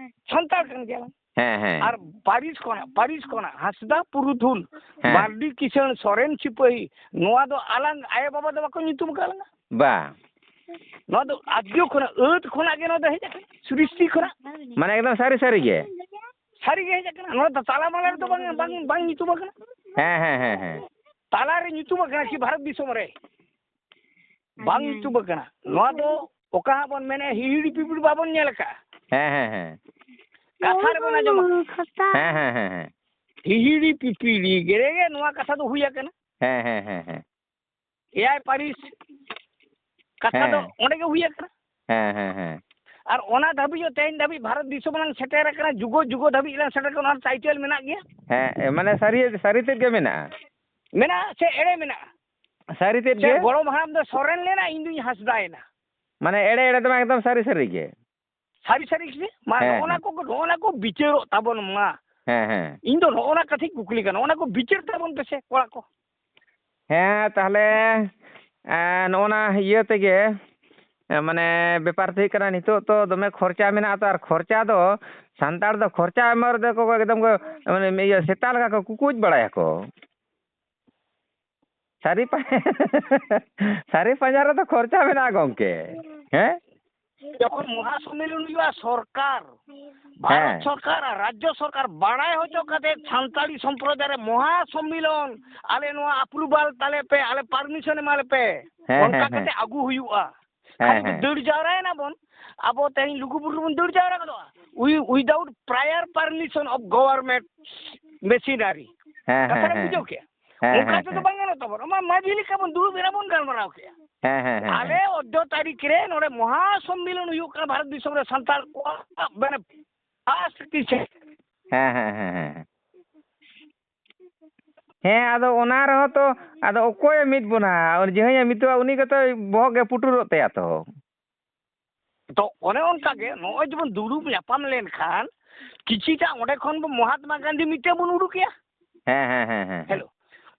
ᱥᱟᱱᱛᱟᱲ ᱠᱟᱱ ᱜᱮᱭᱟᱞᱟᱝ᱾ ᱦᱮᱸ, ᱦᱮᱸ᱾ ᱟᱨ ᱯᱟᱹᱨᱤᱥ ᱠᱷᱚᱱᱟᱜ, ᱯᱟᱹᱨᱤᱥ ᱠᱷᱚᱱᱟᱜ ᱦᱟᱸᱥᱫᱟ ᱯᱩᱨᱩᱫᱷᱩᱞ, ᱦᱮᱸ᱾ ᱢᱟᱨᱰᱤ ᱠᱤᱥᱟᱹᱬ ᱥᱚᱨᱮᱱ ᱥᱤᱯᱟᱹᱦᱤ, ᱱᱚᱣᱟ ᱫᱚ ᱟᱞᱟᱝ ᱟᱭᱳ ᱵᱟᱵᱟ ᱫᱚ ᱵᱟᱠᱚ ᱧᱩᱛᱩᱢ ᱟᱠᱟᱫ ᱞᱟᱝᱟ᱾ ᱵᱟ᱾ ᱱᱚᱣᱟ ᱫᱚ ᱟᱡᱽᱡᱚ ᱠᱷᱚᱱᱟᱜ, ᱟᱹᱫ ᱠᱷᱚᱱᱟᱜ ᱜᱮ ᱱᱚᱣᱟ ᱫᱚ ᱦᱮᱡ ᱟᱠᱟᱱᱟ, ᱥᱨᱤᱥᱴᱤ ᱠᱷᱚᱱᱟᱜ᱾ ᱢᱟᱱᱮ ᱮᱠᱫᱚᱢ ᱥᱟᱹᱨᱤ ᱥᱟᱹᱨᱤ ᱜᱮ᱾ ᱥᱟᱹᱨᱤ ᱜᱮ ᱦᱮᱡ ᱟᱠᱟᱱᱟ᱾ ᱱᱚᱣᱟ ᱫᱚ ᱛᱟᱞᱟ ᱢᱟᱞᱟ ᱨᱮᱫᱚ ᱵᱟᱝ, ᱵᱟᱝ, ᱵᱟᱝ ᱧᱩᱛᱩᱢ ᱟᱠᱟᱱᱟ᱾ ᱦᱮᱸ, ᱦᱮᱸ, ᱦᱮᱸ, ᱦᱮᱸ᱾ ᱛᱟᱞᱟ ᱨᱮ ᱧᱩᱛᱩᱢ ᱟᱠᱟᱱᱟ ᱠᱤ ᱵᱷᱟᱨᱚᱛ ᱫᱤᱥᱚᱢ ᱨᱮ? ᱵᱟᱝ ᱦᱮᱸ᱾ ᱧᱩᱛᱩᱢ ᱟᱠᱟᱱᱟ᱾ ᱱᱚᱣᱟ ᱫᱚ ᱚᱠᱟ ᱦᱟᱸᱜ ᱵᱚᱱ ᱢᱮᱱᱮᱫ ᱦᱤᱦᱤᱲᱤ ᱯᱤᱯᱤᱲᱤ ᱵᱟᱵᱚᱱ ᱧᱮᱞ ᱟᱠᱟᱫᱼᱟ᱾ ᱦᱮᱸ, ᱦᱮᱸ, ᱦᱮᱸ᱾ ᱠᱟᱛᱷᱟ ᱨᱮᱵᱚᱱ ᱟᱸᱡᱚᱢ ᱟᱠᱟᱫᱼᱟ᱾ ᱦᱮᱸ, ᱦᱮᱸ, ᱦᱮᱸ, ᱦᱮᱸ᱾ ᱦᱤᱦᱤᱲᱤ ᱯᱤᱯᱤᱲᱤ ᱜᱮᱨᱮ ᱜᱮ ᱱᱚᱣᱟ ᱠᱟᱛᱷᱟ ᱫᱚ ᱦᱩᱭ ᱟᱠᱟᱱᱟ᱾ ᱦᱮᱸ, ᱦᱮᱸ, ᱦᱮᱸ, ᱦᱮᱸ᱾ ᱮᱭᱟᱭ ᱯᱟᱹᱨᱤᱥ ᱠᱟᱛᱷᱟ ᱫᱚ ᱦᱮᱸ᱾ ᱚᱸᱰᱮ ᱜᱮ ᱦᱩᱭ ᱟᱠᱟᱱᱟ᱾ ᱦᱮᱸ, ᱦᱮᱸ, ᱦᱮᱸ᱾ ᱟᱨ ᱚᱱᱟ ᱫᱷᱟᱹᱵᱤᱡ ᱦᱚᱸ ᱛᱮᱦᱮᱧ ᱫᱷᱟᱹᱵᱤᱡ ᱵᱷᱟᱨᱚᱛ ᱫᱤᱥᱚᱢ ᱨᱮᱱᱟᱝ ᱥᱮᱴᱮᱨ ᱟᱠᱟᱱᱟ, ᱡᱩᱜᱚ ᱡᱩᱜᱚ ᱫᱷᱟᱹᱵᱤᱡ ᱨᱮᱱᱟᱝ ᱥᱮᱴᱮᱨ ᱟᱠᱟᱱᱟ, ᱚᱱᱟ ᱴᱟᱭᱴᱮᱞ ᱢᱮᱱᱟᱜ ᱜᱮᱭᱟ᱾ ᱦᱮᱸ, ᱢᱟᱱᱮ ᱥᱟᱹᱨᱤ, ᱥᱟᱹᱨᱤ ᱛᱮᱫ ᱜᱮ ᱢᱮᱱᱟᱜᱼᱟ᱾ ᱢᱮᱱᱟᱜᱼᱟ ᱥᱮ ᱮᱲᱮ ᱢᱮᱱᱟᱜᱼᱟ? ᱥᱟᱹᱨᱤ ᱛᱮᱫ ᱥᱮ ᱜᱮ᱾ ᱜᱚᱲᱚᱢ ᱦᱟᱲᱟᱢ ᱫᱚ ᱥᱚᱨᱮᱱ ᱞᱮᱱᱟ, ᱤᱧ ᱫᱩᱧ ᱦᱟᱸᱥᱫᱟᱭᱮᱱᱟ᱾ ᱢᱟᱱᱮ ᱮᱲᱮ ᱮᱲᱮ ᱫᱚ ᱵᱟᱝ, ᱮᱠᱫᱚᱢ ᱥᱟᱹᱨᱤ ᱥᱟᱹᱨᱤ ᱜᱮ᱾ ᱥᱟᱹᱨᱤ ᱥᱟᱹᱨᱤ ᱜᱮ᱾ ᱢᱟ ᱦᱮᱸ, ᱱᱚᱜᱼᱚ ᱱᱟ ᱦᱮᱸ᱾ ᱠᱚ, ᱱᱚᱜᱼᱚ ᱱᱟ ᱠᱚ ᱵᱤᱪᱟᱹᱨᱚᱜ ᱛᱟᱵᱚᱱ ᱢᱟ᱾ ᱦᱮᱸ, ᱦᱮᱸ᱾ ᱤᱧ ᱫᱚ ᱱᱚᱜᱼᱚ ᱱᱟ ᱠᱟᱛᱷᱟᱧ ᱠᱩᱠᱞᱤ ᱠᱟᱱᱟ, ᱚᱱᱟ ᱠᱚ ᱵᱤᱪᱟᱹᱨ ᱛᱟᱵᱚᱱ ᱯᱮᱥᱮ ᱠᱚᱲᱟ ᱠᱚ᱾ ᱦᱮᱸ, ᱛᱟᱦᱞᱮ, ᱮᱸ, ᱱᱚᱜᱼᱚ ᱱᱟ ᱤᱭᱟᱹ ᱛᱮᱜᱮ, ᱮᱸ, ᱢᱟᱱᱮ ᱵᱮᱯᱟᱨ ᱫᱚ ᱦᱩᱭᱩᱜ ᱠᱟᱱᱟ, ᱱᱤᱛᱚᱜ ᱛᱚ ᱫᱚᱢᱮ ᱠᱷᱚᱨᱪᱟ ᱢᱮᱱᱟᱜᱼᱟ ᱛᱚ, ᱟᱨ ᱠᱷᱚᱨᱪᱟ ᱫᱚ ᱥᱟᱱᱛᱟᱲ ᱫᱚ ᱠᱷᱚᱨᱪᱟ ᱮᱢ ᱨᱮᱫᱚ ᱠᱚ ᱮᱠᱫᱚᱢ ᱠᱚ, ᱢᱟᱱᱮ ᱤᱭᱟᱹ ᱥᱮᱛᱟ ᱞᱮᱠᱟ ᱠᱚ ᱠᱩᱠᱩᱡ ᱵᱟᱲᱟᱭᱟᱠᱚ᱾ ᱥᱟᱹᱨᱤ ᱯᱟ-, ᱥᱟᱹᱨᱤ ᱯᱟᱸᱡᱟ ᱨᱮᱫᱚ ᱠᱷᱚᱨᱪᱟ ᱢᱮᱱᱟᱜᱼᱟ ᱜᱚᱢᱠᱮ᱾ ᱦᱮᱸ? ᱡᱚᱠᱷᱚᱱ ᱢᱚᱦᱟ ᱥᱚᱢᱢᱮᱞᱚᱱ ᱦᱩᱭᱩᱜᱼᱟ, ᱥᱚᱨᱠᱟᱨ, ᱵᱷᱟᱨᱚᱛ ᱦᱮᱸ᱾ ᱥᱚᱨᱠᱟᱨ ᱟᱨ ᱨᱟᱡᱽᱡᱚ ᱥᱚᱨᱠᱟᱨ ᱵᱟᱲᱟᱭ ᱦᱚᱪᱚ ᱠᱟᱛᱮ ᱥᱟᱱᱛᱟᱲᱤ ᱥᱚᱢᱯᱨᱚᱫᱟᱭ ᱨᱮ ᱢᱚᱦᱟ ᱥᱚᱢᱢᱮᱞᱚᱱ, ᱟᱞᱮ ᱱᱚᱣᱟ approval ᱛᱟᱞᱮ ᱯᱮ, ᱟᱞᱮ permission ᱮᱢᱟᱞᱮ ᱯᱮ, ᱦᱮᱸ, ᱚᱱᱠᱟ ᱦᱮᱸ, ᱦᱮᱸ᱾ ᱠᱟᱛᱮ ᱟᱹᱜᱩ ᱦᱩᱭᱩᱜᱼᱟ᱾ ᱦᱮᱸ, ᱠᱷᱟᱹᱞᱤ ᱦᱮᱸ᱾ ᱫᱟᱹᱲ ᱡᱟᱣᱨᱟᱭᱮᱱᱟ ᱵᱚᱱ, ᱟᱵᱚ ᱛᱮᱦᱮᱧ ᱞᱩᱜᱩᱵᱩᱨᱩ ᱨᱮᱵᱚᱱ ᱫᱟᱹᱲ ᱡᱟᱣᱨᱟ ᱜᱚᱫᱚᱜᱼᱟ, wi-, without prior permission of government machinery᱾ ᱦᱮᱸ, ᱠᱟᱛᱷᱟ ᱦᱮᱸ, ᱵᱮᱱ ᱦᱮᱸ᱾ ᱵᱩᱡᱷᱟᱹᱣ ᱠᱮᱜᱼᱟ? ᱦᱮᱸ, ᱚᱱᱠᱟ ᱦᱮᱸ, ᱛᱮᱫᱚ ᱦᱮᱸ᱾ ᱵᱟᱝ ᱜᱟᱱᱚᱜ ᱛᱟᱵᱚᱱᱟ᱾ ᱢᱟ ᱢᱟᱹᱡᱷᱤ ᱞᱮᱠᱟ ᱵᱚᱱ ᱫᱩᱲᱩᱵ ᱮᱱᱟ, ᱵᱚᱱ ᱜᱟᱞᱢᱟᱨᱟᱣ ᱠᱮᱜᱼᱟ᱾ ᱦᱮᱸ, ᱦᱮᱸ, ᱦᱮᱸ, ᱟᱞᱮ ᱦᱮᱸ᱾ ᱚᱡᱽᱫᱷᱚ ᱛᱟᱹᱨᱤᱠᱷ ᱨᱮ ᱱᱚᱰᱮ ᱢᱚᱦᱟ ᱥᱚᱢᱢᱮᱞᱚᱱ ᱦᱩᱭᱩᱜ ᱠᱟᱱᱟ ᱵᱷᱟᱨᱚᱛ ᱫᱤᱥᱚᱢ ᱨᱮ ᱥᱟᱱᱛᱟᱲ ᱠᱚᱣᱟᱜ, ᱢᱟᱱᱮ, first ᱛᱤᱥ ᱦᱮᱸ, ᱦᱮᱸ, ᱦᱮᱸ, ᱦᱮᱸ᱾ ᱦᱮᱸ, ᱟᱫᱚ ᱚᱱᱟ ᱨᱮᱦᱚᱸ ᱛᱚ, ᱟᱫᱚ ᱚᱠᱚᱭᱮ ᱢᱤᱫ ᱵᱚᱱᱟ? ᱩᱱᱤ ᱡᱟᱦᱟᱸᱭᱮ ᱢᱤᱫᱚᱜᱼᱟ, ᱩᱱᱤ ᱜᱮᱛᱚ ᱵᱚᱦᱚᱜ ᱜᱮ ᱯᱩᱴᱩᱨᱚᱜ ᱛᱟᱭᱟ ᱛᱚ᱾ ᱛᱚ, ᱚᱱᱮ ᱚᱱᱠᱟ ᱜᱮ ᱱᱚᱜᱼᱚᱭ ᱡᱮᱵᱚᱱ ᱫᱩᱲᱩᱵ ᱧᱟᱯᱟᱢ ᱞᱮᱱᱠᱷᱟᱱ, ᱠᱤᱪᱷᱤᱴᱟ ᱚᱸᱰᱮ ᱠᱷᱚᱱ ᱵᱚ ᱢᱚᱦᱟᱛᱢᱟ ᱜᱟᱱᱫᱷᱤ ᱢᱤᱫᱴᱮᱱ ᱵᱚᱱ ᱩᱰᱩᱠᱮᱭᱟ᱾ ᱦᱮᱸ, ᱦᱮᱸ, ᱦᱮᱸ, ᱦᱮᱸ, ᱦᱮᱸ᱾ ᱦᱮᱞᱳ,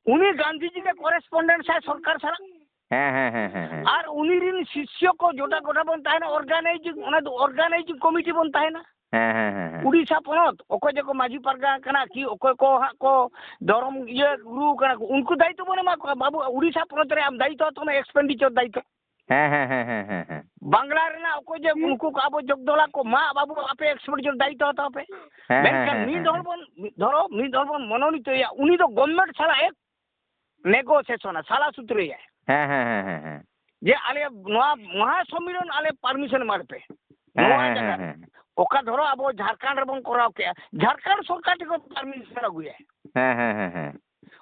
ᱩᱱᱤ ᱜᱟᱱᱫᱷᱤᱡᱤ ᱜᱮ correspondent ᱥᱟᱭ ᱥᱚᱨᱠᱟᱨ ᱥᱟᱞᱟᱜ᱾ ᱦᱮᱸ, ᱦᱮᱸ, ᱦᱮᱸ, ᱦᱮᱸ, ᱦᱮᱸ᱾ ᱟᱨ ᱩᱱᱤ ᱨᱤᱱ ᱥᱤᱥᱭᱚ ᱠᱚ ᱡᱚᱴᱟ ᱜᱚᱴᱟ ᱵᱚᱱ ᱛᱟᱦᱮᱱᱟ, organizing, ᱚᱱᱟ ᱫᱚ organizing committee ᱵᱚᱱ ᱛᱟᱦᱮᱱᱟ᱾ ᱦᱮᱸ, ᱦᱮᱸ, ᱦᱮᱸ, ᱦᱮᱸ᱾ ᱩᱰᱤᱥᱟ ᱯᱚᱱᱚᱛ, ᱚᱠᱚᱭ ᱡᱮᱠᱚ ᱢᱟᱹᱡᱷᱤ ᱯᱟᱨᱜᱟᱱᱟ ᱠᱟᱱᱟ ᱠᱤ, ᱚᱠᱚᱭ ᱠᱚ ᱦᱟᱸᱜ ᱠᱚ ᱫᱷᱚᱨᱚᱢ ᱤᱭᱟᱹ ᱜᱩᱨᱩ ᱠᱟᱱᱟ ᱠᱚ, ᱩᱱᱠᱩ ᱫᱟᱭᱤᱛᱛᱚ ᱵᱚᱱ ᱮᱢᱟ ᱠᱚᱣᱟ, "ᱵᱟᱹᱵᱩ, ᱩᱰᱤᱥᱟ ᱯᱚᱱᱚᱛ ᱨᱮ ᱟᱢ ᱫᱟᱭᱤᱛᱛᱚ ᱦᱟᱛᱟᱣ ᱢᱮ, expenditure ᱫᱟᱭᱤᱛᱛᱚ᱾" ᱦᱮᱸ, ᱦᱮᱸ, ᱦᱮᱸ, ᱦᱮᱸ, ᱦᱮᱸ, ᱦᱮᱸ᱾ ᱵᱟᱝᱞᱟ ᱨᱮᱱᱟᱜ ᱚᱠᱚᱭ ᱡᱮ ᱩᱱᱠᱩ ᱠᱚ ᱟᱵᱚ ᱡᱚᱜᱽᱫᱚᱞᱟ ᱠᱚ, "ᱢᱟ, ᱵᱟᱹᱵᱩ, ᱟᱯᱮ expenditure ᱫᱟᱭᱤᱛᱛᱚ ᱦᱟᱛᱟᱣ ᱯᱮ᱾" ᱦᱮᱸ, ᱦᱮᱸ, ᱢᱮᱱᱠᱷᱟᱱ ᱦᱮᱸ, ᱢᱤᱫ ᱦᱮᱸ, ᱦᱚᱲ ᱦᱮᱸ᱾ ᱵᱚᱱ, ᱢᱤᱫ ᱫᱷᱚᱨᱚ, ᱢᱤᱫ ᱦᱚᱲ ᱵᱚᱱ ᱢᱚᱱᱳᱱᱤᱛᱚᱭᱟ, ᱩᱱᱤ ᱫᱚ government ᱥᱟᱞᱟᱜ ᱮ negotiation ᱟ, ᱥᱟᱞᱟ ᱥᱩᱛᱨᱟᱹᱭᱟᱭ᱾ ᱦᱮᱸ, ᱦᱮᱸ, ᱦᱮᱸ, ᱦᱮᱸ, ᱦᱮᱸ᱾ ᱡᱮ ᱟᱞᱮ ᱱᱚᱣᱟ ᱢᱚᱦᱟ ᱥᱚᱢᱢᱮᱞᱚᱱ ᱟᱞᱮ permission ᱮᱢᱟ ᱞᱮᱯᱮ᱾ ᱦᱮᱸ, ᱱᱚᱣᱟ ᱦᱮᱸ, ᱡᱟᱭᱜᱟ ᱦᱮᱸ, ᱨᱮ᱾ ᱦᱮᱸ᱾ ᱚᱠᱟ ᱫᱷᱚᱨᱚ ᱟᱵᱚ ᱡᱷᱟᱲᱠᱷᱚᱸᱰ ᱨᱮᱵᱚᱱ ᱠᱚᱨᱟᱣ ᱠᱮᱜᱼᱟ, ᱡᱷᱟᱲᱠᱷᱚᱸᱰ ᱥᱚᱨᱠᱟᱨ ᱴᱷᱮᱱ ᱠᱷᱚᱱ permission ᱟᱹᱜᱩᱭᱟ᱾ ᱦᱮᱸ, ᱦᱮᱸ, ᱦᱮᱸ, ᱦᱮᱸ᱾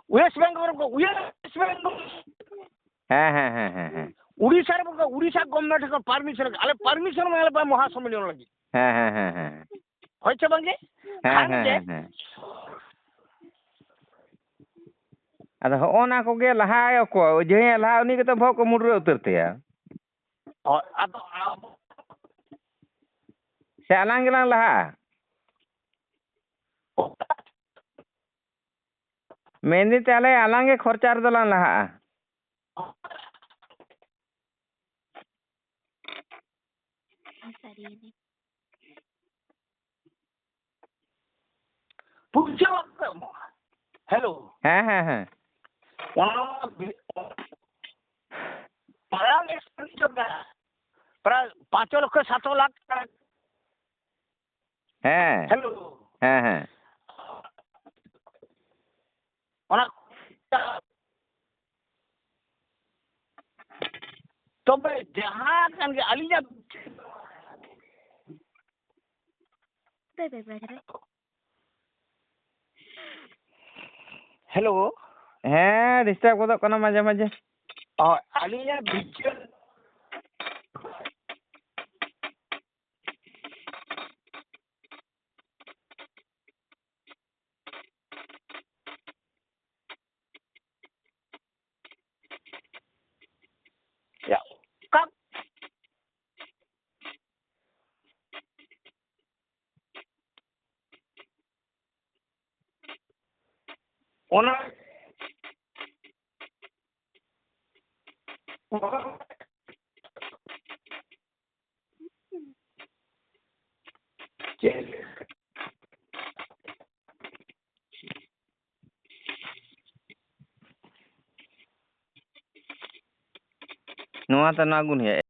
West Bengal ᱨᱮᱠᱚ, West Bengal᱾ ᱦᱮᱸ, ᱦᱮᱸ, ᱦᱮᱸ, ᱦᱮᱸ, ᱦᱮᱸ᱾ ᱩᱲᱤᱥᱥᱟ ᱨᱮ ᱵᱚᱞᱮ, ᱩᱲᱤᱥᱥᱟ government ᱠᱷᱚᱱ permission, ᱟᱞᱮ permission ᱮᱢᱟ ᱞᱮᱯᱮ ᱢᱚᱦᱟ ᱥᱚᱢᱢᱮᱞᱚᱱ ᱞᱟᱹᱜᱤᱫ᱾ ᱦᱮᱸ, ᱦᱮᱸ, ᱦᱮᱸ, ᱦᱮᱸ᱾ ᱦᱳᱭ ᱥᱮ ᱵᱟᱝᱜᱮ? ᱦᱮᱸ, ᱠᱷᱟᱱ ᱦᱮᱸ, ᱜᱮ᱾ ᱦᱮᱸ, ᱦᱮᱸ᱾ ᱟᱫᱚ ᱦᱚᱸᱜᱼᱚ ᱱᱟ ᱠᱚᱜᱮ ᱞᱟᱦᱟᱭ ᱚᱠᱚᱭ? ᱡᱟᱦᱟᱸᱭ ᱞᱟᱦᱟ ᱩᱱᱤ ᱜᱮᱛᱚ ᱵᱚᱦᱚᱜ ᱠᱚ ᱢᱩᱰᱨᱟᱹ ᱩᱛᱟᱹᱨ ᱛᱟᱭᱟ᱾ ᱦᱳᱭ, ᱟᱫᱚ ᱟᱵᱚ ᱥᱮ ᱟᱞᱟᱝ ᱜᱮᱞᱟᱝ ᱞᱟᱦᱟᱜᱼᱟ? ᱢᱮᱱᱫᱟᱹᱧ ᱛᱟᱦᱞᱮ ᱟᱞᱟᱝ ᱜᱮ ᱠᱷᱚᱨᱪᱟ ᱨᱮᱫᱚ ᱞᱟᱝ ᱞᱟᱦᱟᱜᱼᱟ᱾ ᱯᱩᱭᱥᱟᱹ ᱵᱟᱠᱚ ᱮᱢᱚᱜᱼᱟ᱾ ᱦᱮᱞᱳ᱾ ᱦᱮᱸ, ᱦᱮᱸ, ᱦᱮᱸ᱾ ᱚᱱᱟ ᱢᱟ ᱵᱤ-, ᱢᱟᱨᱟᱝ expenditure ᱠᱟᱱᱟ᱾ ᱯᱨᱟᱭ ᱯᱟᱸᱪ ᱞᱚᱠᱷᱚ ᱥᱟᱛ ᱞᱟᱠᱷ ᱴᱟᱠᱟ᱾ ᱦᱮᱸ᱾ ᱦᱮᱞᱳ᱾ ᱦᱮᱸ, ᱦᱮᱸ᱾ ᱚᱱᱟ ᱛᱚᱵᱮ ᱡᱟᱦᱟᱸ ᱠᱟᱱ ᱜᱮ ᱟᱹᱞᱤᱧᱟᱜ ᱦᱮᱞᱳ᱾ ᱦᱮᱸ, disturb ᱜᱚᱫᱚᱜ ᱠᱟᱱᱟ ᱢᱟᱡᱷᱮ ᱢᱟᱡᱷᱮ᱾ ᱚ, ᱟᱹᱞᱤᱧᱟᱜ ᱵᱤᱪᱟᱹᱨ ᱭᱟ, ᱚᱠᱟ ᱚᱱᱟ ᱪᱮᱫ? ᱱᱚᱣᱟ ᱛᱮ ᱱᱚᱣᱟ ᱜᱩᱱ ᱦᱩᱭᱩᱜᱼᱟ᱾